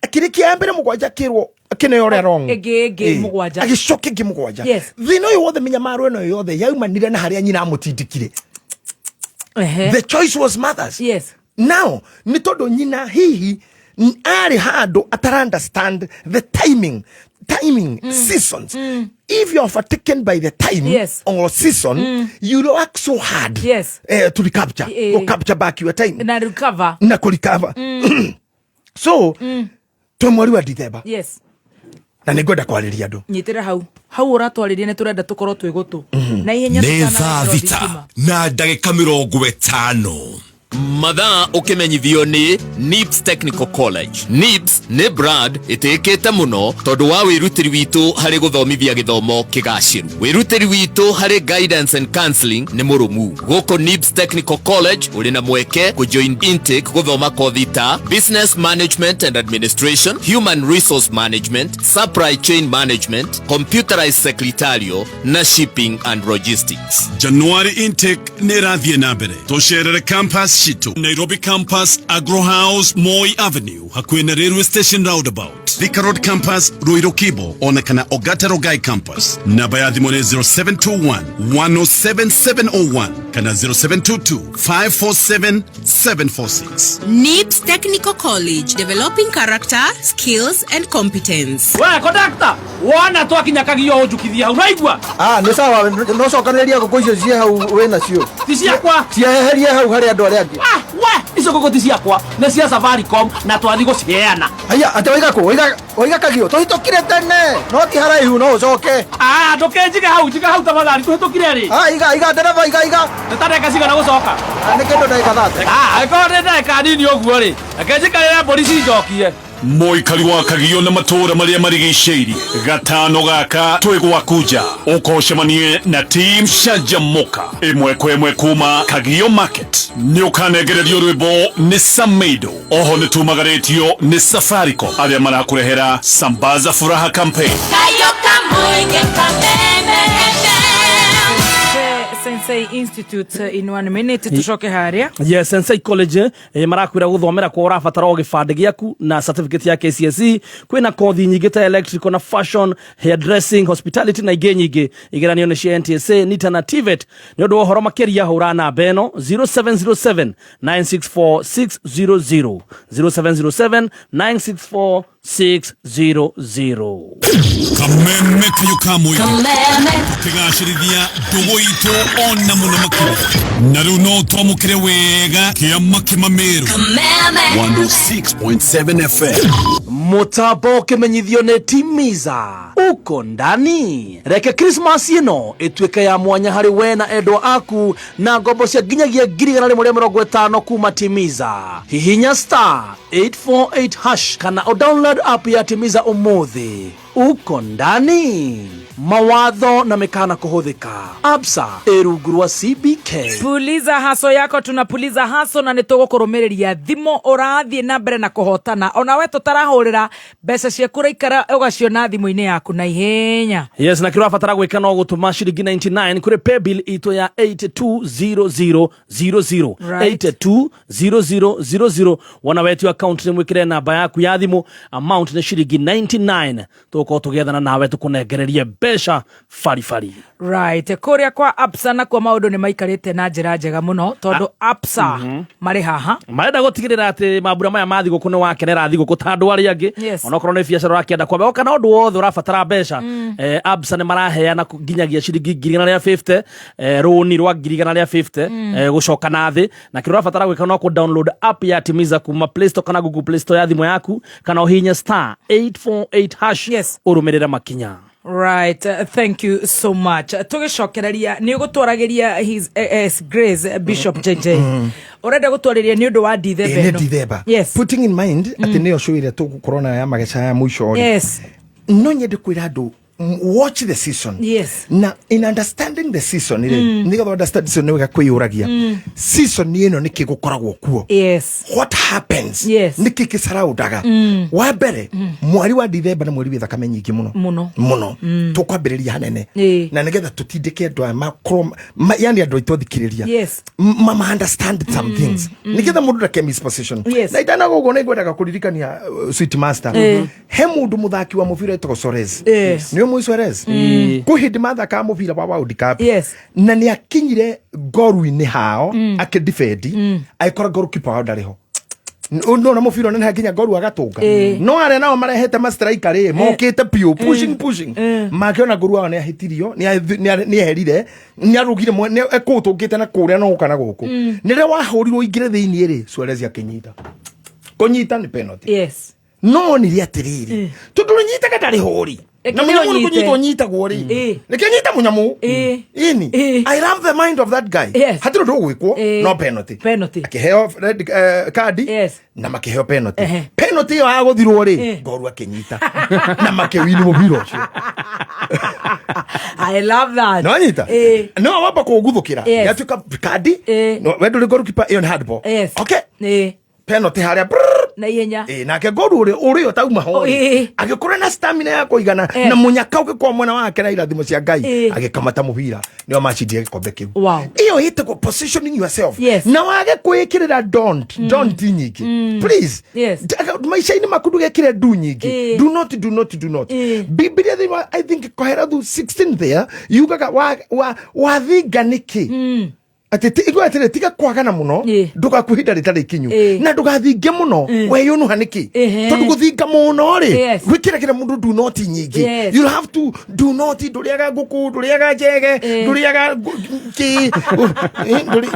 akĩrĩkia ya mbere mũgwanja, akĩrwo akĩneo ũrĩa wrong. Ĩngĩ mũgwanja. Agĩcoka ĩngĩ mũgwanja. Thĩna ũyũ wothe, mĩnyamaro ĩno yothe yaumanire na harĩa nyina amũtindĩkire. The choice was mothers. Now nĩ tondũ nyina hihi arĩ handũ atara understand the timing, seasons. If you are overtaken by the time or season, you will work so hard to recapture or capture back your time na recover. Na kũrecover. So twĩ mweri wa Dithemba na nĩ ngwenda kwarĩria andũ. Nyitĩra hau hau ũratwarĩria, nĩ tũrenda tũkorwo twĩ gũtũ na ihenya. Nĩ thaa tũtanareherwo 6 thitima. Na ndagĩka 50. Mathaa ũkĩmenyithio nĩ NIBS Technical College. NIBS nĩ brand ĩtĩkĩte mũno tondũ wa wĩrutĩri witũ harĩ gũthomithia gĩthomo kĩgacĩru. Wĩrutĩri witũ harĩ guidance and counseling nĩ mũrũmu. Gũkũ NIBS Technical College ũrĩ na mweke kũjoin intake gũthoma kothi ta Business Management and Administration, Human Resource Management, Supply Chain Management, Computerized Secretarial na Shipping and Logistics. January intake nĩ ĩrathiĩ na mbere. Tũcerere campus citũ: Nairobi campus, Agro House, Moi Avenue, hakuhĩ na railway station roundabout; Thika Road campus, Ruiru Kibo, ona kana Ogata Rongai campus. Namba ya thimũ nĩ 0721 107 701 kana 0722 547 746. NIBS Technical College, developing character, skills and competence. We kondakta, wona twakinya Kagio ũnjukithie hau, raigua? Ah, nĩ sawa, no cokanĩrĩria ngũkũ icio ciĩ hau wĩ nacio. Ti ciakwa. Cieherie hau harĩ andũ arĩa angĩ. Ah, we icio ngũkũ ti ciakwa, nĩ cia Safaricom na twathi gũciheana. Haya, atĩ waiga kũ? Waiga Kagio? Tũhĩtũkire tene, no ti haraihu, no ũcoke. Ah, ndũkĩnjige hau, njiga hau tafadhali. Tũhĩtũkire rĩ? Ah, iga, iga, ndereba, iga, iga. Nĩ ta ndagĩka cigana gũcoka? Ah, nĩ kĩndũ ndagĩka 30. Ah, angĩkorwo nĩ ndagĩka nini ũguo rĩ, reke njikarĩre mbũri cinjokie. Mũikari wa Kagio na matũũra marĩa marigicĩirie, gatano gaka twĩ gwaku nja, ũka ũcemanie na team Canjamũka ĩmwe kwa ĩmwe kuma Kagio Market. Nĩ ũkanengererio rwĩmbo nĩ Sameido. Oho nĩ tumagarĩtio nĩ Safaricom arĩa marakũrehera Sambaza Furaha campaign. Kayoka Muinge Kameme FM. Sensei Institute in one minute, tucoke haria. Yes, Sensei College marakwira guthomera kwa ũrabatara o gĩbandĩ gĩaku na certificate ya KCSE. Kwĩna kothi nyingĩ ta electrical na fashion, hairdressing, hospitality na ingĩ nyingĩ. Igeranio nĩ cia NTSA, NITA na TVET. Nĩ ũndũ wa ũhoro makĩria hũra namba ĩno 0707 964 600, 0707 964 600. Kameme kayo ka mũingĩ. Kameme. Tũkĩgacĩrithia ndũgũ itũ ona mũno makĩria, na rĩu no twamũkĩre wega kĩama kĩmamĩrũ. Kameme. 106.7 FM. Mũtambo ũkĩmenyithio nĩ Timiza uko ndani. Reke Christmas ĩno ĩtuĩke ya mwanya harĩ we na endwa aku na ngombo cia nginyagia 150,000 kuma Timiza. Hihinya *848# kana ũdownload app ya Timiza ũmũthĩ. Uko ndani. Mawatho na mĩkana kũhũthĩka. Absa ĩ rungu rwa CBK. Puliza haso yako, tunapuliza haso na nä tå gå kå rå mä rä ria thimå å rathiä na mbere na kå hotana onawe tå tarahå rä ra mbeca ciaku ũraikara ũgaciona thimũ-inĩ yaku na ihenya. Yes, na kĩrĩa ũrabatara gwĩka no gũtũma ciringi 99 kũrĩ paybill itũ ya 820000. 820000. Wona wetio account nĩ mwĩkĩre namba yaku ya thimũ, amount nĩ ciringi 99, tũgũkorwo tũgĩethana nawe tũkũnengererie mbeca baribari. Right, kũrĩa kwa Absa nakuo maũndũ nĩ maikarĩte na njĩra njega mũno tondũ Absa marĩ haha. Marenda gũtigĩrĩra atĩ mambura maya ma thigũkũ nĩ wakenera thigũkũ ta andũ arĩa angĩ. Onokorwo nĩ biacara ũrakĩenda kwamba kana ũndũ wothe ũrabatara mbeca, Absa nĩ maraheana nginyagia ciringi 150,000, rũni rwa 150,000, gũcoka na thĩ. Na kĩrĩa ũrabatara gwĩka no kũ download app ya Timiza kuma Play Store kana Google Play Store ya thimũ yaku, kana ũhihinye star 848 hash. Ũrũmĩrĩre makinya. Right, thank you so much. Tũgĩcokereria nĩ ũgũtwaragĩria His Grace Bishop JJ. Ũrenda gũtwarĩria nĩ ũndũ wa Dithemba Ĩ, nĩ ĩno. Dithemba. Putting in mind atĩ nĩyo show ĩrĩa tũgũkorwo nayo ya mageca ya mũico rĩ. No nyende kwĩra andũ, watch the season. Na in understanding the season rĩ, nĩgetha understand season nĩ wega kwĩyũragia, season ĩno nĩkĩ gũkoragwo kuo? What happens? Nĩkĩ kĩcaraũndaga? Wa mbere, mweri wa Dithemba nĩ mweri wĩ thakame nyingĩ mũno. Mũno. Mũno. Tũkwambĩrĩria hanene na nĩgetha tũtindĩke andũ aya makorwo yani andũ aitũ athikĩrĩria mama understand some things, nĩgetha mũndũ ndake misposition. Na itanaga ũguo nĩ ngwendaga kũririkania, sweet master, he mũndũ mũthaki wa mũbira wĩtagwo Suarez. Nĩ ũmũĩ Suarez? Kwĩ hĩndĩ mathakaga mũbira wa World Cup na nĩ akinyire ngoru-inĩ hao akĩdefend, agĩkora goalkeeper wao ndarĩ ho. Nona mũbira ũneneha nginya ngoru agatũnga. No arĩa nao marehete mastriker rĩ, mokĩte piũ, pushing, pushing, makĩona ngoru wao nĩ ahĩtirio, nĩ eherire, nĩ arũgire ekũũtũngĩte na kũrĩa no gũka na gũkũ. Nĩrĩa wahũrirwo ingĩre thĩinĩ rĩ, Suarez akĩnyita, kũnyita nĩ penalty. No onire atĩrĩrĩ, tondũ rũnyitaga ndarĩ hũri Reke na mũnyamũ nĩ ũnyite. kũnyitwo nyitagwo rĩ, reke nyite mũnyamũ. Ini I love the mind of that guy. Hatirĩ ũndũ ũgwĩkwo, no penalty. Penalty. Akĩheo red card na makĩheo penalty. Penalty ĩyo yagũthirwo rĩ, ngoru akĩnyita na makĩwini mũbira ũcio. I love that. Nĩwanyita? No wamba kũnguthũkĩra. Yatuĩka kandi. No, we ndũrĩ goalkeeper, ĩyo nĩ handball. Okay, penalty harĩa, brrr. Na ihenya. Ĩ, nake ngoru ũrĩa ũrĩa ũtauma ho rĩ, agĩkorwo na stamina ya kũigana na mũnyaka ũgĩkorwo mwena wake na irathimo cia Ngai, agĩkamata mũbira, nĩo macindire gĩkombe kĩu. Ĩyo ĩtagwo positioning yourself. Na wage kwĩkĩrĩra don't nyingĩ, please. Maica-inĩ maku ndũgekĩre do nyingĩ. Do not, do not, do not. Bibilia thĩinĩ wa, I think, Koherathu 16 there yugaga wathinga nĩkĩ atĩ igua atĩrĩ, tiga kwagana mũno, ndũgakue ihinda rĩtarĩ ikinyu, na ndũgathinge mũno, weyũnũha nĩkĩ? Tondũ gũthinga mũno rĩ, gwĩkĩragĩra mũndũ do not nyingĩ. You'll have to do not. Ndũrĩaga ngũkũ, ndũrĩaga njege, ndũrĩaga kĩ,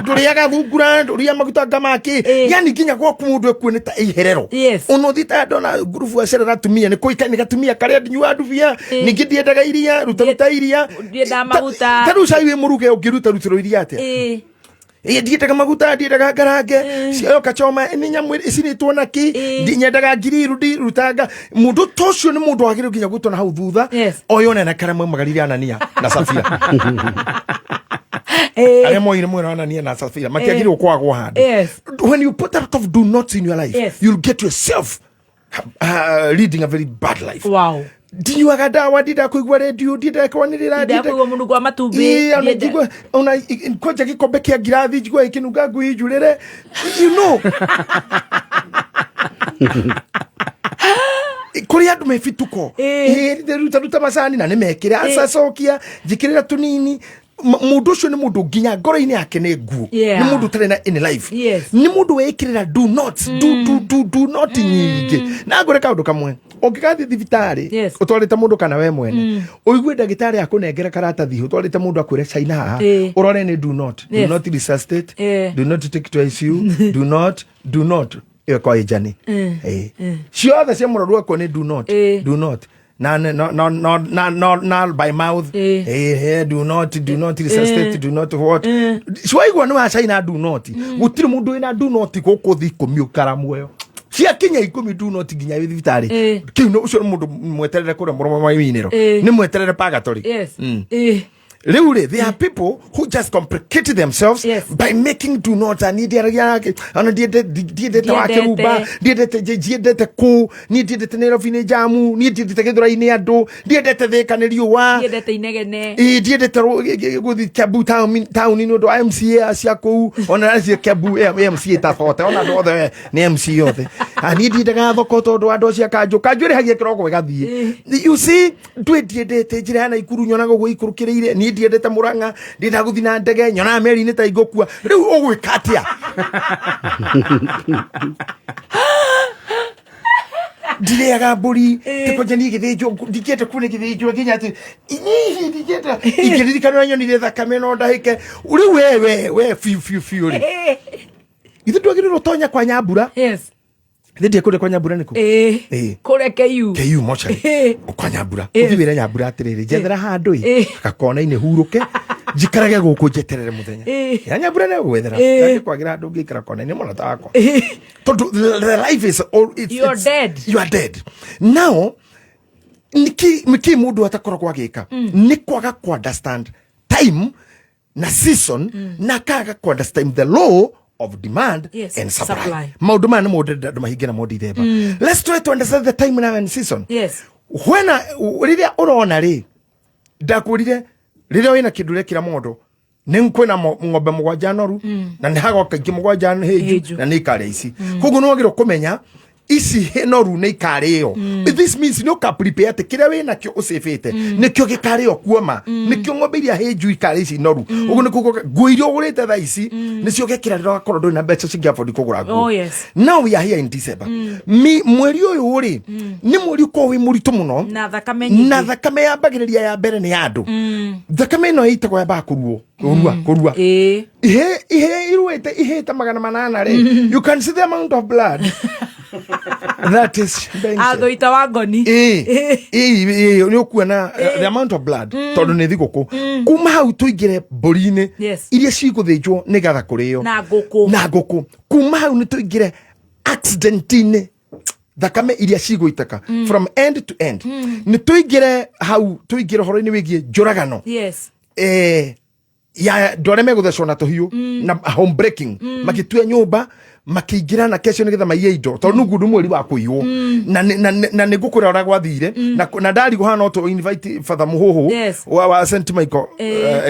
ndũrĩaga thungura, ndũrĩaga maguta ngamaki, yani nginya gwaku mũndũ ekue nĩ ta iherero. Ona ũthiĩte ndona ngurubu acerera atumia nĩ kũika nĩ gatumia karĩa ndinyuaga ndubia, ningĩ ndiendaga iria, ruta ruta iria. Ndiendaga maguta. Ta rĩu cai wĩ mũruge ũngĩruta rutĩrwo iria atĩa? Ĩ, ndiendaga maguta, ndiendaga ngarange cio kachoma nĩ nyamũ icinĩtwo na kĩ, nyendaga ngiriru ndirutanga. Mũndũ ta ũcio nĩ mũndũ wagĩrĩirwo nginya gwĩtwo na hau thutha oyo nene karĩa maumagarire Anania na Safira, arĩa moire mwĩra wa Anania na Safira matiagĩrĩirwo kwagwo handũ. When you put a lot of do nots in your life, you'll get yourself leading a very bad life. Ndinyuaga ndawa, ndindaga kũigua redio, ndindaga kwanĩrĩra. Ndindaga kũigua mũnungo wa matumbĩ. Ĩĩ, ona njigua ona kwanja gĩkombe kĩa ngirathi njigua gĩkĩnunga ngui njurĩre. Kũrĩ andũ me bituko. Ĩĩ, ruta ruta macani na nĩ mekĩre, acacokia njĩkĩrĩra tũnini. Mũndũ ũcio nĩ mũndũ nginya ngoro-inĩ yake nĩ nguo. Nĩ mũndũ ũtarĩ na any life. Nĩ mũndũ wĩkĩrĩra do not, do, do, do, do not nyingĩ. Na ngwĩre kaũndũ kamwe, ũngĩgathiĩ thibitarĩ ũtwarĩte mũndũ kana we mwene, ũigue ndagĩtarĩ akũnengera karatathi ũtwarĩte mũndũ akwĩre caina haha, ũrore nĩ do not, do not resuscitate, do not take to ICU, do not, do not, ĩyo kwa ĩnjani. Ciothe cia mũrwaru akwa nĩ do not, do not, na no no no na no na by mouth, do not, do not resuscitate, do not what. Ciwaigua nĩ wa caina do not, gũtirĩ mũndũ wĩna do not gũkũ thĩ 10 ũkara muoyo. Ciakinya 10 do not nginya wĩ thibitarĩ. Kĩu ũcio nĩ mũndũ mweterere kũrĩa mũromo wa winĩro. Nĩ mweterere purgatory. Rĩu rĩ, there are people who just complicate themselves by making do not. Niĩ ndiaragia ona ndiendete wa kĩrumba, ndiendete ndiendete kũ, niĩ ndiendete Nairobi nĩ jamu, niĩ ndiendete Gĩthũrai-inĩ andũ, ndiendete Thĩka nĩ riũa, ndiendete inegene, ĩĩ, ndiendete gũthiĩ Kiambu taũni nĩ ũndũ wa MCA cia kũu, ona acio Kiambu MCA ta bote, ona andũ othe we, nĩ MCA othe. Ah, niĩ ndiendaga thoko tondũ andũ acio a kanjũ, kanjũ ĩrĩhagia kĩroko ĩgathiĩ. You see, ndwĩ ndiendete njĩra ya Naikuru, nyonaga ũguo ikũrũkĩrĩire, niĩ ndiendete Mũrang'a, ndiendaga gũthiĩ na ndege, nyonaga meri-inĩ ta ingũkua. Rĩu ũgwĩka atĩa? Ndirĩaga mbũri tikwanja niĩ gĩthĩnjwo, ndingĩenda kuona gĩthĩnjwo nginya atĩ niĩ ndingĩenda, ingĩririkana nyonire thakame no ndahĩke. Rĩu we we biũ biũ biũ rĩ, ithuĩ twagĩrĩirwo tonya kwa Nyambura. Ithuĩ ndiekũrĩa kwa Nyambura nĩkũ? Kũrĩa KU. KU mocarĩ. Kwa Nyambura. Ũthiĩ wĩre Nyambura atĩrĩrĩ, njethera handũ ĩ gakona-inĩ hurũke, njikarage gũkũ njeterere mũthenya. Ya Nyambura nĩ gwethera. Ndangĩkwagĩra handũ ũngĩikara kona-inĩ mũno ta wakwa. Tondũ the life is all, it's, You are dead. You are dead. Now, niki mũndũ atakoragwo agĩka? Nĩ kwaga ku understand time na season, na kaga ku understand the law of demand and supply. Supply. Maũndũ maya nĩ mũndũ andũ mahinge na mondi themba. Let's try to understand the time now and season. When rĩrĩa ũrona rĩ, ndakwĩrire rĩrĩa wĩna kĩndũ ũrekĩra mondo, nĩ kwĩna ng'ombe 7 noru, na nĩ hagoka ingĩ 7 hĩnju, Hĩnju. na nĩ ikarĩa ici. Koguo nĩ wagĩrĩirwo kũmenya ici noru nĩ ikarĩo. This means nĩ ũka prepare atĩ kĩrĩa wĩnakĩo ũcĩbĩte nĩkĩo gĩkarĩo kuoma, nĩkĩo ng'ombe iria hĩnju ikarĩa ici noru. Ũguo nĩ kuga nguo iria ũgũrĩte thaa ici nĩcio ũgekĩra rĩrĩa wakorwo ndũrĩ na mbeca cingĩ afford kũgũra nguo. Oh, yes. Now we are here in December. Mweri ũyũ rĩ, nĩ mweri ũkoragwo wĩ mũritũ mũno na thakame nyingĩ. Na thakame yambagĩrĩria ya mbere nĩ ya andũ. Thakame ĩno ĩitagwo yambaga kũruo, kũrua, kũrua. Ihe ihe iruĩte ihĩte 800 rĩ, you can see the amount of blood that is being shed. Athũita wa ngoni. Ĩĩ, ĩĩ, ĩĩ, nĩ ũkuona the amount of blood, tondũ nĩ thigũkũ. Kuma hau tũingĩre mbũri-inĩ iria cigũthĩnjwo nĩgetha kũrĩo na ngũkũ. Na ngũkũ. Kuma hau nĩ tũingĩre accident-inĩ, thakame iria cigũitĩka from end to end. Nĩ tũingĩre hau, tũingĩre ũhoro-inĩ wĩgiĩ njũragano. Ya andũ arĩa megũthecwo na tũhiũ na home breaking, makĩtua nyũmba makĩingĩra na kesho nĩgetha maiye indo, tondũ nungu nĩ mweri wa kũiywo. Na nĩ ngũkwĩra ũrĩa gwathire. Na ndarigwo hana no tũ invite Father Muhuhu wa St Michael,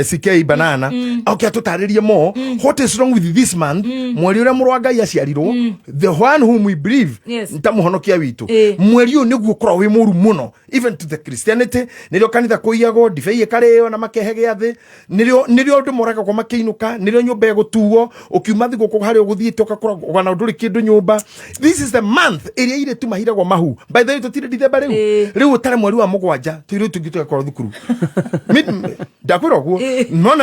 SK Banana, oke atũtarĩrie more what is wrong with this month, mweri ũrĩa mũrũ wa Ngai aciarirwo, the one whom we believe ta mũhonokia witũ. Mweri ũyũ nĩguo ũkoragwo wĩ mũru mũno even to the Christianity. Nĩrĩo kanitha kũiyagwo, ndibei ĩkarĩo na makehe gĩathĩ, nĩrĩo andũ moragagwo makĩinũka, nĩrĩo nyũmba ĩgũtuo ũkiuma thigũkũ harĩa ũgũthiĩte ũgakora ona ndũrĩ kĩndũ nyũmba. This is the month ĩrĩa airĩtu mahiragwo mahu. By the way, tũtirĩ Dithemba rĩu. Rĩu ũtare mweri wa 7 tũirĩtu tũingĩ tũgakorwo thukuru. Ndakwĩra ũguo.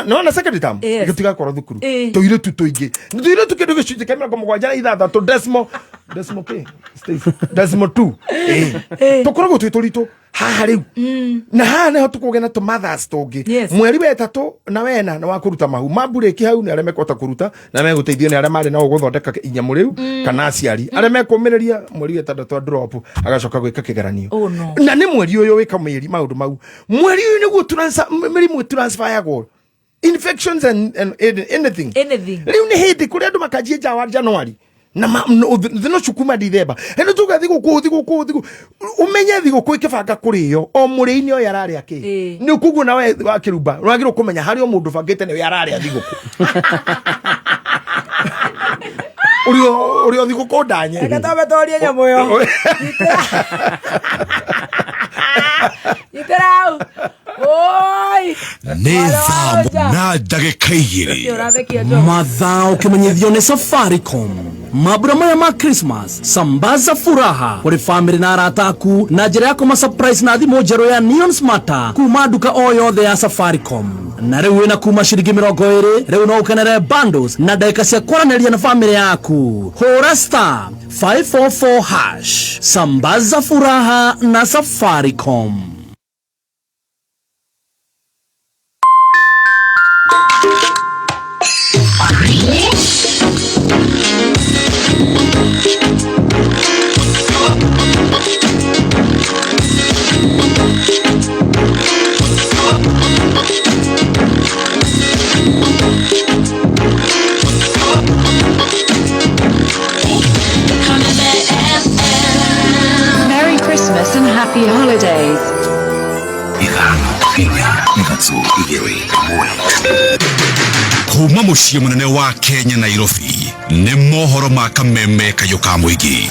Nona second term gĩtigakorwo thukuru. Tũirĩtu tũingĩ, tũirĩtu kĩndũ gĩcunjĩ kĩa 76 decimal kĩ? Stacey, decimal 2. Tũkoragwo twĩ tũritũ haha rĩu, na haha nĩho tũkũgĩa na tũmothers tũngĩ. Mweri wa 3 na 4 nĩ wa kũruta mahu mamburĩki hau, nĩ arĩa mekũhota kũruta na megũteithio nĩ arĩa marĩ nao gũthondeka inyamũ rĩu, kana aciari arĩa mekũmĩrĩria. Mweri wa 6 a drop agacoka gwĩka kĩgeranio. Oh, no. Na nĩ mweri ũyũ wĩka mweri maũndũ mau, mweri ũyũ nĩguo mĩrimũ transferagwo, infections and anything. Anything. Rĩu nĩ hĩndĩ kũrĩa andũ makanjia nja wa January na thĩ no cukuma Dithemba ĩno tuga thigũkũ thigũkũ thigũ, ũmenye thigũkũ ĩkĩbanga kũrĩo o mũrĩi-inĩ ũyũ ararĩa kĩ. Nĩ ũkoguo nawe wa kĩrumba wagĩrĩirwo kũmenya harĩ o mũndũ bangĩte nĩwe ararĩa thigũkũ ũrĩa thigũkũ ndanye. Reke twambe tũhorie nyamũ ĩyo. Nyitĩra hau. Oi! Nĩ thaa na ndagĩka 2. Ũrathekia Njogu. Mathaa ũkĩmenyithio nĩ Safaricom. Mambura maya ma Christmas, sambaza furaha kũrĩ famĩlĩ na arata aku na njĩra ya kũma surprise na thimũ njerũ ya Neon Smarter kuma nduka o yothe ya Safaricom. Na rĩu wĩna kuma ciringi 20, rĩu no ũkenere bundles na ndagĩka cia kwaranĩria na famĩlĩ yaku. Hũra star 544 hash. Sambaza furaha na Safaricom. Inya ithatũ igĩrĩ ĩmwe. Kuma mũciĩ mũnene wa Kenya Nairobi nĩ mohoro ma kameme kayũ ka mũingĩ.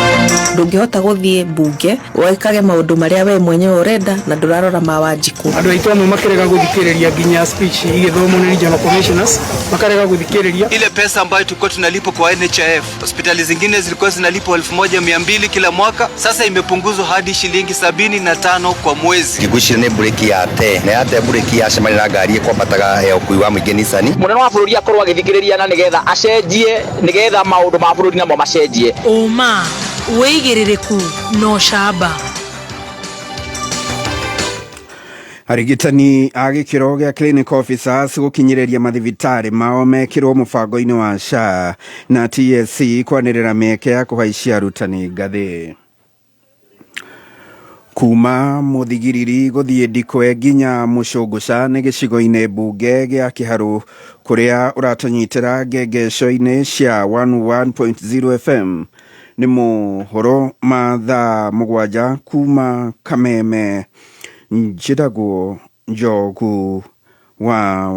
Ndũngĩhota gũthiĩ mbunge wĩkage maũndũ marĩa we mwenyewe ũrenda na ndũrarora ma Wanjikũ. Andũ aitũ amwe makĩrega gũthikĩrĩria nginya speech igĩthomwo nĩ regional commissioners makarega gũthikĩrĩria. Ile pesa ambayo tulikuwa tunalipwa kwa NHIF, hospitali zingine zilikuwa zinalipwa 1200 kila mwaka, sasa imepunguzwa hadi shilingi 75 kwa mwezi. Ngwĩciria nĩ mburĩki ya te na yate mburĩki yacemania na ngari ĩkwambataga ya ũkui wa mũingĩ Nissan. Mũnene wa bũrũri akorwo agĩthikĩrĩria na nĩgetha acenjie nĩgetha maũndũ ma bũrũri namo macenjie. Ũma, wĩigĩrĩrĩku na ũcamba. Arigitani a gĩkĩro gĩa clinic officers gũkinyĩrĩria mathibitarĩ mao mekĩrwo mũbango-inĩ wa SHA na TSC kwanĩrĩra mĩeke ya kũhaicia arutani ngathĩ. Kuma Mũthigiriri gũthiĩ Ndikwe nginya Mũcũngũca nĩ gĩcigo-inĩ mbunge gĩa Kĩharũ kũrĩa ũratũnyitĩra ngengesho-inĩ cia 101.0 FM. Nĩ mohoro ma thaa 7 kuma Kameme. Njĩtagwo Njogu wa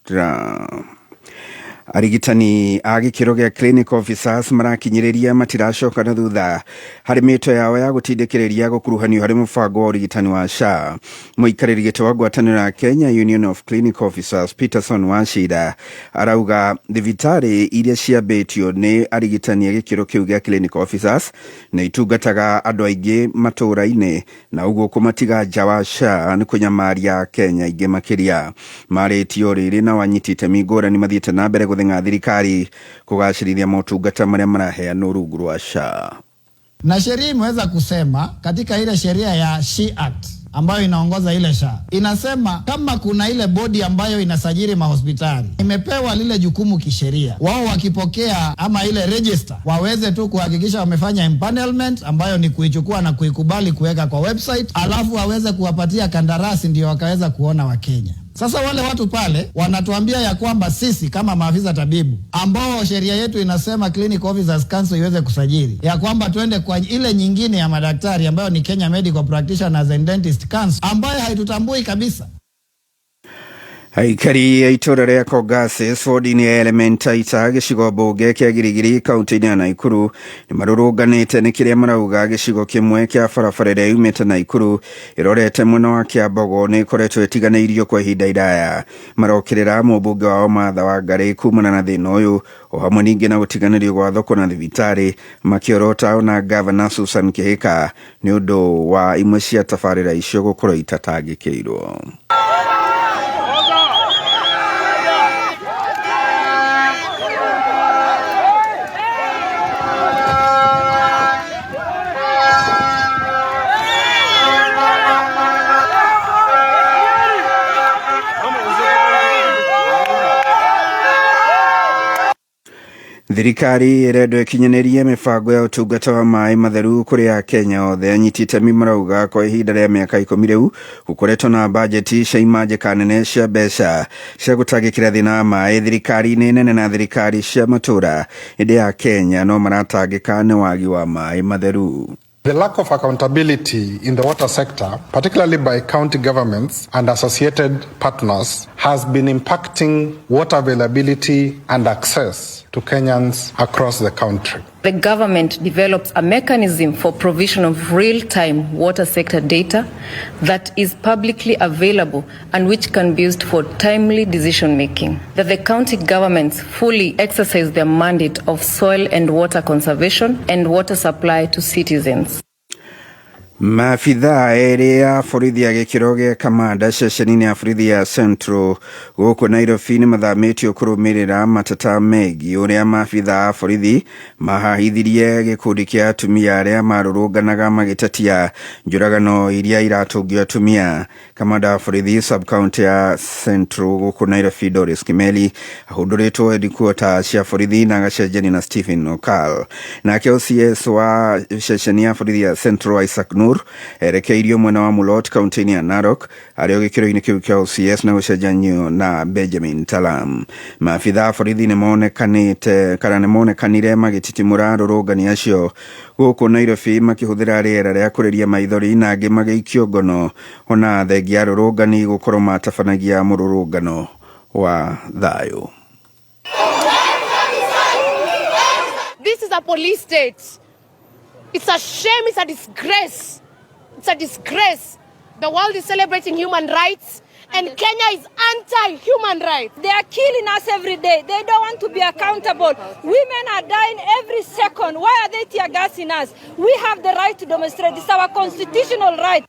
Wachira. Arigitani a gĩkĩro gĩa clinic officers marakinyĩrĩria matiracoka na thutha harĩ mĩto yao ya gũtindĩkĩrĩria gũkuruhanio harĩ mũbango wa ũrigitani wa SHA. Mũikarĩri gĩtĩ wa ngwatanĩro ya Kenya Union of Clinic Officers Peterson Wachira arauga thibitarĩ iria ciambĩtio nĩ arigitani a gĩkĩro kĩu gĩa clinic officers nĩ itungataga andũ aingĩ matũũra-inĩ na ũguo kũmatiga nja wa SHA nĩ kũnyamaria Kenya aingĩ makĩria. Marĩtio rĩrĩ na wanyiti itemi ngũrani mathiĩte na mbere gũthĩng'a thirikari kũgacĩrithia motungata marĩa maraheanwo rungu rwa SHA. Na sheria imeweza kusema katika ile sheria ya SHE Act ambayo inaongoza ile SHA, inasema kama kuna ile bodi ambayo inasajili mahospitali imepewa lile jukumu kisheria, wao wakipokea ama ile register waweze tu kuhakikisha wamefanya empanelment ambayo ni kuichukua na kuikubali kuweka kwa website, alafu waweze kuwapatia kandarasi ndio wakaweza kuona Wakenya. Sasa wale watu pale wanatuambia ya kwamba sisi kama maafisa tabibu ambao sheria yetu inasema Clinic Officers Council iweze kusajili, ya kwamba tuende kwa ile nyingine ya madaktari ambayo ni Kenya Medical Practitioners and Dentist Council ambayo haitutambui kabisa. Aikari a itũũra rĩa Kongasis wodi-inĩ ya Elementaita gĩcigo mbunge kĩa Girigiri kaunti-inĩ ya Naikuru nĩ marũrũnganĩte nĩ kĩrĩa marauga gĩcigo kĩmwe kĩa barabara ĩrĩa yumĩte Naikuru ĩrorete mwena wa Kĩambogo nĩ ĩkoretwo ĩtiganĩirio kwa ihinda iraya. Marokĩrĩra mũmbunge wao Martha Wangari kumana na thĩna ũyũ o hamwe ningĩ na gũtiganĩrio gwa thoko na thibitarĩ, makĩorota ona gavana Susan Kihika nĩ ũndũ wa imwe cia tabarĩra icio gũkorwo itatangĩkĩirwo. Thirikari ĩrendwo ĩkinyanĩrie mĩbango ya ũtungata wa maĩ matheru kũrĩ Akenya othe. Anyiti itemi marauga kwa ihinda rĩa mĩaka 10 rĩu gũkoretwo na bajeti cia imanjĩka nene cia mbeca cia gũtangĩkĩra thĩna wa maĩ thirikari-inĩ nene na thirikari cia matũũra, ĩndĩ ya Kenya no maratangĩka nĩ wagi wa maĩ matheru. The lack of accountability in the water sector, particularly by county governments and associated partners, has been impacting water availability and access to Kenyans across the country. The government develops a mechanism for provision of real-time water sector data that is publicly available and which can be used for timely decision-making. That the county governments fully exercise their mandate of soil and water conservation and water supply to citizens. Maabithaa erĩ a borithi a gĩkĩro gĩa kamanda ceceni-inĩ ya borithi ya Central gũkũ Nairobi nĩ mathamĩtio kũrũmĩrĩra mateta megiĩ ũrĩa maabithaa a borithi mahahithirie gĩkundi kĩa atumia arĩa marũrũnganaga magĩtetia njũragano iria iratũngio atumia. Kamanda wa borithi sub-county ya Central gũkũ Nairobi Doris Kimeli ahũndũrĩtwo headquarter cia borithi na agacenjania na Stephen Okal. Nake OCS wa ceceni ya borithi ya Central Isaac Pipamur erekeirio mwena wa Mulot kaunti-inĩ ya Narok arĩ o gĩkĩro-inĩ kĩu kĩa OCS na gũcenjanio na Benjamin Talam. Maabitha a borithi nĩmonekanĩte kana nĩmonekanire magĩtitimũra arũrũngani acio gũkũ Nairobi makĩhũthĩra rĩera rĩa kũrĩria maithori na angĩ magĩikio ngono ona thengia arũrũngani gũkorwo matabanagia mũrũrũngano wa thayũ. This is a police state. It's a shame, it's a disgrace. It's a disgrace. The world is celebrating human rights and Kenya is anti-human rights. They are killing us every day. They don't want to be accountable. Women are dying every second. Why are they tear gassing us? We have the right to demonstrate. It's our constitutional right.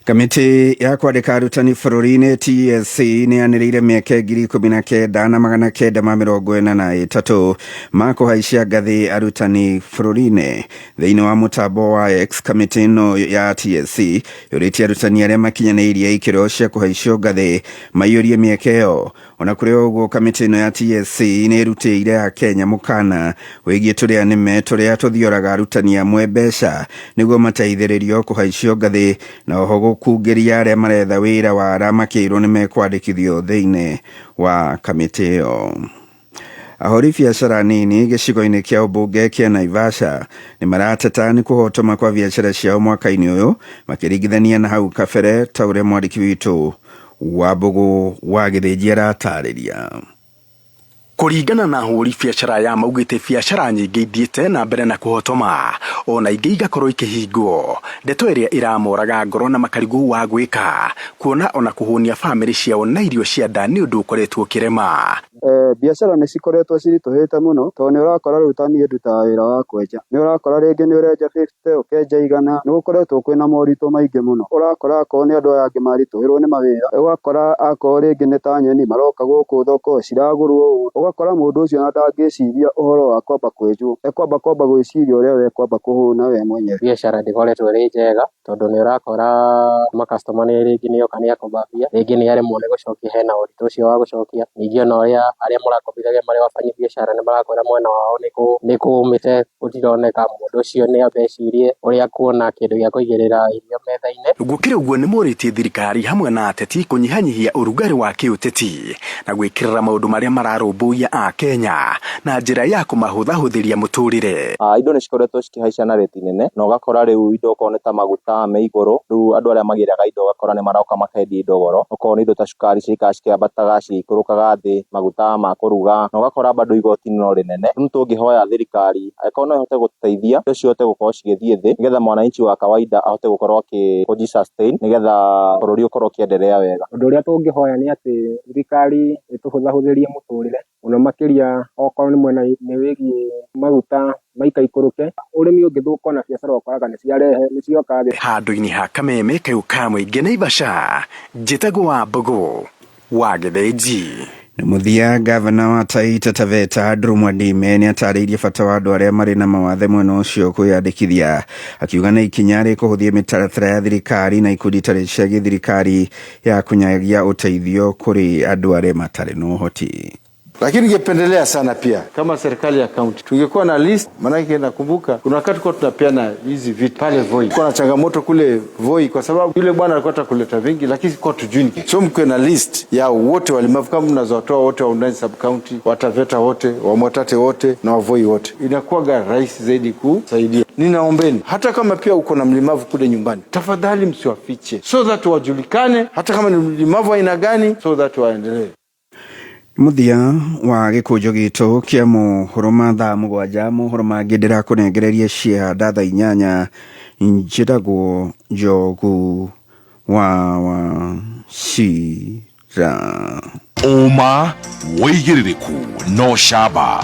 Kamĩtĩ ya kwandĩka arutani bũrũri-inĩ TSC nĩ yanĩrĩire mĩeke 19,943 ma kũhaicia ngathĩ arutani bũrũri-inĩ. Thĩinĩ wa mũtambo wa X, kamĩtĩ ĩno ya TSC yũrĩtie arutani arĩa makinyanĩirie ikĩro cia kũhaicio ngathĩ maiyũrie mĩeke ĩyo. Ona kũrĩ ũguo, kamĩtĩ ĩno ya TSC nĩ ĩrutĩire akenya mũkana wĩgiĩ tũrĩa nĩme tũrĩa tũthioraga arutani amwe mbeca nĩguo mateithĩrĩrio kũhaicio ngathĩ na oho gũkungĩria arĩa maretha wĩra wara makĩirwo nĩ mekwandĩkithio thĩinĩ wa kamĩtĩ ĩyo. Ahũri biacara nini gĩcigo-inĩ kĩa ũmbunge kĩa Naivasha nĩ marateta nĩ kũhotoma kwa biacara ciao mwaka-inĩ ũyũ makĩringithania na hau kabere ta ũrĩa mwandĩki witũ wa Mbũgũ wa Gĩthĩnji aratarĩria. Kũringana na ahũri biacara ya maugĩte biacara nyingĩ ithiĩte na mbere na kũhotoma ona ingĩ igakorwo ikĩhingwo, ndeto ĩrĩa ĩramoraga ngoro na makarigwo wa gwĩka kuona ona kũhũnia bamĩrĩ ciao na irio cia nda nĩ ũndũ ũkoretwo ũkĩrema. Biacara nĩ cikoretwo ciritũhĩte mũno tondũ nĩ ũrakora rĩu ta niĩ ndutaga wĩra wa kwenja, nĩ ũrakora rĩngĩ nĩ ũrenja 50 ũkenja 100, nĩ gũkoretwo kwĩna moritũ maingĩ mũno. Ũrakora akorwo nĩ andũ aya angĩ maritũhĩrwo nĩ mawĩra, ũgakora akorwo rĩngĩ nĩ ta nyeni maroka gũkũ thoko ciragũrwo ũũ, ũgakora mũndũ ũcio ona ndangĩciria ũhoro wa kwamba kwenjwo, ekwamba kwamba gwĩciria ũrĩa we kwamba kũhũna we mwenyewe. Biacara ndĩkoretwo ĩrĩ njega tondũ nĩ ũrakora makastoma nĩ rĩngĩ nĩ oka nĩ akomba mbia, rĩngĩ nĩ aremwo nĩ gũcokia, hena ũritũ ũcio wa gũcokia. Ningĩ ona ũrĩa arĩa mũrakombithagia marĩ wabanyi biacara nĩ marakwĩra mwena wao nĩ kũũmĩte gũtironeka, mũndũ ũcio nĩ ambe ecirie ũrĩa kuona kĩndũ gĩa kũigĩrĩra irio metha-inĩ. Gũkĩrĩ ũguo nĩ morĩtie thirikari hamwe na ateti kũnyihanyihia ũrugarĩ wa kĩũteti na gwĩkĩrĩra maũndũ marĩa mararũmbũiya a Kenya na njĩra ya kũmahũthahũthĩria mũtũrĩre. Indo nĩ cikoretwo cikĩhaica na rĩti nene na ũgakora rĩu indo okorwo nĩ ta maguta me igũrũ, rĩu andũ arĩa magĩraga indo ũgakora nĩ maroka makendia indo goro, okorwo nĩ indo ta cukari cirikaga cikĩambataga cigĩikũrũkaga thĩ, maguta ma kũruga, na ũgakora bado igoti no rĩnene. Rĩu tũngĩhoya thirikari angĩkorwo no ĩhote gũteithia indo cihote gũkorwo cigĩthiĩ thĩ nĩgetha mwananchi wa kawaida ahote gũkorwo akĩ sustain nĩgetha bũrũri ũkorwo ũkĩendelea wega. Ũndũ ũrĩa tũngĩhoya nĩ atĩ thirikari ĩtũhũthahũthĩrie mũtũrĩre mũno makĩria okorwo nĩ mwena nĩ wĩgiĩ maguta maikaikũrũke, ũrĩmi ũngĩthũka ona biacara ũkoraga nĩ ciarehe nĩ cioka thĩ. Handũ-inĩ ha Kameme kayũ ka mũingĩ Naivasha, njĩtagwo wa Mbũgũ wa Gĩthĩnji. Na mũthia, gavana wa Taita Taveta Andrew Mwadime nĩ atarĩirie bata wa andũ arĩa marĩ na mawathe mwena ũcio kwĩyandĩkithia, akiuga nĩ ikinya rĩkũhũthia mĩtaratara ya thirikari na ikundi itarĩ cia gĩthirikari ya kũnyagia ũteithio kũrĩ andũ arĩa matarĩ na ũhoti. Lakini ningependelea sana pia kama serikali ya kaunti tungekuwa na list, maanake nakumbuka kuna wakati kwa tunapeana hizi vitu pale Voi, kuna changamoto kule Voi kwa sababu yule bwana alikuwa anataka kuleta vingi, lakini kwa tujui. So mkiwe na list ya wote walemavu kama mnazotoa wote wa Wundanyi sub county, wa Taveta wote, wa Mwatate wote na wa Voi wote, inakuwa rahisi zaidi kusaidia. Ninaombeni hata kama pia uko na mlemavu kule nyumbani, tafadhali msiwafiche, so that wajulikane, hata kama ni mlemavu aina gani, so that waendelee. Mũthia wa gĩkũnjo gitũ kĩa mohoro ma thaa 7, mohoro mangĩ ndĩrakũnengereria cia thaa 8. Njĩtagwo Njogu wa Wachira. Ũma wĩigĩrĩrĩku no camba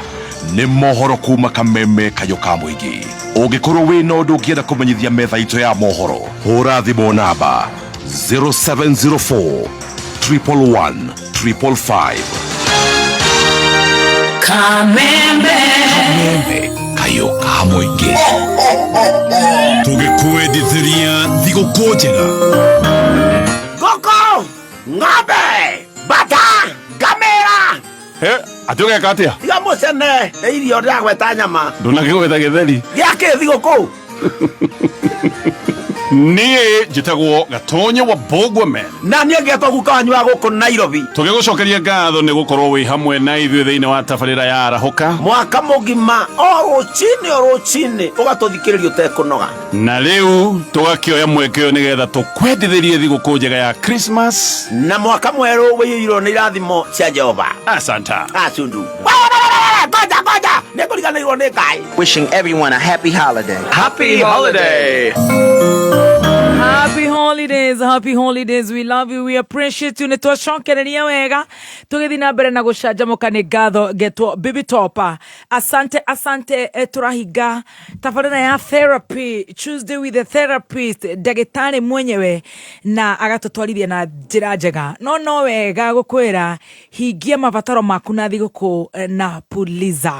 nĩ mohoro kuma Kameme kayũ ka mũingĩ. Ũngĩkorwo wĩna ũndũ ũngĩenda kũmenyithia metha itũ ya mohoro, hũra thimũ namba 0704 111 555. Kameme. Kameme kayũ ka mũingĩ. Tũgĩkwendithĩria thigũkũ njega. Ngũkũ, ng'ombe, bata, ngamĩra. He, atĩ ũgeka atĩa? Tiga mũcene nĩ irio ndĩragweta nyama. Ndũnakĩgweta gĩtheri. Gĩakĩ thigũkũ? Niĩ njĩtagwo Gatonye wa Bogwamen. Na niĩ ngetwo guka wanyu wa gũkũ Nairobi. Tũgĩgũcokeria ngatho nĩ gũkorwo wĩ hamwe na ithuĩ thĩinĩ wa tabarĩra ya Arahũka. Mwaka mũgima o rũcinĩ o rũcinĩ ũgatũthikĩrĩria ũtekũnoga. Na rĩu tũgakĩoya mweke ũyũ nĩgetha tũkwendithĩrie thigũkũ njega ya Christmas na mwaka mwerũ wĩiyũirwo nĩ irathimo cia Jehova. Asanta. Asundu. Ngoja ngoja, nĩngũriganĩirwo nĩ Ngai. Wishing everyone a happy holiday. Happy holiday. Happy holidays, happy holidays. We love you, we appreciate you. Nĩ twacokereria wega tũgĩthiĩ na mbere na gũcanjamũka. Nĩ ngatho ngetwo Bibi Topa. Asante, asante. Tũrahinga tabarĩra ya therapy Tuesday with the therapist, ndagĩtarĩ mwenyewe, na agatũtwarithia na njĩra njega. No wega gũkwĩra hingia mabataro maku na thigũkũ na Puliza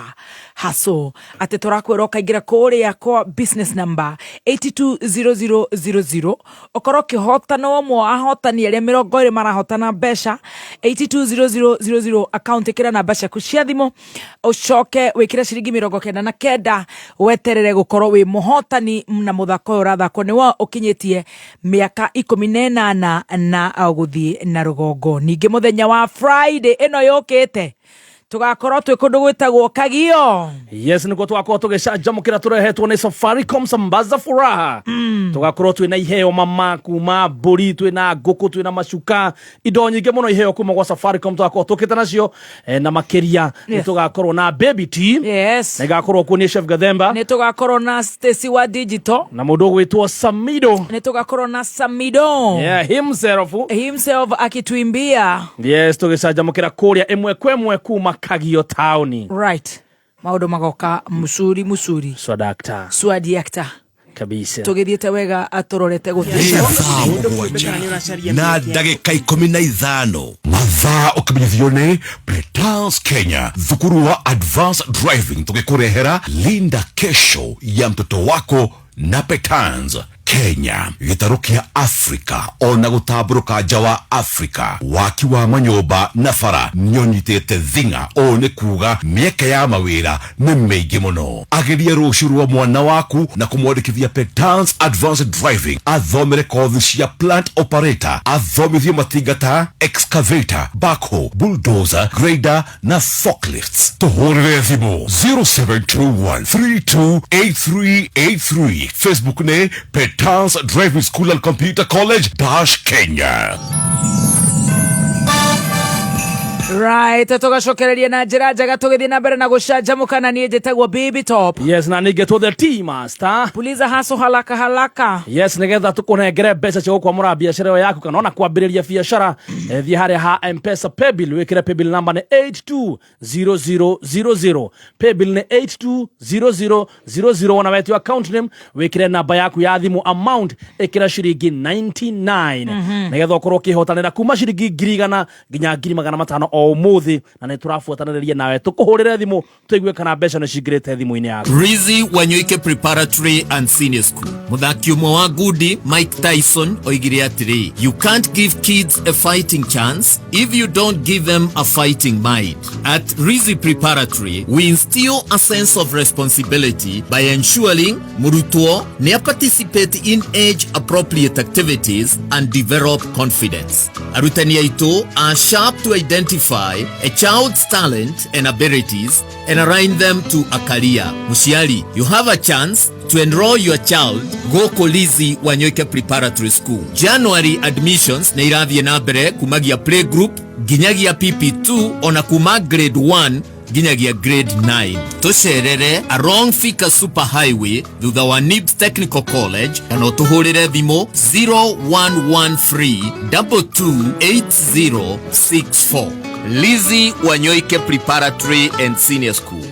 Haso, atĩ tũrakwĩra ũkaingĩra kũrĩa kwa business number 820000, ũkorwo ũkĩhotana ũmwe wa ahotani arĩa 20 marahotana mbeca. 820000 account, ĩkĩra namba ciaku cia thimũ, ũcoke wĩkĩre ciringi 99, weterere gũkorwo wĩ mũhotani. Na mũthako ũyũ ũrathakwo nĩ wa ũkinyĩtie mĩaka 18 na gũthiĩ na rũgongo. Ningĩ mũthenya wa Friday ĩno yũkĩte tũgakorwo twĩ kũndũ gwĩtagwo Kagio. Yes, nĩguo tũgakorwo tũgĩcanjamũkĩra tũrehetwo nĩ Safaricom Sambaza Furaha. Tũgakorwo twĩna iheo mama kuma mbũri, twĩna ngũkũ, twĩna macuka, indo nyingĩ mũno, iheo kuma gwa Safaricom tũgakorwo tũkĩte nacio. Na makĩria nĩ tũgakorwo na Baby T. Na igakorwo kuo nĩ Chef Gathemba. Nĩ tũgakorwo na Stacy wa digital. Na mũndũ ũgwĩtwo Samido. Nĩ tũgakorwo na Samido. Yeah, himself. Himself akituimbia. Yes, tũgĩcanjamũkĩra kũrĩa ĩmwe kwa ĩmwe kuma Kagio taũni. Right, maũndũ magoka mũcuri mũcuri. Swadakta. Swadiakta. Kabisa. Tũgĩthiĩte wega atũrorete Nĩ gũthiĩ. 7:15 mathaa, ũkĩmenyithio nĩ Petals Kenya, thukuru wa advanced driving, tũgĩkũrehera linda kesho ya mtoto wako na Petans Kenya, gĩtarũ kĩa Afrika ona gũtambũrũka nja wa Afrika. Waki wa manyũmba na bara nĩũnyitĩte thing'a, ũũ nĩ kuga mĩeke ya mawĩra nĩ mĩingĩ mũno. Ageria rũciũ rwa mwana waku na kũmwandĩkithia Petans Advanced Driving, athomere kothi cia plant operator, athomithio matinga ta excavator, backhoe, bulldozer, grader na forklifts. Tũhũrĩre thimũ 0721328383. Facebook nĩ Petans Driving School and Computer College dash Kenya. Right, tũgacokereria na njĩra njega tũgĩthiĩ na mbere na gũcanjamũka. Na niĩ njĩtagwo Baby Top. Yes, na ningĩ the Tea Master. Puliza haso haraka haraka. Yes, nigetha tũkũnengere mbeca cia gũkwamũra biacara ĩyo yaku kana ona kwambĩrĩria biacara. Thiĩ harĩa ha M-Pesa paybill, wĩkĩre paybill number nĩ 820000, paybill nĩ 820000. Wona wetio account name, wĩkĩre namba yaku ya thimũ, amount ĩkĩra ciringi 99, nĩgetha ũkorwo ũkĩhotanĩra kuma ciringi 100,000 nginya 500,000 o ũmũthĩ. Na nĩ tũrabuatanĩrĩria nawe, tũkũhũrĩre thimũ tũigue kana mbeca nĩ cingĩrĩte thimũ-inĩ yaku. Rizzi Wanyoike Preparatory and Senior School. Mũthaki ũmwe wa ngundi Mike Tyson oigire atĩrĩ, "You can't give kids a fighting chance if you don't give them a fighting mind." At Rizzi Preparatory, we instill a sense of responsibility by ensuring mũrutwo nĩ participate in age appropriate activities and develop confidence. Arutani aitũ are sharp to identify a child's talent and abilities and align them to a career. Mũciari, you have a chance to enroll your child gũkũ Lizzy Wanyoike Preparatory School. January admissions nĩ irathiĩ na mbere kumagia playgroup nginyagia PP2, ona kuma grade 1 nginyagia grade 9. Tũcerere along Thika Super Highway thutha wa Nibs Technical College, kana ũtũhũrĩre thimũ 0113 228064. Lizzy Wanyoike Preparatory and Senior School,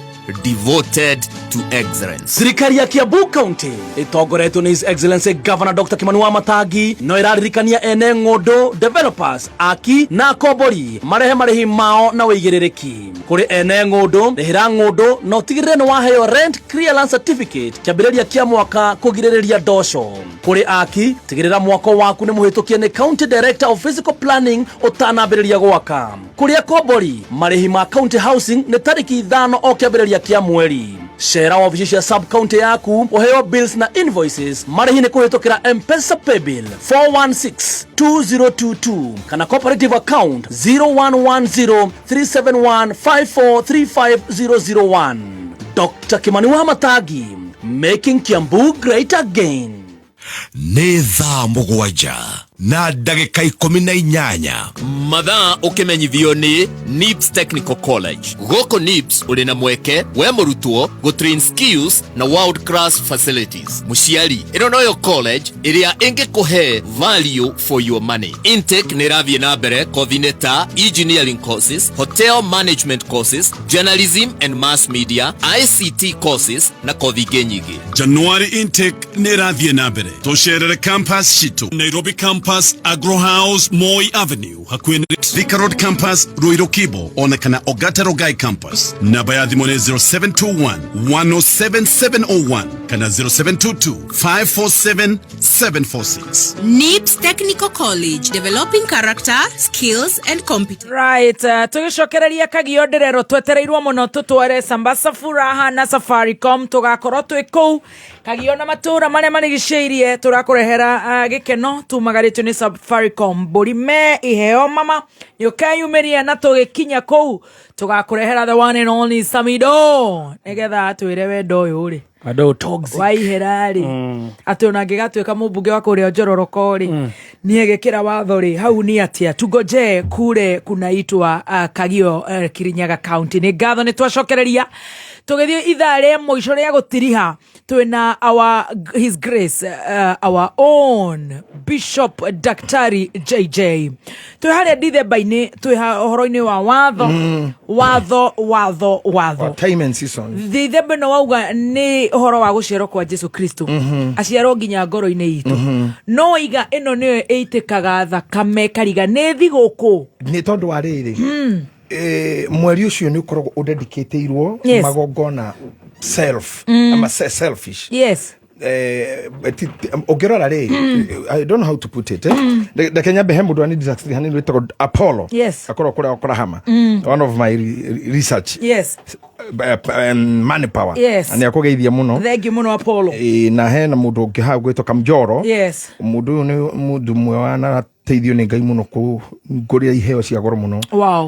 devoted to excellence. Thirikari ya Kiambu County ĩtongoretio nĩ His Excellency Governor Dr. Kimani wa Matangi no ĩraririkania ene ng'ũndũ, developers, aki na akombori marehe marĩhi mao na wĩigĩrĩrĩki. Kũrĩ ene ng'ũndũ, rĩhĩra ng'ũndũ na ũtigĩrĩre nĩ waheo rent clearance certificate kĩambĩrĩria kĩa mwaka kũgirĩrĩria ndoco. Kũrĩ aki, tigĩrĩra mwako waku nĩ mũhĩtũkie nĩ County Director of Physical Planning ũtanambĩrĩria gwaka. Kũrĩ akombori, marĩhi ma county housing nĩ tarĩki 5 o kĩambĩrĩria kĩa mweri. Cera wabici cia sub county yaku ũheo bills na invoices marĩhi nĩ kũhĩtũkĩra Mpesa paybill 416 2022 kana cooperative account 01103715435001. Dr. Kimani Wamatangi, making Kiambu great again. Nĩ thaa 7 na ndagĩka 18. Mathaa ũkĩmenyithio nĩ NIBS Technical College. Gũkũ NIBS ũrĩ na mweke we mũrutwo gũtrain skills na world class facilities. Mũciari, ĩno noyo college ĩrĩa ĩngĩkũhe value for your money. Intake nĩ ĩrathiĩ na mbere kothi-inĩ ta engineering courses, hotel management courses, journalism and mass media, ICT courses na kothi ingĩ nyingĩ. January intake nĩ ĩrathiĩ na mbere. Tũcerere campus citũ Nairobi campus, Agro House, Moi Avenue, hakuhĩ na Thika Road campus, Ruiru Kibo, ona kana Ogata Rogai campus. Namba ya thimũ nĩ 0721 107701 kana 0722 547 746. NIBS Technical College, developing character, skills and competence. Right, tugicokereria Kagio ndirerwo twetereirwo muno tutware Sambasa Furaha na Safaricom, tugakorwo twi kuu Kagio na matura maria marigicĩirie, tũrakũrehera gĩkeno tumagarĩtio nĩ Safaricom. Mbũri me iheo mama nĩũkeyumĩria, na tũgĩkinya kũu tũgakũrehera the one and only Samido nĩgetha atwĩre wendo ũyũ rĩ Wendo toxic. Waihĩra rĩ, atĩ ona angĩgatuĩka mũmbunge wa kũrĩa Njororoko rĩ, nĩegĩkĩra watho rĩ, hau nĩ atĩa? Tungoje kure kunaitwa Kagio, Kirinyaga County. Nĩ ngatho, nĩ twacokereria tũgĩthiĩ ithaa rĩa mũico rĩa gũtiriha twĩna our his grace, our own Bishop Daktari JJ. Twĩ harĩa Dithemba-inĩ, twĩ ũhoro-inĩ wa watho, watho, watho, watho. Time and season. Dithemba ĩno wauga nĩ ũhoro wa gũciarwo kwa Jesu Kristo, aciarwo nginya ngoro-inĩ itũ, no iga ĩno nĩyo ĩitĩkaga thakame kariga nĩ thigũkũ. Nĩ tondũ wa rĩrĩ, mweri ũcio nĩ ũkoragwo ũdedicatĩirwo magongona self, ama selfish. Ũngĩrora rĩ, I don't know how to put it, eh? Reke nyambe he mũndũ ani hanini wĩtagwo Apollo, akorwo kũrĩa Oklahoma, one of my research manpower. Na nĩ akũgeithia mũno. Thank you mũno, Apollo. Na hena mũndũ ũngĩ hau gwĩtwo Kamjoro. Mũndũ ũyũ nĩ mũndũ ũmwe wanateithio nĩ Ngai mũno kũngũrĩra iheo cia goro mũno.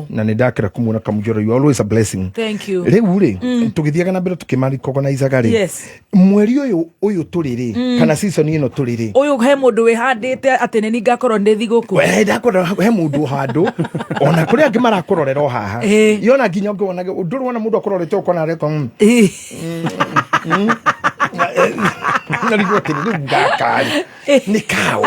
Na nĩ ndakĩra kũmuona. Kamjoro, you are always a blessing. Thank you. Rĩu rĩ, tũgĩthiaga na mbere tũkĩmaricogonizaga rĩ, mweri ũyũ tũrĩ rĩ, kana season ĩno tũrĩ rĩ, Ũyũ he mũndũ wĩhandĩte atĩ nĩ ngakorwo ndĩ thigũkũ. We, ndakora he mũndũ handũ ona kũrĩ angĩ marakũrorera o haha. Yona nginya ũngĩona ndũrĩ wona mũndũ akũrorete ũkona areka na rĩu atĩ rĩu gaka rĩ nĩ kaũ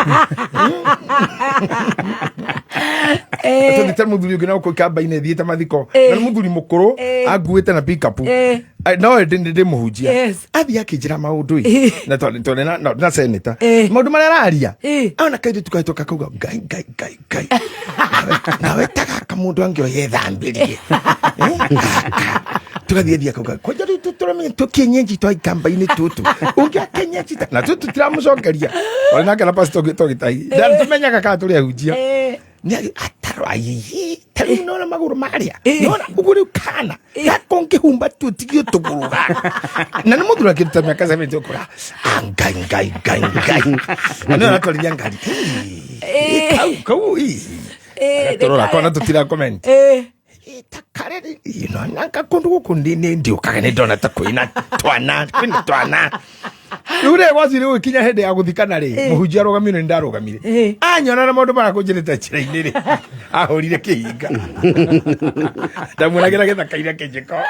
tũthite mũthuri ũngĩ na gũkũ kamba-inĩ thiĩte mathiko, na nĩ mũthuri mũkũrũ, anguĩte na pickup. No ndĩ ndĩ mũhunjia. Athiĩ akĩnjĩra maũndũ ĩ na tondũ tondũ na senator, maũndũ marĩa araria, ona kairĩtu kahĩtũka kauga, "Ngai, Ngai, Ngai, Ngai, nawe ta gaka mũndũ angĩoya ethambĩrie tugathiĩ thia kauga kwanja rĩu tũramenya tũkĩenyenji twa ikamba-inĩ tũtũ ũngĩ akenyenji na tũtũ tiramũcokeria orĩ nake na pastor Gĩtai tumenyaga kana tũrĩ ahunjia. Nĩ ataro aihi ta rĩu nona magũrũ marĩa nona ũguo rĩu kana gakongĩhumba tutigio tũgũrũ gaka na nĩ mũthuri akĩruta mĩaka 70 ũkora, "Ah, Ngai, Ngai, Ngai, Ngai," na nĩ aratwarithia ngari. Kau kau ii tũrora kona tũtira comment. Takarere nanka kũndũ gũkũ ndiũkaga nĩ ndona ta kwĩna twana, kwĩna twana. Rĩu rĩ, gwacire gũgĩkinya hĩndĩ ya gũthikana rĩ, mũhunjia arũgamire, nĩ ndarũgamire, anyona na maũndũ marĩa kũnjĩrĩte njĩra-inĩ rĩ, ahũrire kĩhinga ndamuonagĩra gĩthaka-inĩ akĩnjĩka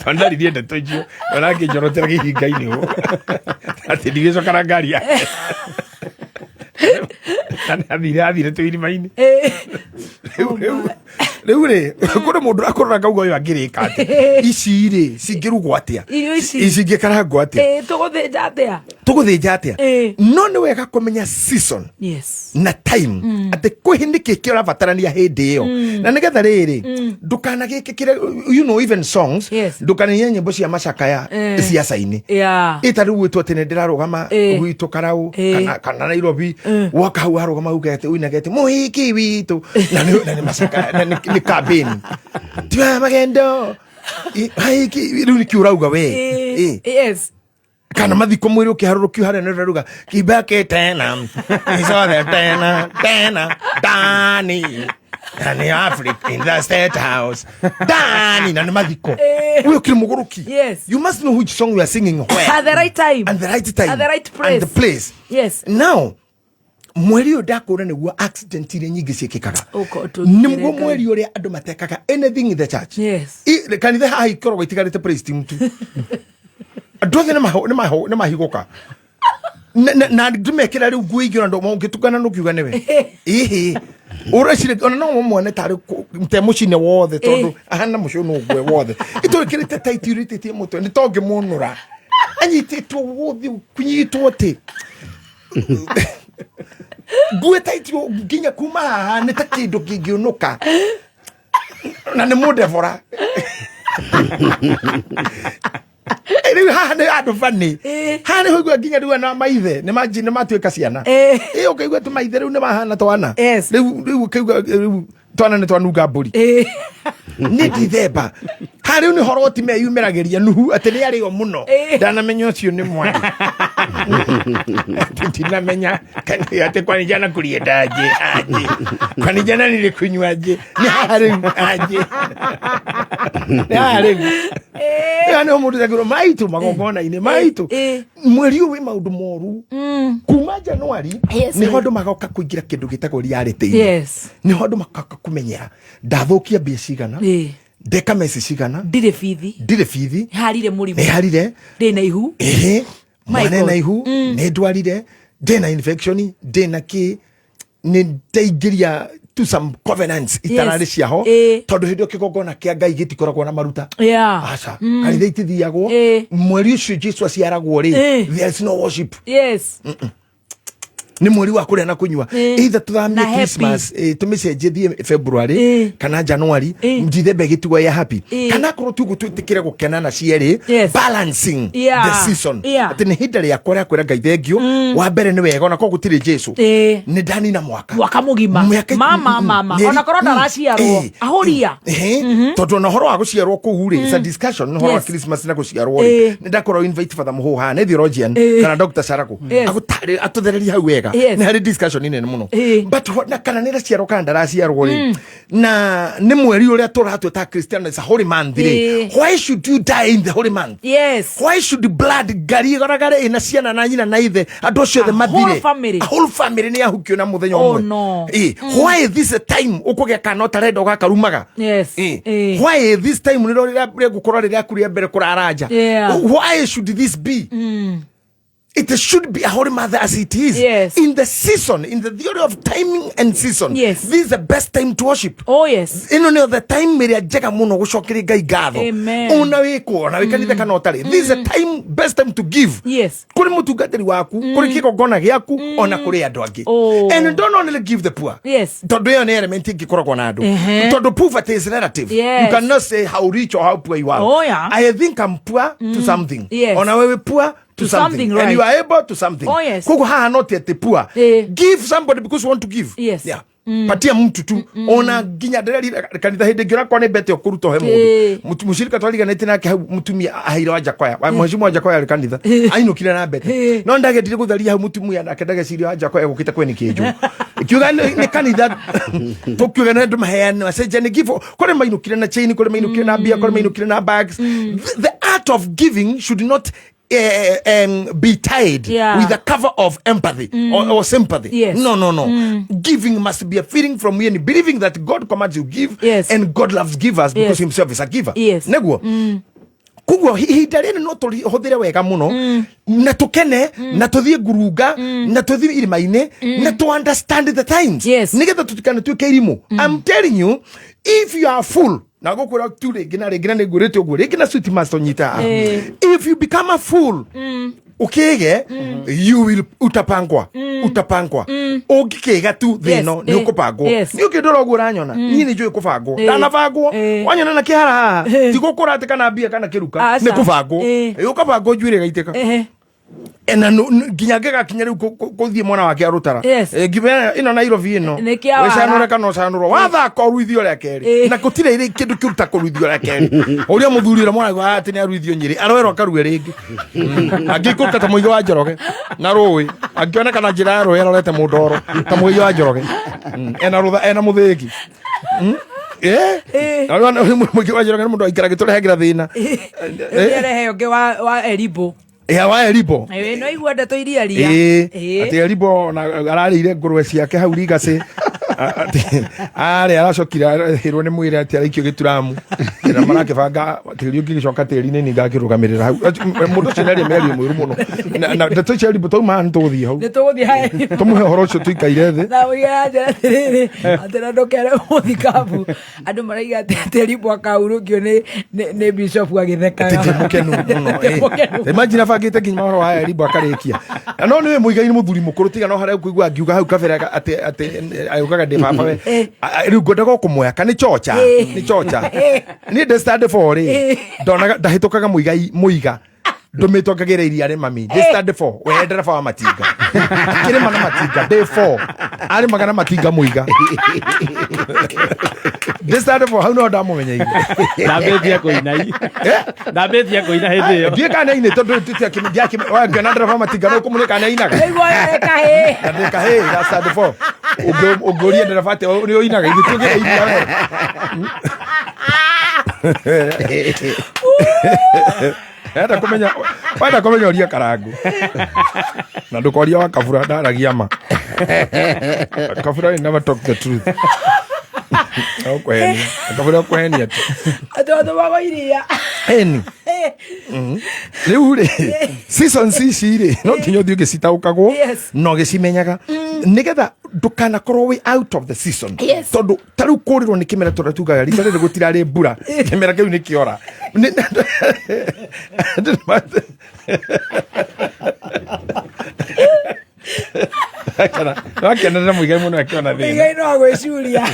tondũ ndaririe ndeto icio ona akĩnjorotera kĩhinga-inĩ ũũ atĩ ndigĩcoka na ngari yake. Na nĩ athire tũirima-inĩ. Rĩu rĩ, kũrĩ mũndũ akũrora kauga ũyũ angĩrĩka atĩa, ici rĩ cingĩrugwo atĩa? Irio ici. Cingĩkarangwo atĩa? Tũgũthĩnja atĩa? Tũgũthĩnja atĩa? No nĩ wega kũmenya season na time, atĩ kwĩ nĩ kĩ kĩrabatarania hĩndĩ ĩyo, na nĩgetha rĩrĩ ndũkanagĩkĩkĩre, even songs, ndũkanainie nyĩmbo cia macakaya ciaca-inĩ. Ĩta rĩu gwĩtwo atĩ nĩ ndĩrarũgama gwitũ Karau, kana Nairobi, woka hau warũgama uge atĩ uinage atĩ mũhiki witũ, na nĩ macakaya na nĩ campaign tiwa magendo. Rĩu nĩkĩ ũrauga we? Yes. Kana mathiko mwĩrĩ ũkĩharũrũkio harĩa nĩ ũrauga kibaki tena isothe tena tena dani na nĩ Africa in the state house dani na nĩ mathiko. We ũkĩrĩ mũgũrũki. Yes. You must know which song you are singing where. At the right time. And the right time. At the right place. And the place. Yes. Now mweri ũyũ ndakũra nĩguo accident iria nyingĩ ciĩkĩkaga. Ũko- Nĩguo tũkĩreka. mweri ũrĩa andũ matekaga anything in the church. Yes. Kanitha haha ikoragwo itigarĩte praise team tu. Andũ othe nĩmahigũka na ndĩmekĩra rĩu nguo ingĩ ona ũngĩtungana nũkiuga nĩwe ĩhĩ ũreciria ona no muone tarĩ te mũcine wothe tondũ ahana mũcũnũ ũguo wothe itũrĩkĩrĩte taiti ũrĩtĩtie mũtwe nĩ tongĩmũnũra anyitĩtwo gũthiĩ kũnyitwo atĩ nguo taiti nginya kuma haha nĩ ta kĩndũ kĩngĩũnũka na nĩ mũndebora. Rĩu haha nĩ andũ bani haha nĩ hoigua nginya rĩu ana maithe nĩ matuĩka ciana. Ĩ ũkaigua tũ maithe rĩu nĩ mahana twana rĩu ũkaigua rĩu twana nĩ twanunga mbũri nĩ Dithemba. Haha rĩu nĩ horoti meyumĩragĩria nuhu atĩ nĩ arĩo mũno. Ndanamenya ũcio nĩ mwarĩ ndinamenya atĩ kwani jana kulienda aje aje kwani jana nilikunywa aje nĩ haha rĩu aje nĩ haha rĩu. Ĩyo nĩ mũndũ takĩrwo maitũ magongona-inĩ maitũ mweri ũyũ wĩ maũndũ moru kuma Januari. Nĩho andũ magoka kũingĩra kĩndũ gĩtagwo reality-inĩ. Nĩho andũ magoka kũmenyera ndathũkia mbia cigana, ndeka meci cigana, ndirĩ bithi, ndirĩ bithi, harire mũrimũ, nĩ harire ndĩ na ihu. Ĩhĩ. My mwana God. ena ihu, nĩ ndwarire, ndĩna infection, ndĩna kĩ, nĩ ndaingĩria to some covenants itararĩ ciaho tondũ hĩndĩ ĩyo kĩgongona kĩa Ngai gĩtikoragwo na maruta. Aca. Kanitha itithiagwo mweri ũcio Jesu aciaragwo rĩ. There is no worship. Nĩ mweri wa kũrĩa na kũnyua. Either tũthamie Na happy. Christmas, tũmĩcenjie thiĩ February kana January, Dithemba ĩgĩtigwo ya happy kana akorwo tuguo twĩtĩkĩre gũkena na cierĩ. Balancing the season. Atĩ nĩ ihinda rĩakwa rĩa kwĩra Ngai thengio wa mbere nĩ wega ona korwo gũtirĩ Jesu nĩ ndanina mwaka. Mwaka mũgima. Mama mama ona korwo ndaraciarwo ahũria. Ehe. Tondũ ona ũhoro wa gũciarwo kũu rĩ, it's a discussion ũhoro wa Christmas na gũciarwo rĩ. Nĩ ndakorwo invite Father Mũhũha nĩ theologian kana Dr. Saraku agũtarĩ atũthererie hau wega. Nĩ harĩ discussion nene mũno but na kana nĩ raciarwo kana ndaraciarwo rĩ, na nĩ mweri ũrĩa tũratua ta Christian is a holy month rĩ. Why should you die in the holy month? Yes. Why should blood ngari ĩgaragare ĩna ciana na nyina na ithe andũ acio othe A whole mathire? Family. A whole family nĩ yahukio na mũthenya Oh, ũmwe. no. Why this time ũkũgĩa kana ũtarenda ũgakarumaga? Why this time nĩrĩo rĩgũkorwo rĩrĩa rĩa mbere kũrara nja? Why should this be? It should be a holy mother as it is. In the season, in the theory of timing and season, this is the best time to worship. Oh yes. Ĩno nĩyo the time ĩrĩa njega mũno gũcokeria Ngai ngatho. Amen. Ona wĩkwo, ona wĩ kanitha kana ũtarĩ. This is the time, best time to give. Kũrĩ mũtungatĩri waku, kũrĩ kĩgongona gĩaku, ona kũrĩ andũ angĩ. And don't only give the poor. Tondũ ĩyo nĩ element ĩngĩkoragwo na andũ. Tondũ poverty is relative. You cannot say how rich or how poor you are. Oh, yeah. I think I'm poor to something. Ona wewe poor to To something, something, and right. you are able to something. Oh, yes. Koguo haha not atĩ poor. Give somebody because you want to give. Yeah. Patia mtu tu ona nginya ndĩrerire kanitha hĩndĩ ĩngĩ onakorwo nĩ mbete ũkũruta ũhe mũndũ. Mũcirika twariganĩtie nake hau mũtumia aheire wa Njakoya wa mheshimiwa Njakoya arĩ kanitha ainũkire na mbete no ndagendire gũtharia hau mũtumia nake ndageciria wa Njakoya gũkĩte kweni kĩnjũ kiuga nĩ kanitha tũkiuga nĩ andũ maheane macenjanie give kũrĩ mainũkire na chain, kũrĩ mainũkire na mbia, kũrĩ mainũkire na bags. The art of giving should not be tied with a cover of empathy or sympathy. No, no, no. Giving must be a feeling from within, believing that God commands you give, and God loves givers because himself is a giver. Neguo. Koguo ihinda rĩrĩ no tũrĩhũthĩre wega mũno na tũkene na tũthiĩ ngurunga na tũthiĩ irĩma-inĩ na tũ understand the times nĩgetha tũtikanatuĩke irimũ. I'm telling you, if you are full na gũkwĩra tu rĩngĩ na rĩngĩ na nĩ ngwĩrĩte ũguo rĩngĩ na sweet master nyita haha. If you become a fool ukige you will utapangwa utapangwa ũngĩkĩga tu thĩ ĩno nĩ ũkũbangwo. Nĩ ũkĩndora ũguo ũranyona niĩ nĩ njũĩ kũbangwo. Ndanabangwo wanyona na kĩhara haha ti gũkũra atĩ kana mbia kana kĩruka Aca. nĩ kũbangwo. Ũkabangwo njuĩrĩ ĩgaitĩka. Na nginya ngĩgakinya rĩu kũthiĩ mwena wake arũtara. Yes. Nginya ĩno Nairobi ĩno. Nĩ kĩa wara. Wĩcanũre kana ũcanũrwo wathaka ũruithio rĩa kerĩ. Na gũtirĩ rĩ kĩndũ kĩũru ta kũruithio rĩa kerĩ. Ũrĩa mũthuri ũrĩa mwana atĩ nĩ aruithio Nyĩrĩ aroerwo akarue rĩngĩ. Angĩikũrũka ta mũigo wa Njoroge na rũĩ angĩoneka na njĩra ya rũĩ arorete mũndoro ta mũigo wa Njoroge. Ena rũtha ena mũthĩgi. Eh? Na rĩu mũingĩ wa Njoroge nĩ mũndũ aikara agĩtũrehagĩra thĩna. Nĩarehe ũngĩ wa Eribo. Ya wa Eribo. Ĩĩ, no igua ndeto iria ria. Ĩĩ, Ĩĩ. atĩ Eribo ona ararĩire ngũrwe ciake hau rigacĩ. Atĩ arĩ aracokire arahĩrwo nĩ mwĩrĩ atĩ araikio gĩturamu na marakĩbanga tĩri ũngĩgĩcoka tĩri-inĩ ningakĩrũgamĩrĩra hau. Mũndũ ũcio nĩaria mĩario mĩũru mũno. Na ndeto icio Eribo twauma haha nĩtũgũthiĩ hau Nĩ tũgũthiĩ hae. tũmũhe ũhoro ũcio tũikaire thĩ. Na ũige anjĩra atĩrĩrĩ, atĩ na ndũkere mũthikabu. Andũ maraiga atĩ atĩ Eribo akahurũkio nĩ bishop agĩthekaga. Atĩ ndĩ mũkenu mũno. Ndĩ mũkenu. Imagine abangĩte nginya ũhoro wa Eribo akarĩkia. Na no nĩwe Muigai nĩ mũthuri mũkũrũ tiga no harĩa ũkũigua ngiuga hau kabere atĩ atĩ augaga ndĩ baba we. Rĩu ngwendaga o kũmuoya ka nĩ chocha. Nĩ chocha. Niĩ ndĩ stand for rĩ. Ndonaga ndahĩtũkaga Muigai Muiga. Ndũmĩtwo ngagĩra iria rĩ mami. Ndĩ stand for we ndereba wa matinga. Akĩrĩma na matinga ndĩ four. Arĩmaga na matinga Muiga. Ndĩ stand for hau no ndamũmenyeire. Ndambĩtie kũina i. Ndambĩtie kũina hĩndĩ ĩyo. Ndiĩ kana inĩ tondũ ngĩona ndereba matinga no kũmũnĩ kana inaga. Nĩguo ĩ kahĩĩ. Na ndĩ kahĩĩ ga stand for. Ũngĩũria ndereba atĩ nĩ ũinaga ithuĩ tũgĩra iria we. Wenda kũmenya wenda kũmenya ũria karangu na ndũkoria wa kabura ndaragia ma. Kabura will never talk the truth. Ũkũhenia. Kabura ũkũhenia tu. Atĩ watũmagwo iria. Eni. Rĩu rĩ seasons ici rĩ no nginya ũthiĩ ũgĩcitaũkagwo Yes. na ũgĩcimenyaga nĩgetha ndũkanakorwo wĩ out of the season. Yes. Tondũ ta rĩu kũrĩrwo nĩ kĩmera tondũ tugaga rita rĩrĩ gũtirarĩ mbura kĩmera kĩu nĩ kĩora. Wakenerera Muigai mũno akĩona thĩna. Muigai no agwĩcuria.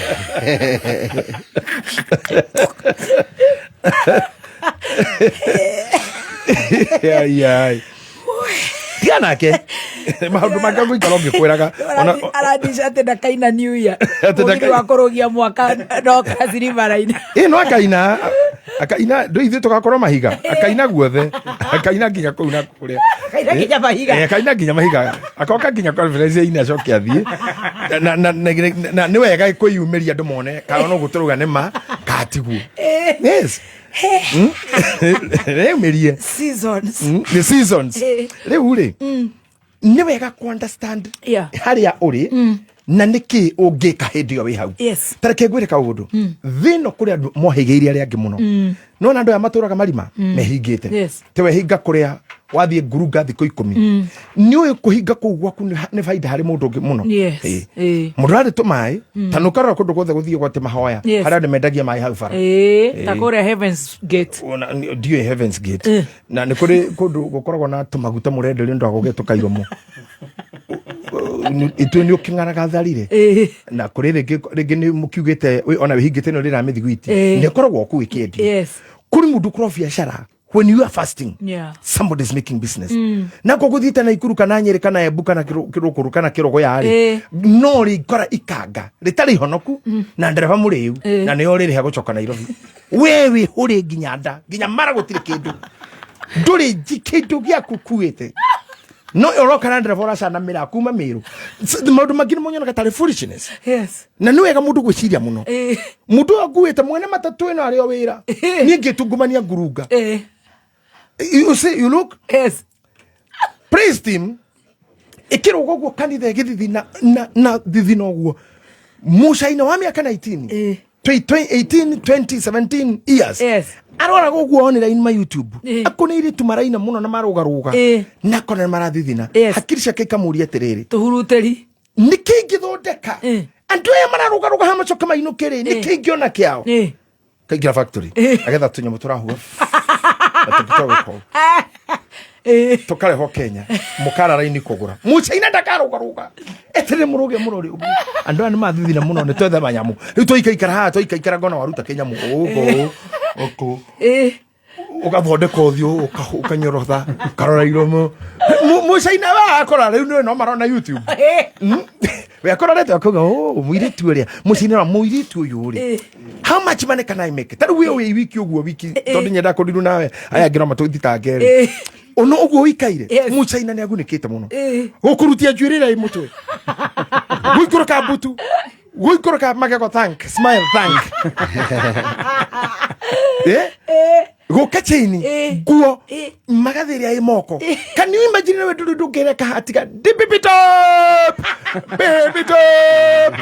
Ai, ai. Tiga nake maũndũ make ngũikara ũngĩkwĩraga. Arandica atĩ ndakaina New Year. Atĩ Mũgithi wa kũrũgia mwaka no kaciribara-inĩ. Ĩ no akaina akaina ndå ithuä tå gakorwo mahiga akaina guothe akaina nginya kå u na kå rä Akaina nginya mahiga. Akaina nginya mahiga akoka nginya conference-inĩ acoke athiĩ na nĩ wega kwĩyumĩria andũ mone kana no gũtũrũga nĩ ma katiguo. Yes. Wĩyumĩrie. Seasons. The seasons. Rĩu rĩ nĩ wega ku understand Yeah. harĩa ũrĩ na nĩkĩ ũngĩka hĩndĩ ĩyo wĩ hau. Yes. Ta reke ngwĩre kaũndũ thĩ ĩno kũrĩ andũ mohĩgĩire arĩa angĩ mũno. Nona andũ aya matũraga marima mehingĩte. Yes. Te wehinga kũrĩa wathiĩ ngurunga thikũ 10 nĩ ũĩ kũhinga kũu gwaku nĩ baida harĩ mũndũ ũngĩ mũno. Yes. Ĩĩ. Ĩĩ. Mũndũ ararĩ tũmaĩ ta nũkarora kũndũ guothe gũthiĩ gwate mahoya Yes. harĩa andũ mendagia maĩ hau bara. Ĩĩ, ta kũrĩa Heaven's Gate. Ona ndiũĩ Heaven's Gate. Na nĩ kũrĩ kũndũ gũkoragwo na tũmaguta mũrenderio nĩ ndwagũgĩa tũkairomo ithuĩ nĩ ũkĩng'araga tharire. Na kũrĩ rĩngĩ rĩngĩ nĩ mũkiugĩte ona wĩhingĩte nĩ ũrĩra mĩthiguiti. Nĩ ĩkoragwo kũu ĩkĩendio. Yes. Kũrĩ mũndũ ũkorwo biacara when you are fasting Yeah. somebody is making business. Na ko gũthiĩte na Ikuru kana Nyĩrĩ kana Embu kana Kĩrũkũrũ kana Kĩrogoya rĩ no rĩkora ikanga rĩtarĩ ihonoku na ndereba mũrĩu na nĩo rĩrĩha gũcoka Nairobi we wĩ hũrĩ nginya nda nginya mara gũtirĩ kĩndũ ndũrĩ kĩndũ gĩaku kuĩte no ũroka na ndereba ũracana mĩraa kuma Mĩrũ. Maũndũ mangĩ nĩ monyonaga tarĩ foolishness. Yes. Na nĩ wega mũndũ gwĩciria mũno. Mũndũ ũyũ akuĩte mwene matatũ ĩno arĩ o wĩra niĩ ngĩtungumania ngurunga. You see, you look. Yes. Praise team ĩkĩrũga ũguo kanitha ĩgĩthithina na thithina ũguo mũcaina wa mĩaka 19 18 20 17 years. Yes. Aroraga ũguo onera in my YouTube akũnĩire tu maraina mũno na marũgarũga na akona nĩ marathithina. Yes. Hakiri ciake ikamũria atĩrĩrĩ tũhurutĩri nĩkĩ ingĩthondeka andũ aya mararũgarũga ha macoka mainũke rĩ nĩkĩ ingĩona kĩao kaingĩra factory agetha tũnyamũ tũrahua na tũngĩ tũkarehwo Kenya mũkara raini kũgũra mũcaina ndakarũgarũga eterere mũrũge mũrore ũguo andũ aya nĩ mathithina mũno nĩ twethe manyamũ rĩu twaikaikara haha twaikaikara ngona waruta kĩnyamũ ũkũ ũkũ Ũgathondeka ũthiũ, ũkanyorotha, ũkarora iromo. Mũcaina we akora rĩu nĩ no marona YouTube. We akororete akauga, "Oh, mũirĩtu ũrĩa, mũcaina wa mũirĩtu ũyũ rĩ. How much money can I make?" Ta rĩu wĩ wĩ wiki ũguo wiki tondũ nyenda kũndiru nawe aya angĩ no matũthitange rĩ. Ono ũguo ũikaire, mũcaina nĩ agunĩkĩte mũno. Gũkũrutia njuĩrĩ ĩrĩa ĩ mũtwe. Gũikũrũka mbutu. Gũikũrũka magego thank, smile thank. Eh? Gũka chaini, nguo, magathĩ ĩrĩa ĩ moko. Can you imagine we ndũrĩ ndũngĩreka hatiga baby top, baby top.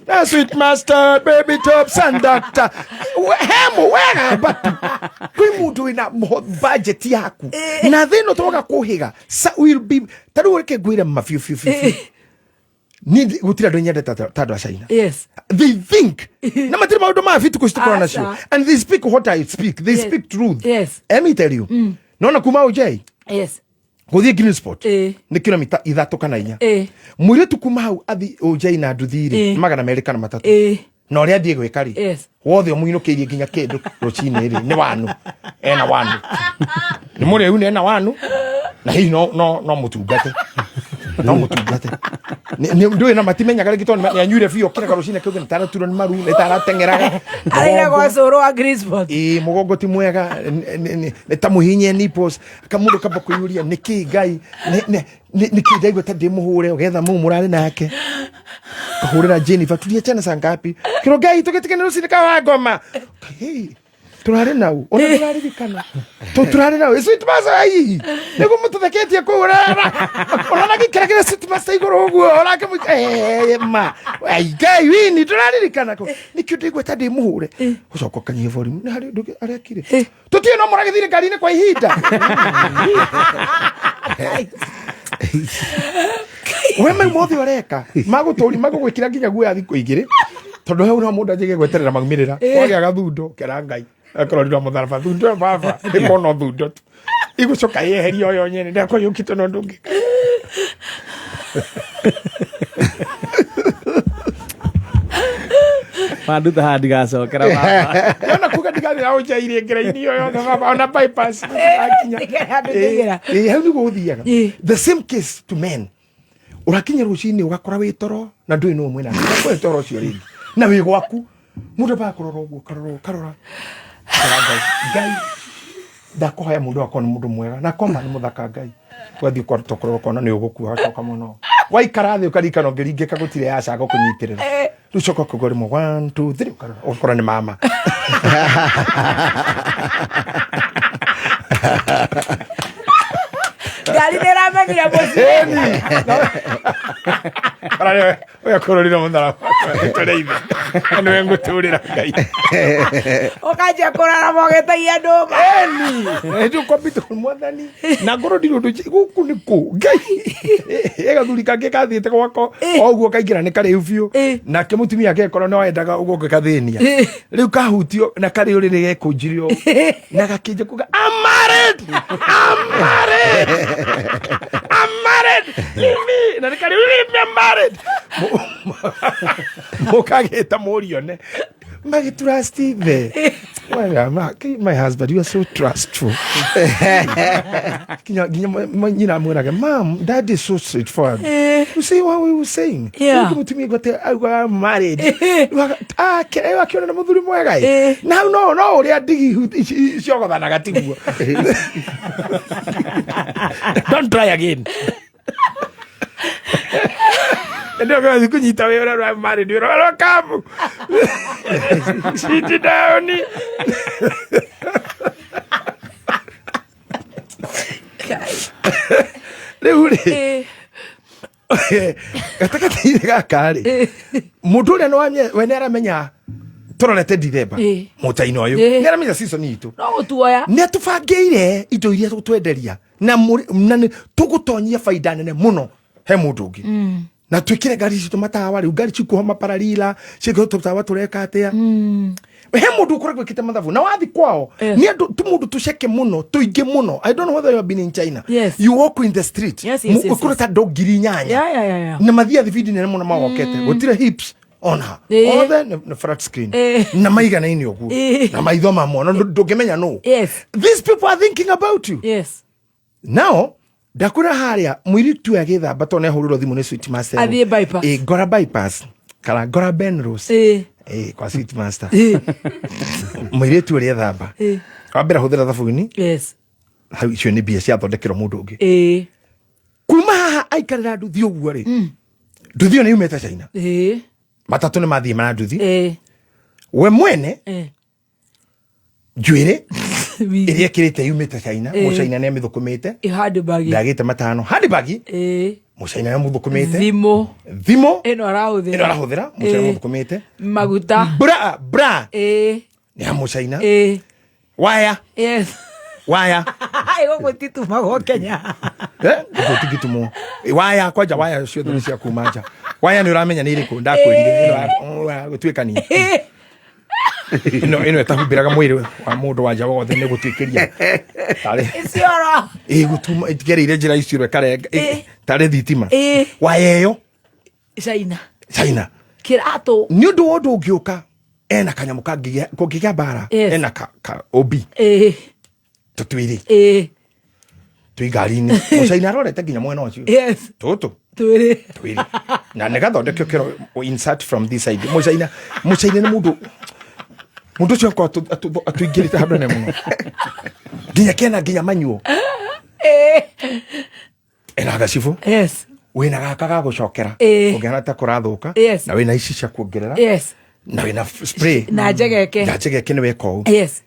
Na sweet master, baby top, sandakta. Hemo wega but kwĩ mũndũ wĩna budget yaku. Na thĩ ĩno twoka kũhĩga will be ta rĩu reke ngwĩre ma biũ biũ biũ biũ. Niĩ gũtirĩ andũ nyendete ta andũ a China. They think na matirĩ maũndũ ma bitukũ citikorwo nacio. Aca. And they speak what I speak. They speak truth. Let me tell you. Nona kuma ũjei gũthiĩ green spot nĩ kilomita 3 kana 4. Mũirĩtu kuma hau athi ũjei na nduthi rĩ nĩ 200 kana 300. Na ũrĩa athiĩ gwĩka rĩ wothe ũmũinũkĩirie nginya kĩndũ rũcinĩ rĩ nĩ wanu ena wanu nĩ mũrĩu nĩ ena wanu na hihi no no no mũtungate no mũtungate ndũĩ na matimenyaga rĩngĩ tondũ nĩ anyuire biũ kĩreka rũcinĩ kĩu nĩ taraturwo nĩ maru nĩ tarateng'eraga. Araira gwa cũrũ wa Green Spot. Ĩĩ, mũgongo ti mwega, nĩ ta mũhinye nipples kamũndũ kamba kwĩyũria nĩkĩ Ngai nĩkĩ ndaigua ta ndĩ mũhũre ũgetha mũu mũrarĩ nake kahũrĩra Jennifer tulia chana saa ngapi kĩro Ngai tũgĩtigane rũcinĩ ka wa ngoma. Hey, turarĩ nau ona ndũraririkana turarĩ nau sweet master ai nĩguo mũtũtheketie kũu ũrona gĩkerekere sweet master igũrũ ũguo ũrake ma ai Ngai wini ndũraririkana kũ nĩkĩo ndaigua ta ndĩ mũhũre ũcoka ũkanyihia volume nĩ harĩ ũndũ arekire tũtiĩ no mũragĩthire ngari-inĩ kwa ihinda we mau mothe ũreka magũtũri magũgwĩkĩra nginya guoya thikũ 2 tondũ hau no mũndũ anjĩge gweterera maumĩrĩra wagĩa gathundo kera Ngai akorwo mũtharaba thundo ĩyo baba ĩkono thundo tu igũcoka yeherio yo nyene ndakwa yũkĩte no ndũngĩ Manduta haha ndigacokera baba. Ona kuga ndigathira ũnjaire ngera-inĩ ĩyo yothe baba ona bypass ndigĩrakinya. Ndingĩra. Ĩ, hau nĩguo gũthiaga. The same case to men, ũrakinya rũcinĩ ũgakora wĩ toro na ndũĩ nũ mwĩna kwĩ toro ũcio rĩngĩ na wĩ gwaku mũndũ ambaga kũrora ũguo karora karora. Karora Ngai Ngai ndakũhoya mũndũ wakwa nĩ mũndũ mwega na koma nĩ mũthaka Ngai wathiĩ ũkora ũkona nĩ ũgũkua wacoka mũno waikara thĩ ũkaririkana ũngĩringĩka gũtirĩ yaca gũkũnyitĩrĩra rĩu coka ũkauga rĩmwe 1 2 3 ũkarora ũgakora nĩ mama. Ngari nĩ ĩramenyire mũciĩ. Ũyũ akũrũrire mũtharaba tũrĩ ithe na nĩwe ngũtũrĩra Ngai. Ũkanjia kũrarama ũgĩtagia ndũma. Ĩni ũkombĩte kwĩ mwathani na ngorwo ndirĩ ũndũ gũkũ nĩ kũ Ngai ĩ gathuri kangĩ kathiĩte gwako o ũguo kaingĩra nĩ karĩu biũ nake mũtumia akekorwo no endaga ũguo gathĩnia rĩu kahutio na karĩ ũrĩrĩ gekũnjire ũũ na gakĩnja kuga I'm married, I'm married, I'm married, leave me, na nĩ karĩ leave me, I'm married. Mũkagĩta mũrione magĩtrust ithe. Well, my husband, you are so trustful. Nginya nyina amwĩraga, "Mom, dad is so straightforward." You see what we were saying? Ũngĩ mũtumia gwate auga I'm married. Ah, akĩona nĩ mũthuri mwega ĩ. Na hau no ũrĩa ndigi ciogothanaga tiguo. Don't try again. Ndio kwa kunyita wewe ura married ura welcome. Sit down. Rĩu rĩ gatagatĩ-inĩ gaka rĩ mũndũ ũrĩa nĩ we nĩ aramenya tũrorete Dithemba mũtainĩ ũyũ nĩ aramenya season itũ No gũtuoya. Nĩ atũbangĩire indo iria tũgũtwenderia na na nĩ tũgũtonyia baida nene mũno he mũndũ ũngĩ na twĩkĩre ngari citũ matawa rĩu ngari cikuoha mapararira ciĩkĩrwo tũtawa tũreka atĩa he mũndũ ũkoragwo ĩkĩte mathabu na wathi kwao nĩ andũ tu mũndũ tũceke mũno tũingĩ mũno. I don't know whether you have been in China. You walk in the street, ũkũrĩ ta andũ 8,000 na mathiaga thibindi nene mũno mawokete gũtirĩ hips. Ona Ĩĩ. othe nĩ flat screen Ĩĩ. na maiganaine ũguo Ĩĩ. na maitho mamwe na ndũngĩmenya nũ. Yes. These people are thinking about you. Yes. Now ndakwĩra harĩa mũirĩtu ũyũ agĩthamba tondũ nĩahũrĩrwo thimũ nĩ sweet master. Athiĩ bypass. Ĩ, ngora bypass kana ngora Benrose. Ĩĩ. Ĩ, kwa sweet master. Ĩĩ. Mũirĩtu ũrĩa ethamba Ĩĩ. wambere hũthĩra thabuni. Yes. Hau icio nĩ mbia ciathondekerwo mũndũ ũngĩ. Ĩĩ. Kuma haha aikarĩra nduthi ũguo rĩ, nduthi ĩyo nĩ yumĩte China. Ĩĩ. Matatũ nĩ mathiĩ mana nduthi. Ĩĩ. We mwene Ĩĩ. njuĩrĩ ĩrĩa ĩkĩrĩte yumĩte China. Ĩĩ. Mũcaina nĩ amĩthũkũmĩte. Handbag. Ndagĩte matano handbag. Ĩĩ. Mũcaina nĩ amũthũkũmĩte. Thimũ. Thimũ ĩno arahũthĩra. Ĩno arahũthĩra mũcaina Ĩĩ. mũthũkũmĩte. Maguta. Bra bra. Ĩĩ. Nĩ ya mũcaina. Ĩĩ. Waya. Yes. Waya. Gũkũ titumagwo Kenya. Gũkũ tingĩtumwo waya kwanja waya ciothe nĩ cia kuma nja. Waya nĩ ũramenya nĩ irĩkũ ndakwĩrire ĩno ya gũtuĩkania ĩno ĩtahumbĩraga mwĩrĩ wa mũndũ wa nja wothe nĩ gũtuĩkĩria tarĩ Icioro. ĩ gũtuma ĩgereire njĩra icio ĩkarenga tarĩ thitima. Ĩĩ. Waya ĩyo China. China. Kĩratũ. Nĩ ũndũ wa ũndũ ũngĩũka ena kanyamũ kangĩgĩa kũngĩgĩa mbara. Yes. Ena ka OB. Ĩĩ. Tũtwĩrĩ Ĩĩ. twĩ ngari-inĩ mũcaina arorete nginya mwena ũcio. Yes. Tũtũ Twĩrĩ. Twĩrĩ na nĩ gathondekio kĩro insert from this side. Mũcaina mũcaina nĩ mũndũ mũndũ ũcio akorwo atũingĩrĩte handũ nene mũno nginya kena nginya manyuo. Ĩĩ. Ena gacibũ. Yes. Wĩna gaka ga gũcokera. Ĩĩ. Ũngĩhana ta kũrathũka. Yes. Na wĩna ici cia kuongerera. Yes. Na wĩna spray. Na njegeke. Na njegeke nĩ weka ũũ. Yes.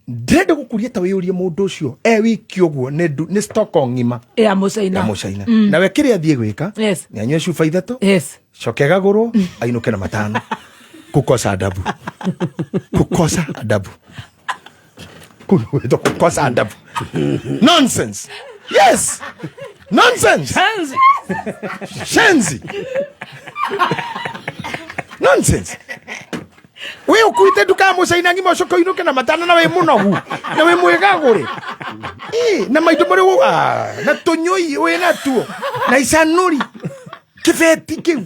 Ndĩrenda gũkũria ta wĩyũrie mũndũ ũcio e wiki ũguo nĩ nĩ stock o ng'ima Ya mũcaina. Ya mũcaina. Nawe kĩrĩa athiĩ gwĩka Yes. nĩ anyue cuba ithatũ. Yes. Coke gagũrwo ainũke na matano. Kukosa adabu. Kukosa adabu. Kũu nĩ gwĩtwo kukosa adabu. Nonsense. Yes. Nonsense. Shenzi. Shenzi. Nonsense. We ukuite nduka ya mũcaina ng'ima ũcoke ũinũke na matano na wĩ mũnogu na wĩ mwĩgagũrĩ. Ĩ, na maitho marĩ na tũnyũi wĩ natuo na icanũri kĩbeti kĩu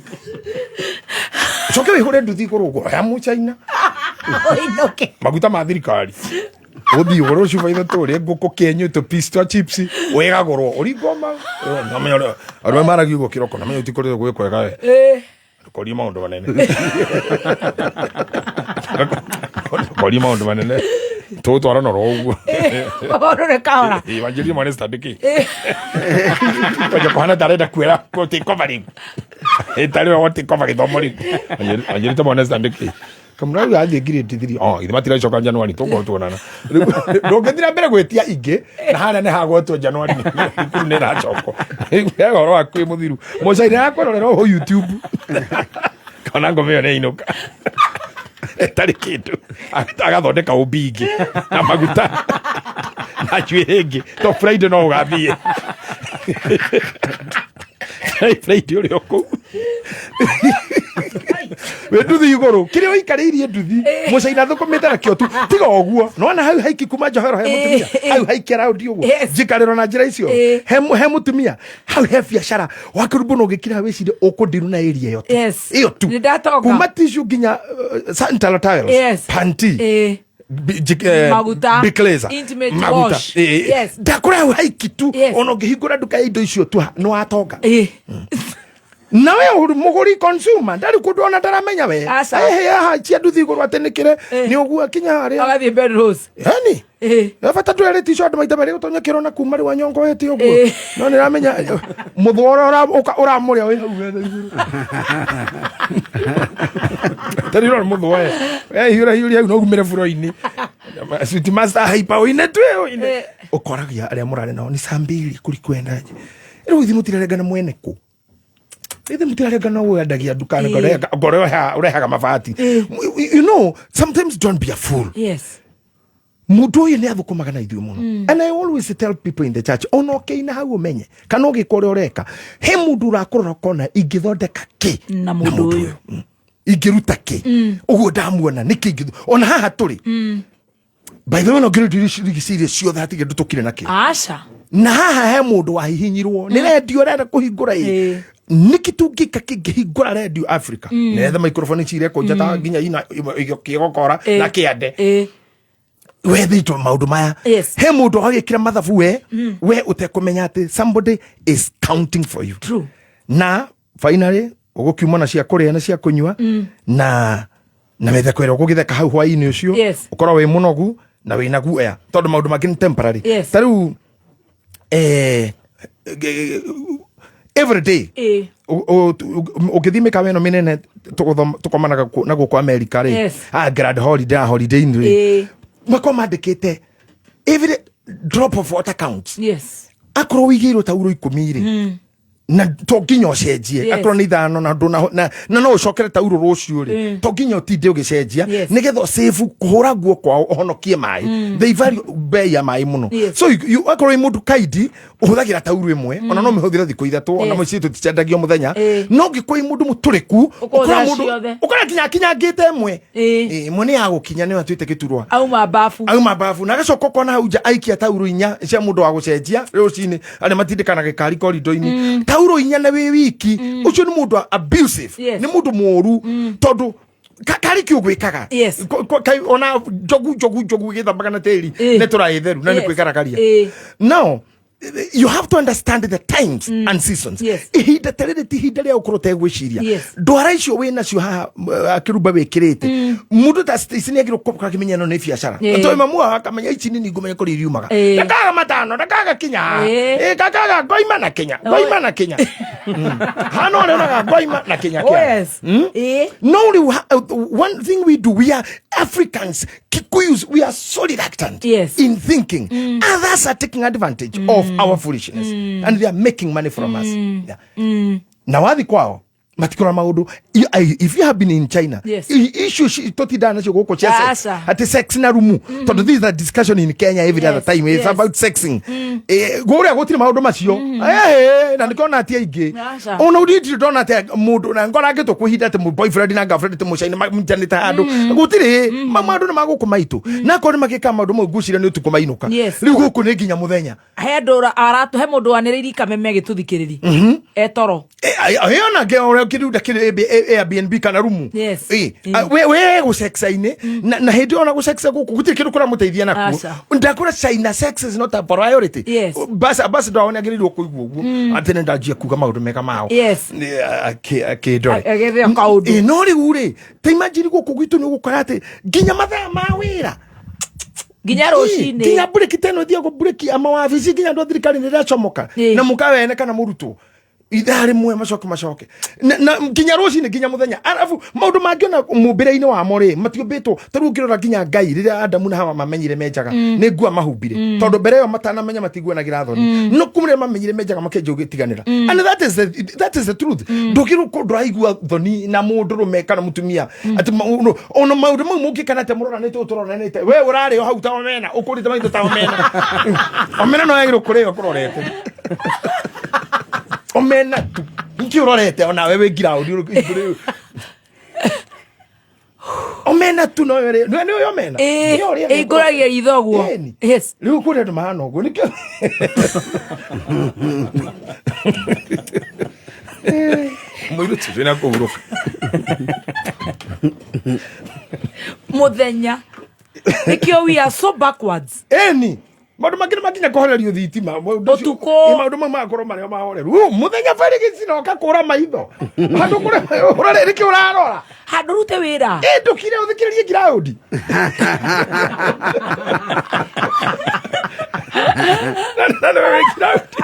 ũcoke wĩhũre nduthi igũrũ ũguo ya mũcaina. Ũinũke. Maguta ma thirikari ũthiĩ ũgũrwo cuba ithatũ ũrĩe ngũkũ kĩenyũ tũ piece twa chips wĩgagũrwo ũringoma namenya ũrĩa arũme maragia ũguo kĩroko namenya ũtikoretwo gwĩ kwega we. Ĩĩ. Ndũkorie maũndũ manene. Ndũkorie maũndũ manene tũgũtwarana oro ũguo. Ũrore kahora. Ĩ, wanjĩrie mwana standĩkĩ kwanja kũhana ta arenda kuoya gũtĩkova rĩu. Ĩ, tarĩ we gũtĩkova gĩthomo rĩu. Wanjĩrĩte mwana standĩkĩ kamũra rĩu athiĩ grade 3 oh ithe matiracoka January tũkorwo tuonana. Rĩu ndũngĩthiĩ na mbere gwĩtia ingĩ na harĩa nĩ hagwetwo January thukuru nĩ ĩracokwo. Rĩu he ũhoro waku wĩ mũthiru mũcaina akwĩrorera ũhũ YouTube kana ngoma ĩyo nĩ yainũka ĩtarĩ kĩndũ agathondeka ũmbi ingĩ na maguta na njuĩrĩ ĩngĩ to Friday no ũgathiĩ Friday ũrĩ o kũu wĩ nduthi igũrũ kĩrĩa ũikarĩirie nduthi mũcaina thũkũmĩte nakĩo tu tiga ũguo nona hau haiki kuma njohero he mũtumia hau haiki araundi ũguo njikarĩro na njĩra icio he mũtumia hau he biacara wakĩrumbo na ũgĩkira hau wĩcirie ũkũndiru na area ĩyo tu. Yes. Ĩyo tu Nĩ ndatonga. kuma tissue nginya sanitary towels. Yes. Panty. Ĩĩ. Bi- Maguta. Big Laser. Intimate Maguta. wash. Ĩ, ĩ. Yes. Ndakũra hau haiki tu ona ũngĩhingũra nduka ya indo icio tu nĩ watonga. Nawe mũgũri consumer ndarĩ kũndũ ona ndaramenya we. Aca. Ehe haha cia nduthi igũrũ atĩ nĩkĩre nĩ ũguo akinya harĩa. Agathiĩ Benrose. Yani bata twere tisho andũ maita merĩ gũtonya kĩro na kuma rĩu anyongoete ũguo no nĩ ramenya mũthũa ũrĩa ũramũrĩa wĩ hau metha igũrũ tarĩ ũrona mũthũa we hiũra hiũria hau no umĩre buro-inĩ Sweet master haipa ũine tu ũine ũkoragia arĩa mũrarĩ nao ni saa mbili kulikwendaje rĩu ithi mũtirarengana mwene kũ ithe mũtirarengana ũyũ endagia nduka ngoro ũrehaga mabati. You know, sometimes don't be a fool. Yes. Mũndũ ũyũ nĩ athũkũmaga na ithuĩ mũno. And I always tell people in the church ona ũkĩina hau ũmenye kana ũgĩka ũrĩa ũreka he mũndũ ũrakũrora ũkona ingĩthondeka kĩ na mũndũ ũyũ ingĩruta kĩ ũguo ndamuona nĩkĩ ingĩ ona haha tũrĩ by the way no ngĩrigicĩirie ciothe hatirĩ kĩndũ tũkire nakĩo Aca. Na haha he mũndũ wahihinyirwo nĩ rendio ũrenda kũhingũra ĩ Nĩkĩ tũngĩka kĩngĩhingũra Radio Africa Mm. nethe microphone ici irekũnja ta nginya ina kĩgokora na kĩande wethĩtwo maũndũ maya. Yes. He mũndũ agagĩkĩra mathabu we we ũtekũmenya atĩ somebody is counting for you. True. Na finally ũgũkiuma na cia kũrĩa na cia kũnyua na mĩtheko ĩrĩa ũgũgĩtheka hau hwainĩ ũcio. Ũkorwo wĩ mũnogu na wĩna guoya tondũ maũndũ mangĩ nĩ temporary. Ta rĩu every day ũngĩthiĩ mĩkawa ĩno mĩnene tũkomanaga na gũkũ America rĩ, Grand Holiday, Holiday Inn rĩ, makorwo mandĩkĩte every drop of water counts. Akorwo wĩigĩirwo tauro 10 rĩ, na to nginya ũcenjie. Akorwo nĩ ithano na na no ũcokere tauro rũciũ rĩ, to nginya ũtinde ũgĩcenjia nĩgetha ũsave kũhũra nguo kwao ũhonokie maĩ. They value bei ya maĩ mũno. So akorwo wĩ mũndũ kaindi ũhũthagĩra tauro ĩmwe, ona no mĩhũthĩre thikũ 3, ona mũciĩ tũticendagio mũthenya. No ũngĩkorwo wĩ mũndũ mũtũrĩku, Ũkũhũthĩra ũkora mũndũ ciothe. ũkora nginya akinyangĩte ĩmwe. Ĩmwe nĩ ya gũkinya nĩyo atuĩte gĩturwa. Auma bafu. Auma bafu na agacoka ũkona hau nja aikia tauro 4 cia mũndũ wa gũcenjia rũcinĩ arĩa matindĩkana gĩkari korido-inĩ. Tauro 4 na wĩ wiki ũcio nĩ mũndũ abusive. Nĩ mũndũ mũru tondũ karĩ kĩ ũgwĩkaga. Ona njogu njogu njogu ĩgĩthambaga na tĩri nĩ tũraĩ theru na nĩ kwĩgaragaria. Now you have to understand the times and seasons. Ihinda ta rĩrĩ ti ihinda rĩa gũkorwo ũtegwĩciria. Ndwara icio wĩ nacio haha kĩrumba wĩkĩrĩte mũndũ ta Stacy nĩ agĩrĩirwo gũkorwo akĩmenya ĩno nĩ biacara. Tondũ mamu wao akamenya ici nini ngũmenya kũrĩa iriumaga. Ndakaga matano, ndakaga kinya haha. Ndakaga ngoima na kinya, ngoima na kinya. Hana ũrĩa ũraga ngoima na kinya Oh, kĩa. yes. No rĩu one thing we do, we are Africans, Kikuyus, we are so reluctant in thinking. Others are taking advantage of our foolishness and they are making money from us. Yeah. Na wathi kwao matikora maundu. If you have been in China, issue tũtindaga nacio gũkũ cia sex, Aca. atĩ sex na rumu, tondũ this is a discussion in Kenya every other time. It's about sexing. Kũrĩa gũtirĩ maũndũ macio. Na nĩkĩona ti aingĩ. Aca. Ona ũndũ ndona atĩ mũndũ na ngora angĩtwo kwĩhinda atĩ boyfriend na girlfriend atĩ mũcaina manyitanĩte handũ gũtirĩ. Maũndũ nĩ magũkũ maitũ na akorwo nĩ magĩkaga maũndũ mau ngwĩciria nĩ ũtukũ mainũka. Rĩu gũkũ nĩ nginya mũthenya. He andũ aratu he mũndũ wanĩrĩire kameme agĩtũthikĩrĩri etoro. Ĩona ngĩ ũrĩa kĩrunda kĩrĩ Airbnb kana rumu. We gũcexa-inĩ na hĩndĩ ĩyo ona gũcexa gũkũ gũtirĩ kĩndũ kũramũteithia nakuo. Aca. Ndakũra China, sex is not a priority. Bas ndao nĩ agĩrĩirwo kũigua ũguo atĩ nĩ ndanjia kuga maũndũ mega mao. Akĩndore. Agethe kaũndũ. No rĩu rĩ, ta imagine gũkũ gwitũ nĩ ũgũkora atĩ nginya mathaa ma wĩra nginya rũcinĩ nginya breki teno ĩthiagwo breki ama wabici nginya andũ a thirikari nĩ ĩracomoka na mũkawene kana mũrutwo ithaa rĩmwe macoke macoke na nginya rũcinĩ nginya mũthenya, arabu maũndũ mangĩ ona mũmbĩre-inĩ wamo rĩ matiũmbĩtwo. Ta rĩu ũngĩrora nginya Ngai rĩrĩa Adamu na Hawa mamenyire menjaga nĩ ngua mahumbire tondũ mbere ĩyo matanamenya matiguanagĩra thoni no kuma rĩrĩa mamenyire menjaga makenja ũgĩtiganĩra. And that is the truth. Ndũngĩrwo ndũraigua thoni na mũndũrũme kana mũtumia atĩ ona maũndũ mau mũngĩkana atĩ mũroranĩte ũũ tũroranĩte we ũrarĩ o hau ta omena ũkũrĩte maitho ta omena. Omena no yagĩrĩirwo kũrĩo kũrorete omena tu nĩkĩ ũrorete onawe wĩ ngiraũndi omena tu no nĩ ũyũ omena. Nĩyo ũrĩa ĩingũragia ritho ũguo. Ĩni. Rĩu kũrĩ andũ mahana ũguo nĩkĩo mũirĩtu ũcio nĩakũhurũka. Mũthenya nĩkĩo we are so backwards. Ĩni maũndũ mangĩ nĩ makinya kũhorerio thitima Ũtukũ. Maũndũ mau magakorwo marĩa mahoreru. Ũ, mũthenya barĩgĩci na ũkakũra maitho handũ kũrĩa ũrarĩ nĩkĩ ũrarora handũ rute wĩra. Ĩ ndũkire ũthikĩrĩrie ngiraũndi na nĩwe wĩ ngiraũndi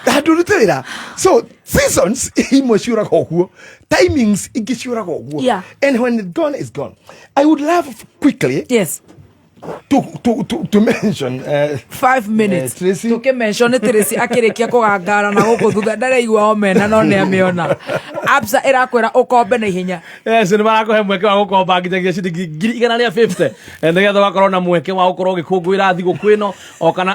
handũ rute wĩra. So seasons imwe ciũraga ũguo, timings ingĩ ciũraga ũguo. And when it's gone, it's gone. I would love quickly to mention 5 minutes. Tracy. Tũkĩmention nĩ Tracy akĩrĩkia kũgangara na gũkũ thutha ndaraigua omena no nĩ amĩona. Absa ĩrakwĩra ũkombe na ihenya. Yes, nä marakåhe mweke wa gå komba nginyagia ciringi 150,000 nä getha ũgakorwo na mweke wa gũkorwo ũgĩkũngũĩra thigũkũ ĩno o kana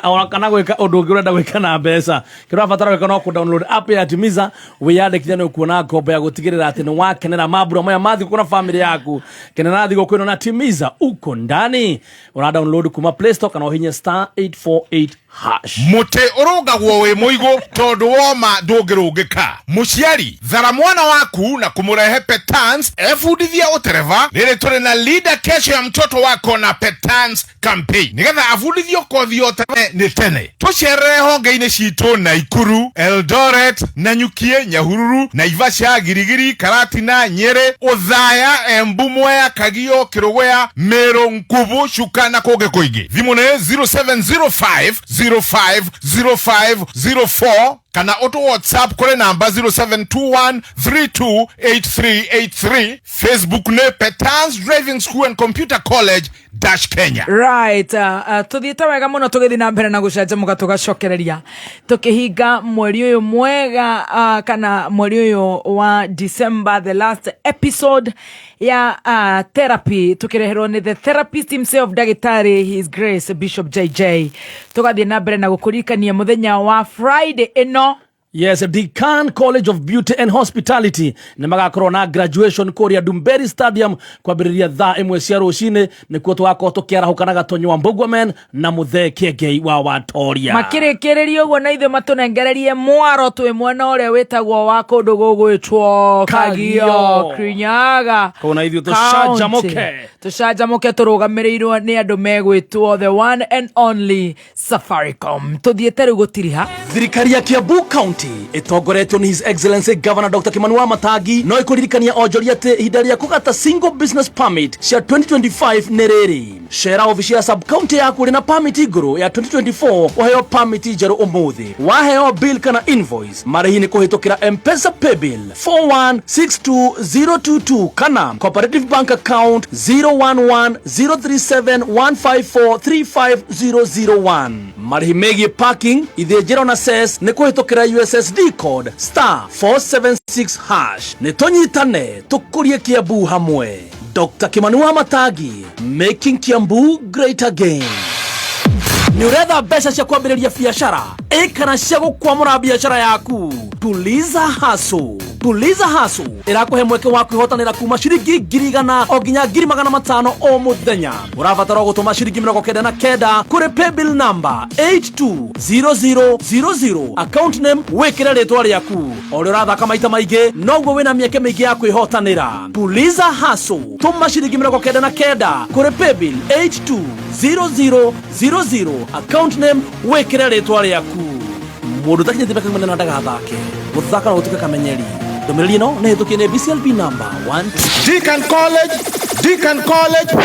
gwĩka ũndũ ũngĩ ũrenda gwĩka na mbeca. Kĩrĩa ũrabatara gwĩka no kũ download app ya Timiza, wĩyandĩkithia, nĩ ũkuona ngombo ya gũtigĩrĩra atĩ nĩ wakenera mambura maya ma thigũkũ na famĩlĩ yaku. Kenera thigũkũ ĩno na Timiza uko ndani. Ũra download kuma Play Store kana ũhinye *848#. Muti urungagwo wi muigu tondu woma ndungirungika. Muciari, thara mwana waku na kumurehe Petans ebundithie utereva. Riri turi na Linda Kesho ya Mtoto Wako na Petans campaign nigetha abundithio kothi ya utereva ni tene. Tucerere honge-inĩ citũ Naikuru, Eldoret, Nanyukie, Nyahururu, Naivasha, Girigiri, Karatina, Nyeri, Othaya, Embu, Mwea, Kagio, Kiruguya, Meru, Nkubu, Chuka na kũngĩ kũingĩ. Thimũ nĩ 0705 05 05 04 kana ũtũ WhatsApp kũrĩ namba 0721 328383. Facebook nĩ Petans Driving School and Computer College dash Kenya. Right, tuthiĩte wega mũno, tũgĩthiĩ na mbere na gũcanjamũka, tũgacokereria tũkĩhinga mweri ũyũ mwega, kana mweri ũyũ wa December, the last episode ya therapy, tũkĩreherwo nĩ the therapist himself, ndagĩtarĩ His Grace Bishop JJ. Tũgathiĩ na mbere na gũkũririkania mũthenya wa Friday ĩno. Yes, Decan College of Beauty and Hospitality nĩ magakorwo na graduation kũrĩa Dumberi Stadium kwambĩrĩria thaa 1 cia rũcinĩ. Nĩkuo tũgakorwo tũkĩarahũka na Gatonywa Mbũguamen na Mũthee Kĩengei wa Watoria. Makĩrĩkĩrĩria ũguo na ithuĩ matũnengererie mwaro twĩ mwena ũrĩa wĩtagwo wa kũndũ gũgwĩtwo Kagio. Kagio. Kirinyaga. Kũu na ithuĩ tũcanjamũke. Tũcanjamũke tũrũgamĩrĩirwo nĩ andũ megwĩtwo the one and only Safaricom. Tũthiĩte rĩu gũtiriha. Thirikari ya Kiambu County ĩtongoretio nĩ His Excellency Governor Dr. Kimani wa Matangi no ĩkũririkania onjoria atĩ ihinda rĩa kũgata single business permit cia 2025 nĩ rĩrĩ. Cera obici ya sub county yaku ũrĩ na permit ngũrũ ya 2024 ũheo permit njerũ ũmũthĩ. Waheo bill kana invoice, marĩhi nĩ kũhĩtũkĩra M-Pesa paybill 4162022 kana Cooperative Bank account 0110371543501. Marĩhi megiĩ parking, ithĩnjĩro na cess nĩ kũhĩtũkĩra USSD code *476#. Nĩ tũnyitane tũkũrie Kiambu hamwe. Dr. Kimani wa Matangi, making Kiambu great again. Nĩ ũretha mbeca cia kwambĩrĩria biacara ĩ kana cia gũkwamũra biacara yaku? Tuliza Hustle, Tuliza Hustle ĩrakũhe mweke wa kwĩhotanĩra kuma ciringi 100,000 o nginya 500,000 o mũthenya. Ũrabatara o gũtũma ciringi 99 kũrĩ paybill number 820000, account name wĩkĩre rĩtwa rĩaku. O ũrĩa ũrathaka maita maingĩ, noguo wĩna mĩeke mĩingĩ ya kwĩhotanĩra. Tuliza Hustle, tũma ciringi 99 kũrĩ paybill 820000, account name wĩkĩre rĩtwa rĩaku. Mũndũ ũtakinyĩtie mĩaka 18 ndagathake. Gũthaka no gũtuĩke kamenyeri. Ndũmĩrĩri ĩno nĩ hĩtũkie nĩ BCLB number 1. Deacon College, Deacon College.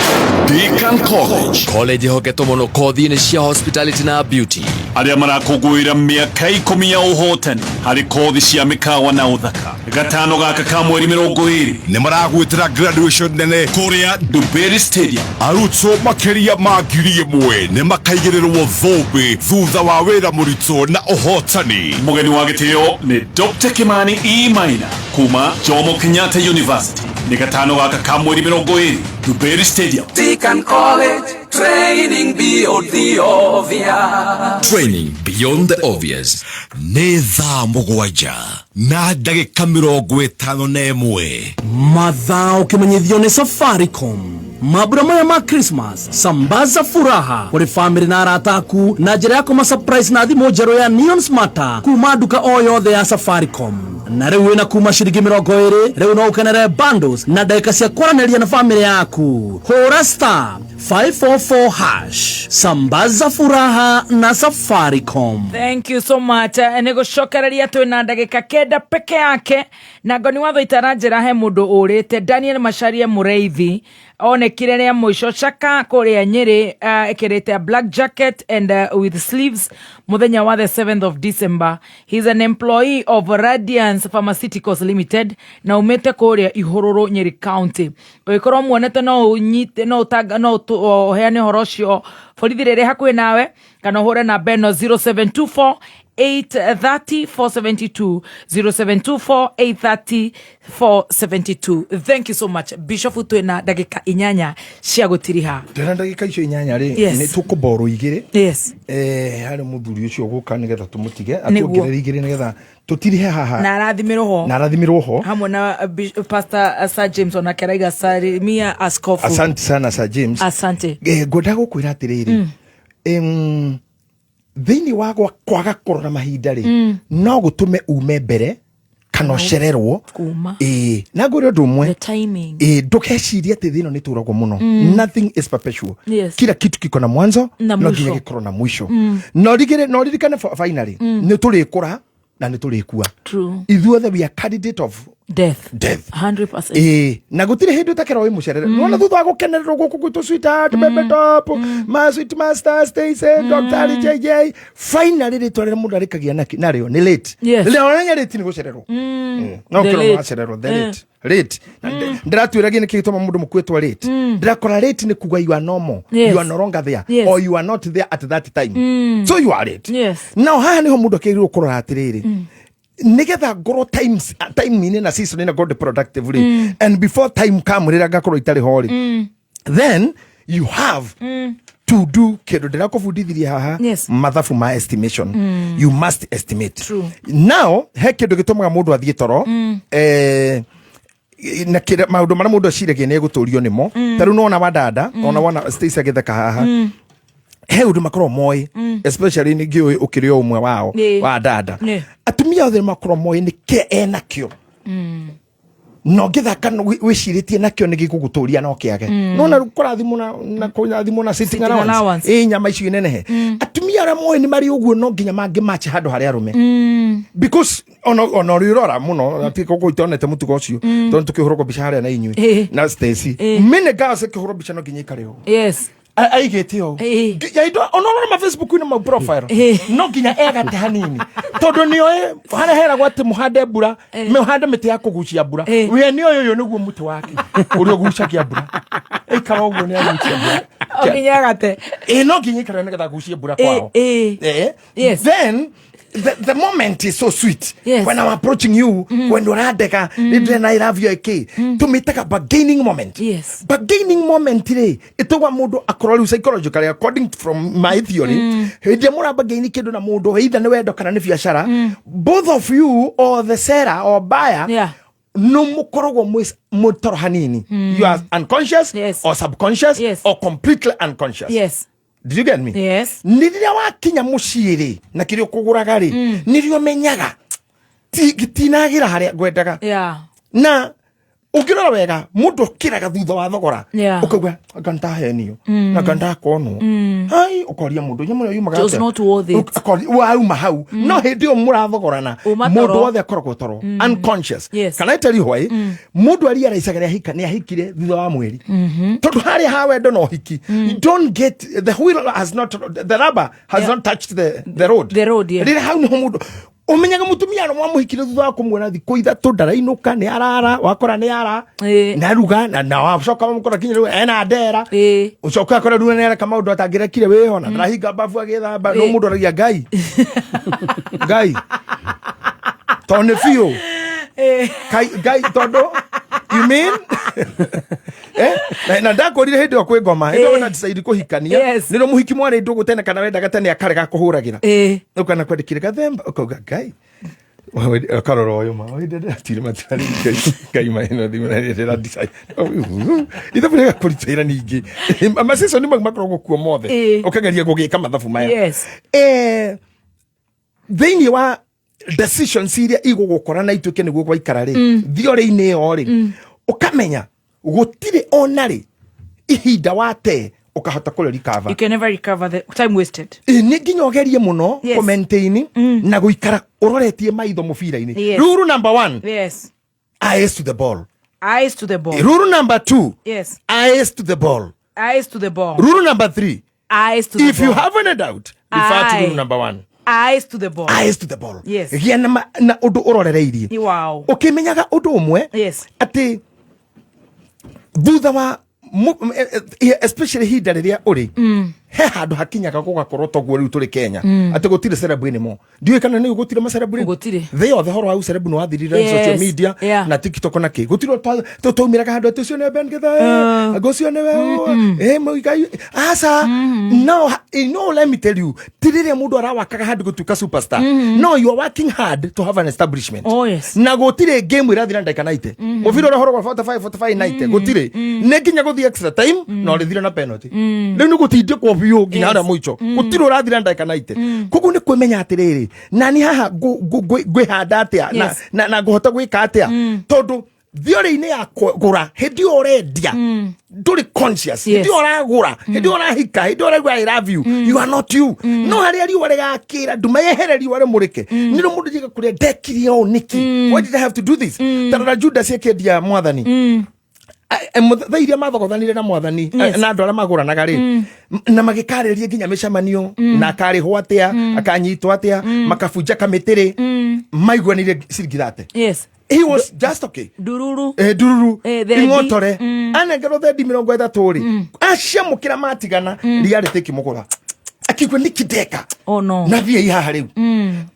Deacon College. College ihoketwo mũno kothi-inĩ cia hospitality na beauty. Arĩa marakũngũĩra mĩaka 10 ya ũhotani harĩ kothi cia mĩkawa na ũthaka, gatano gaka ka mweri 20 nĩ maragwĩtĩra graduation nene kũrĩa Dumberi Stadium. Arutwo makĩria ma 1,000 nĩ makaigĩrĩrwo thũmbĩ thutha wa wĩra mũritũ na ũhotani. Mũgeni wa gĩtĩo nĩ Dr. Kimani E Maina kuma Jomo Kenyatta University. Nĩ gatano gaka ka mweri 20, Dumberi Stadium. Deacon College, training beyond the obvious. Training beyond the obvious. Nĩ thaa 7 na ndagĩka 51. Mathaa ũkĩmenyithio nĩ Safaricom. Mambura maya ma Christmas, sambaza furaha kũrĩ famĩlĩ na arata aku na njĩra ya kũma surprise na thimũ njerũ ya Neon Smarter kuma nduka o yothe ya Safaricom. Na rĩu wĩna kuma ciringi 20, rĩu no ũkenere bundles na ndagĩka cia kwaranĩria na famĩlĩ yaku. Hũra *544#. Sambaza furaha na Safaricom. Thank you so much. Nĩ gũcokereria twĩna ndagĩka 9 peke yake, na ngoni watho itaranjĩra he mũndũ ũrĩte. Daniel Macharia Mũreithi onekire rĩa mũico Chaka kũrĩa Nyĩrĩ, ĩkĩrĩte a black jacket and with sleeves mũthenya wa the 7th of December. He's an employee of Radiance Pharmaceuticals Limited na umĩte kũrĩa Ihũrũrũ, Nyĩrĩ County. Ũgĩkorwo muonete, no ũnyite, no ũtanga, no ũheane ũhoro ũcio borithi rĩrĩ hakuhĩ nawe, kana ũhũre namba ĩno 0724 830 472, 0724 830 472. Thank you so much, Bishop. Twina ndagika 8 cia gutiriha. Ndĩna ndagĩka icio 8 rĩ, Yes. nĩ tũkũmborwo 2. Yes. Harĩ mũthuri ũcio ũgũka nĩgetha tũmũtige Nĩguo. atuongerere 2 nĩgetha tũtirihe haha. Na arathimĩrwo ho. Na arathimĩrwo ho. Hamwe na Pastor Sir James, onake araiga salimia askofu. Asante sana, Sir James. Asante. Ngwenda gũkwĩra atĩrĩrĩ, thĩinĩ wa kwaga kũrora mahinda rĩ, no gũtũme ume mbere kana ũcererwo. Kuma. Ĩĩ, na ngwĩre ũndũ ũmwe. The timing. Ĩĩ, ndũkecirie atĩ thĩ ĩno nĩ tũragwo mũno. Nothing is perpetual. Kila kitu kiko na mwanzo Na no mwisho. nginya gĩkorwo na mwisho. No rigire no ririkane, finally nĩ tũrĩkũra na nĩ tũrĩkua. True. Ithuothe we are candidate of death. Death. 100%. Ĩĩ, na gũtirĩ hĩndĩ ũtakerwo wĩ mũcerere. Nĩwona thutha wa gũkenererwo gũkũ gwitũ, sweetheart, baby top, ma sweet master Stacy, Dr. JJ, finally rĩtwa rĩrĩa mũndũ arĩkagia narĩo nĩ late. Rĩrĩa onanya late nĩ gũcererwo. No The kĩrwo late. wacererwo, the late late. Na ndĩratuĩragia nĩkĩ gĩtũma mũndũ mũkuĩtwo late. Ndĩrakora late nĩ kuga you are normal. You are no longer there or you are not there at that time, so you are late. Now haha niho mũndũ akĩagĩrĩirwo kũrora atĩrĩrĩ, nigetha ngorwo times time-inĩ na season na ngorwo ndĩ productive rĩ, and before time come rĩrĩa ngakorwo itarĩ ho rĩ, then you have to do kĩndũ ndĩrakũbundithirie haha. Mathabu ma estimation. You must estimate. True. Now he kĩndũ gĩtũmaga mũndũ athiĩ toro, na kĩrĩa maũndũ marĩa mũndũ aciragia nĩ egũtũrio nĩmo. Ta rĩu nĩwona Wadada, ona wona Stacy agĩtheka haha, he ũndũ makoragwo moĩ, especially nĩ ngĩũĩ ũkĩrĩ o ũmwe wao. Wa dada, atumia othe makoragwo moĩ nĩ kĩ enakĩo, na ũngĩthaka wĩcirĩtie nakĩo nĩ gĩgũgũtũria no kĩage. Nona rĩu kũrathimwo na kũrathimwo na sitting sitting allowance. Allowance. Ĩ nyama icio inenehe, atumia arĩa moĩ nĩ marĩ ũguo, no nginya mangĩmache handũ harĩa arũme, because ona ũrĩ ũrora mũno atĩ kũkũ itonete mũtugo ũcio, tondũ tũkĩhũrwo mbica harĩa na inyuĩ na Stacy, many girls ĩkĩhũrwo mbica no nginya ikare ũguo. Aigĩte ũũ. Ya indo ona ũrora ma Facebook-inĩ mau profile, no nginya egate hanini tondũ nĩoĩ harĩa heragwo atĩ mũhande mbura, mũhande mĩtĩ ya kũgucia mbura. We nĩoĩ ũyũ nĩguo mũtĩ wake ũrĩa ũgucagia mbura, ĩikara ũguo nĩ agucia mbura. O nginya agate. Ĩ, no nginya ikare nĩgetha agucie mbura kwao. Then the moment is so sweet when I'm approaching you, when ũrandega mm. I love you, ĩkĩ tũmĩtaga bargaining moment. Bargaining moment rĩ, ĩtũgwa mũndũ akorwo rĩu psychologically, according from my theory, hĩndĩ ĩrĩa mũra bargain kĩndũ na mũndũ, either nĩ wendo kana nĩ biacara, both of you or the seller or buyer, no mũkoragwo mwĩ toro hanini. You are unconscious or subconscious or completely unconscious. Did you get me? Yes. Nĩ rĩrĩa wakinya mũciĩ rĩ, na kĩrĩa ũkũgũraga rĩ, nĩrĩo menyaga tinagĩra harĩa ngwendaga. Na ũngĩrora wega, mũndũ ũkĩraga thutha wa thogora, ũkauga anga nĩtahenio, anga ndakonwo. Hai ũkoria mũndũ nyamũ ĩyo yumaga It was atĩa? not worth it. Wauma hau, no hĩndĩ ĩyo mũrathogorana, Uma mũndũ toro. wothe akoragwo toro, unconscious. Can I tell you why? Mũndũ ariaraicaga nĩ ahikire thutha wa mweri, tondũ harĩa ha wendo na ũhiki, you don't get the wheel has not, the rubber has not touched the road. The road, yeah. Rĩrĩa hau nĩho mũndũ ũmenyaga mũtumia no mwamũhikire thutha wa kũmuona thikũ 3, ndarainũka, nĩ arara, wakora nĩ ara nĩ aruga na wacoka wamũkora kinya rĩu ena ndera, ũcoka akora rĩu nĩ areka maũndũ atangĩrekire wĩho, na ndarahinga mbabu agĩthamba. No mũndũ aragia Ngai, Ngai, tondũ nĩ biũ. Ngai, tondũ you mean na ndakorire hĩndĩ ĩyo kwĩ ngoma, hĩndĩ ĩyo decide kũhikania, nĩrĩo mũhiki mwarĩ ndũgũ tene kana wendaga tene akarega kũhũragĩra, ũkana kwandĩkire gathemba, ũkauga Ngai, akarora ũyũ ma hĩndĩ ndĩratire matirarĩ Ngai ma ĩno thimũ na ndĩra decide ithabu rĩgakũritĩra ningĩ maciconi mau makoragwo kuo mothe. Ũkageria gũgĩka mathabu maya. Thĩinĩ wa decisions iria igũgũkora na ituĩke nĩguo gwaikara rĩ, theory-inĩ ĩyo rĩ, ũkamenya gũtirĩ ona rĩ ihinda wate ũkahota kũrĩ recover. You can never recover the time wasted. Ĩ, nĩ nginya ũgerie mũno kũ maintain na gũikara ũroretie maitho mũbira-inĩ. Rule number 1, eyes to the ball. Eyes to the ball. Rule number 2, eyes to the ball. Eyes to the ball. Rule number 3, Eyes to the if you ball. have any doubt, refer to Aye. rule number 1. Eyes to the ball. Eyes to the ball. Gĩa na ũndũ ũrorereirie. Ũkĩmenyaga ũndũ ũmwe, atĩ thutha wa especially ihinda rĩrĩa ũrĩ, He handå hakinyaga gũgakorwo toguo rĩu tũrĩ Kenya, atĩ gũtirĩ celeb anymore. Ndiũĩ kana nĩ gũtirĩ maceleb rĩu. Gũtirĩ. Thĩ yothe horo wa ũceleb nĩ wathirire. Social media na TikTok na kĩ, gũtirĩ twaumĩraga handũ atĩ ũcio nĩwe Ben Githae, anga ũcio nĩwe ũ, Mũigai aca. No no, let me tell you, ti rĩrĩa mũndũ arawakaga handũ gũtuĩka superstar. No, you are working hard to have an establishment. Oh, yes. Na gũtirĩ game ĩrathira ndagĩka 90. Mũbira ũrĩa ũhoragwo 45 45 90, gũtirĩ, nĩ nginya gũthiĩ extra time na ũrĩthire na penalty. Rĩu nĩ gũtindĩkwo biũ nginya harĩa mũico. Gũtirĩ ũrathira ndagĩka 90. Koguo nĩ kwĩmenya atĩrĩrĩ, nani haha ngwĩhanda atĩa na ngũhota gwĩka atĩa, tondũ theory-inĩ ya kũgũra, hĩndĩ ĩyo ũrendia ndũrĩ conscious. Hĩndĩ ĩyo ũragũra, hĩndĩ ĩyo ũrahika, hĩndĩ ĩyo ũraigua "I love you", you are not you. No harĩa riũa rĩgakĩra, nduma yehere, riũa rĩmũrĩke, nĩrĩo mũndũ njiga kũrĩa ndekire ũũ nĩkĩ? Why did I have to do this? Tarora Judas akĩendia Mwathani. Thaa iria mathogothanire na Mwathani, na andũ arĩa magũranaga rĩ, na magĩkarĩria nginya mĩcemanio, na akarĩhwo atĩa, akanyitwo atĩa, makabunja kamĩtĩ rĩ, maiguanire ciringi 30. He was just okay. Ndururu. Ndururu. Thendi. Ing'otore anengerwo thendi 30 rĩ, aciamũkĩra, matigana, reality ĩkĩmũgũra, akigua nĩkĩ ndeka? Oh no. Na thiĩ haha rĩu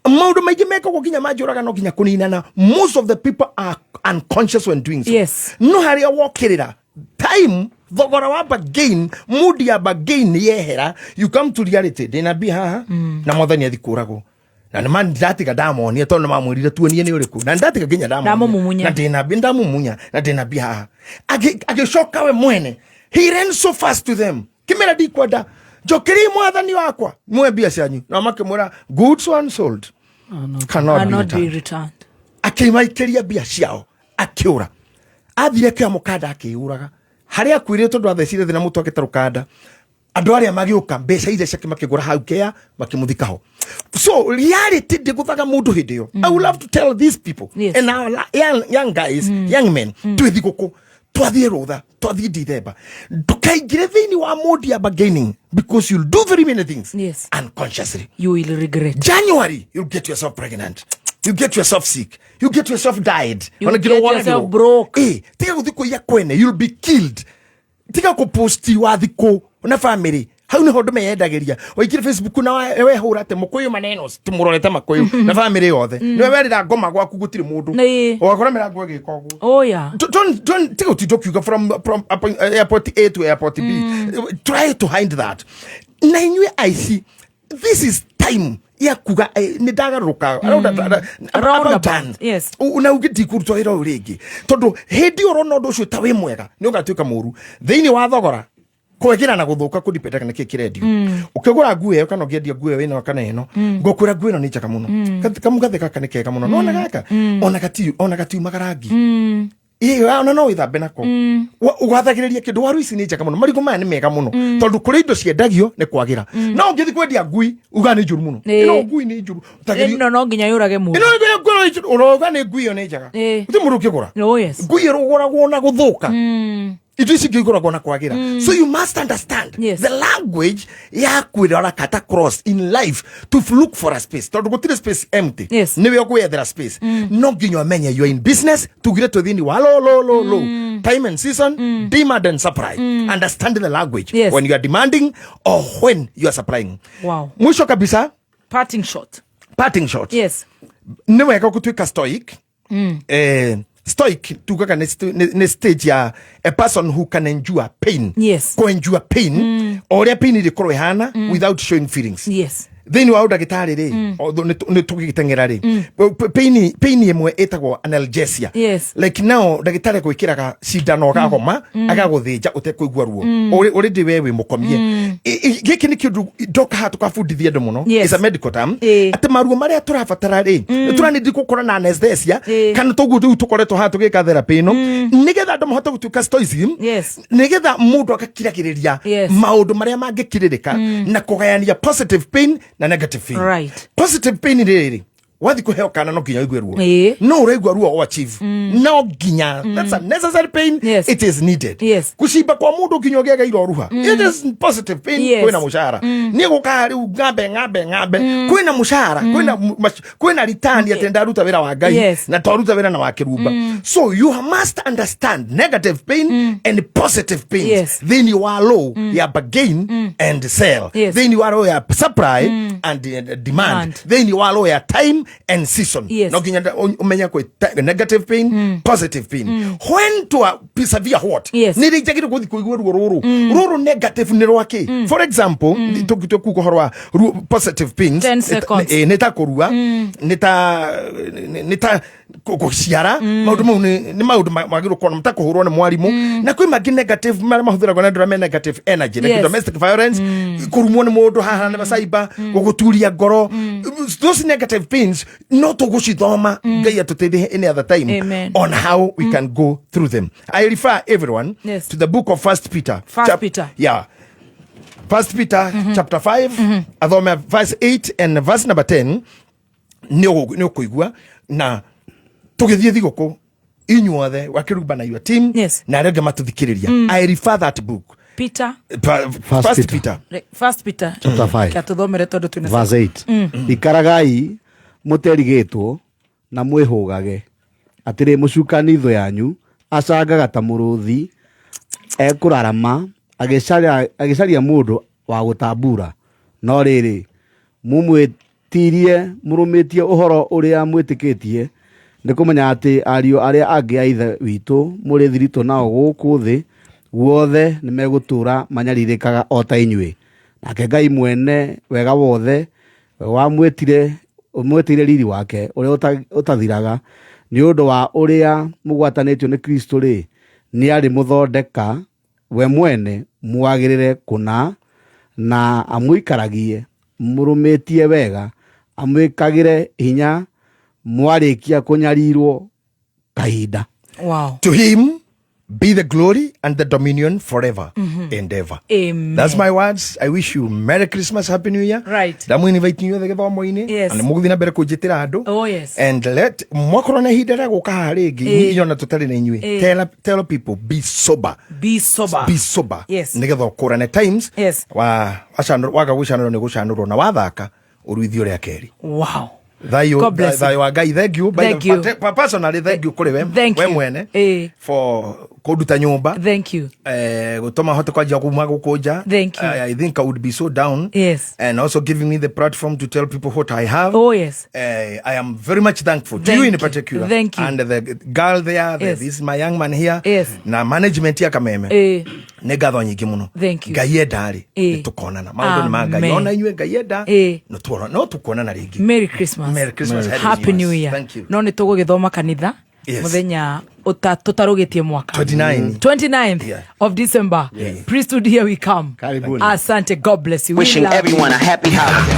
maũndũ maingĩ mekagwo nginya manjũraga no nginya kũninana. Most of the people are unconscious when doing so. No harĩa wokĩrĩra time, thogora wa bargain, mood ya bargain yehera, you come to reality. Ndĩna mbia haha na Mwathani athi kũragwo na nĩ ndatiga ndamonia, tondũ nĩmamwĩrire tuonie nĩ ũrĩkũ, na ndatiga nginya ndamonia. Ndamũmumunya. Na ndĩna mbia, ndamumunya na ndĩna mbia haha. Agĩcoka we mwene, he ran so fast to them, kimera ndikwenda njokerie Mwathani wakwa, mwe mbia cianyu. Na makĩmwĩra goods one sold cannot be Cannot be returned. returned. Akĩmaikĩria mbia ciao, akĩũra, athire akĩoya mũkanda, akĩyũraga harĩa akuire, tondũ athecire thĩ na mũtwe akĩte rũkanda. Andũ arĩa magĩũka, mbeca iria ciake makĩgũra hau kea, makĩmũthika ho. So reality ndĩgũthaga mũndũ hĩndĩ ĩyo. I would love to tell these people and our young guys, young men, twĩ thigũkũ, twathiĩ rũtha, twathiĩ Ndithemba, ndũkaingĩre thĩinĩ wa modi ya bargaining, because you'll do very many things unconsciously. You will regret. January, you'll get yourself pregnant, you get yourself sick, you get yourself died. You Ona nginya get woragirwo. yourself broke. Tiga gũthiĩ kũiya kwene, you'll be killed. Tiga kũposti wa thikũ na family, hau niho andũ meyendagĩria. Waingĩre Facebook na wehũra atĩ mũkũyũ maneno, tũmũrorete makũyũ na family yothe, nĩwe werĩra ngoma gwaku gũtirĩ mũndũ, ũgakora mĩrango ĩgĩka ũguo. Oh yeah. Don't tiga ũtinda ũkiuga from airport A to airport B. Try to hide that. Na inyuĩ aici, this is time ya kuga nĩ ndagarũrũka. Roundabout, yes. Na ũngĩ ndikũruta wĩra ũyũ rĩngĩ, tondũ hĩndĩ ĩyo ũrona ũndũ ũcio ta wĩ mwega, nĩ ũgatuĩka mũru. Thĩinĩ wa thogora kwagĩra na gũthũka kũdipendaga nĩkĩ kĩrendio. Ũkĩgũra nguo ĩyo kana ũngĩendia nguo ĩyo ĩno kana ĩno, ngũkwĩra nguo ĩno nĩ njega mũno. Kamũgathĩ gaka nĩ kega mũno, nona gaka ona gatiumaga rangi. Ĩĩ, ona no wĩthambe nako. Ũgathagĩrĩria kĩndũ. Waru ici nĩ njega mũno, marigũ maya nĩ mega mũno, tondũ kũrĩ indo ciendagio nĩ kwagĩra. No ũngĩthiĩ kwendia ngui, uga nĩ njũru mũno. Ĩno ngui nĩ njũru. Ĩno no nginya yũrage mũndũ. Ĩno ngui nĩ njũru, ũroga nĩ ngui ĩyo nĩ njega, gũtirĩ mũndũ ũngĩgũra. Oh yes. Ngui ĩrũgũragwo na gũthũka, indo ici ingĩ igũragwo na kwagĩra. So you must understand the language ya kwĩrora kata cross in life, to look for a space, tondũ gũtirĩ space empty. Nĩwe ũkwĩyethera space. No nginya ũmenye you are in business. Tugire twĩ thĩinĩ wa low low low low time and season, demand and supply. Understand the language when you are demanding or when you are supplying. Mwisho kabisa. Parting shot. Parting shot. Yes. Nĩ wega gũtuĩka stoic. Stoic tugaga nĩ stage ya a person who can endure pain. Kũ-endure pain, o ũrĩa pain ĩrĩkorwo ĩhana, without showing feelings. Thĩinĩ wa ũndagĩtarĩ rĩ, although nĩ tũgĩteng'era rĩ, pain ĩmwe ĩtagwo analgesia. Like now ndagĩtarĩ gwĩkĩraga cindano, ũgagoma, agagũthĩnja ũtekũigua ruo. Already we wĩ mũkomie. Gĩkĩ nĩ kĩndũ ndoka haha tũkabundithia andũ mũno. It's a medical term, atĩ maruo marĩa tũrabatara rĩ, nĩ tũranindi gũkorwo na anesthesia, kana toguo rĩu tũkoretwo haha tũgĩka therapy ĩno, nĩgetha andũ mahote gũtuĩka stoicism, nĩgetha mũndũ agakiragĩrĩria maũndũ marĩa mangĩkirĩrĩka, na kũgayania positive pain na negative pain. Positive pain rĩrĩ Wathi kuheo kana no nginya ũigue ruo. Ĩĩ. No ũraigua ruo o achieve no nginya, that's a necessary pain. Yes. It is needed. Yes. Kucimba kwa mundu nginya ũgĩage iroruha, it is positive pain. Kwĩna mũcara, niĩ gũkaga rĩu ngambe ngambe ngambe, kwĩna mũcara, kwĩna kwĩna return atĩ ndaruta wĩra wa Ngai. Yes. Na twaruta wĩra na wa kĩrumba, so you must understand negative pain and positive pains. Thĩinĩ wa law ya bargain and sell, thĩinĩ wa law ya supply and demand, Demand. Thĩinĩ wa law ya time and season. Yes. No nginya ũmenye kwĩ negative pain, positive pain, when to persevere what. Yes. Nĩ rĩ njagĩrĩirwo gũthiĩ kũigua ruo rũrũ rũrũ negative nĩ rwakĩ? For example, tũngĩtua kuga ũhoro wa positive pains, 10 seconds. nĩ ta kũrua, nĩ ta gũciara, maũndũ mau nĩ maũndũ magĩrĩirwo kuona ta kũhũrwo nĩ mwarimũ, na kwĩ mangĩ negative marĩa mahũthĩragwo nĩ andũ arĩa me negative energy, like domestic violence, kũrumwo nĩ mũndũ haha nĩ cyber, gũgũturia ngoro. Those negative pains no tũgũcithoma, Ngai atũteithie any other time. Amen. On how we can go through them, I refer everyone to the book of First Peter. First Peter. Yeah, First Peter chapter 5, athome verse 8 and verse number 10, nĩ ũkũigua na tũgĩthiĩ thigũkũ inyuothe wakĩrumba na your team. Yes. Na arĩa angĩ matũthikĩrĩria, I refer that book. Peter. First Peter. Peter. First Peter. Chapter 5. Kĩatũthomere tondũ twĩna Verse 8. Ikaragai mũterigĩtwo na mwĩhũgage atĩrĩ, mũcukani thũ yanyu acangaga ta mũrũthi ekũrarama agĩcaria mũndũ wa gũtambura, no rĩrĩ, mũmwĩtirie mũrũmĩtie ũhoro ũrĩa mwĩtĩkĩtie, nĩ kũmenya atĩ ariũ arĩa angĩ a ithe witũ mũrĩ thiritũ nao gũkũ thĩ guothe nĩ megũtũũra manyarirĩkaga o ta inyuĩ. Nake Ngai mwene wega wothe, we wamwĩtire ũmwĩtĩire riri wake ũrĩa ũtathiraga nĩ ũndũ wa ũrĩa mũgwatanĩtio nĩ Kristo rĩ, nĩ arĩ mũthondeka we mwene mwagĩrĩre kũna, na amũikaragie mũrũmĩtie wega, amwĩkagĩre hinya mwarĩkia kũnyarirwo kahinda. Wow. To him be the glory and the dominion forever and ever. Amen. That's my words. I wish you Merry Christmas, Happy New Year. Right. Ndamũ-invite inyuothe gĩthomo-inĩ. Yes. Na nĩ mũgũthiĩ na mbere kũnjĩtĩra andũ. Oh, yes. And let mwakorwo na ihinda rĩa gũka haha rĩngĩ, inyuĩ ona tũtarĩ na inyuĩ, tell people, be sober. Be sober. Be sober. Yes. Nĩgetha ũkũrane times. Yes. Wa waga gũcanũrwo nĩ gũcanũrwo, na wathaka ũruithio rĩa kerĩ. Wow. Thayũ. God bless you. Thayũ wa Ngai. Thank you. By Thank the- you. Personally, thank you kũrĩ we Thank we you. mwene for kũnduta nyũmba. Thank you. Gũtũma hote kwanjia kuma gũkũ nja. Thank you. I think I would be so down. Yes. And also giving me the platform to tell people what I have. Oh, yes. I am very much thankful to Thank you in you. particular. Thank you. And the girl there, Yes. this my young man here. Yes. Na management ya Kameme. Nĩ ngatho nyingĩ mũno. Thank you. Ngai enda rĩ, nĩ tũkonana. Maũndũ nĩ ma Ngai. Amen. Ona inyuĩ Ngai enda, no tũkuonana rĩngĩ. Merry Christmas. Merry Christmas. Happy Happy New Year. Thank you. No nĩ tũgũgĩthoma kanitha Yes. muthenya tũtarũgĩtie mwaka. 29. 29th of December. Priesthood, here we come. Karibuni. Asante. God bless you. We Wishing love you. everyone a happy holiday.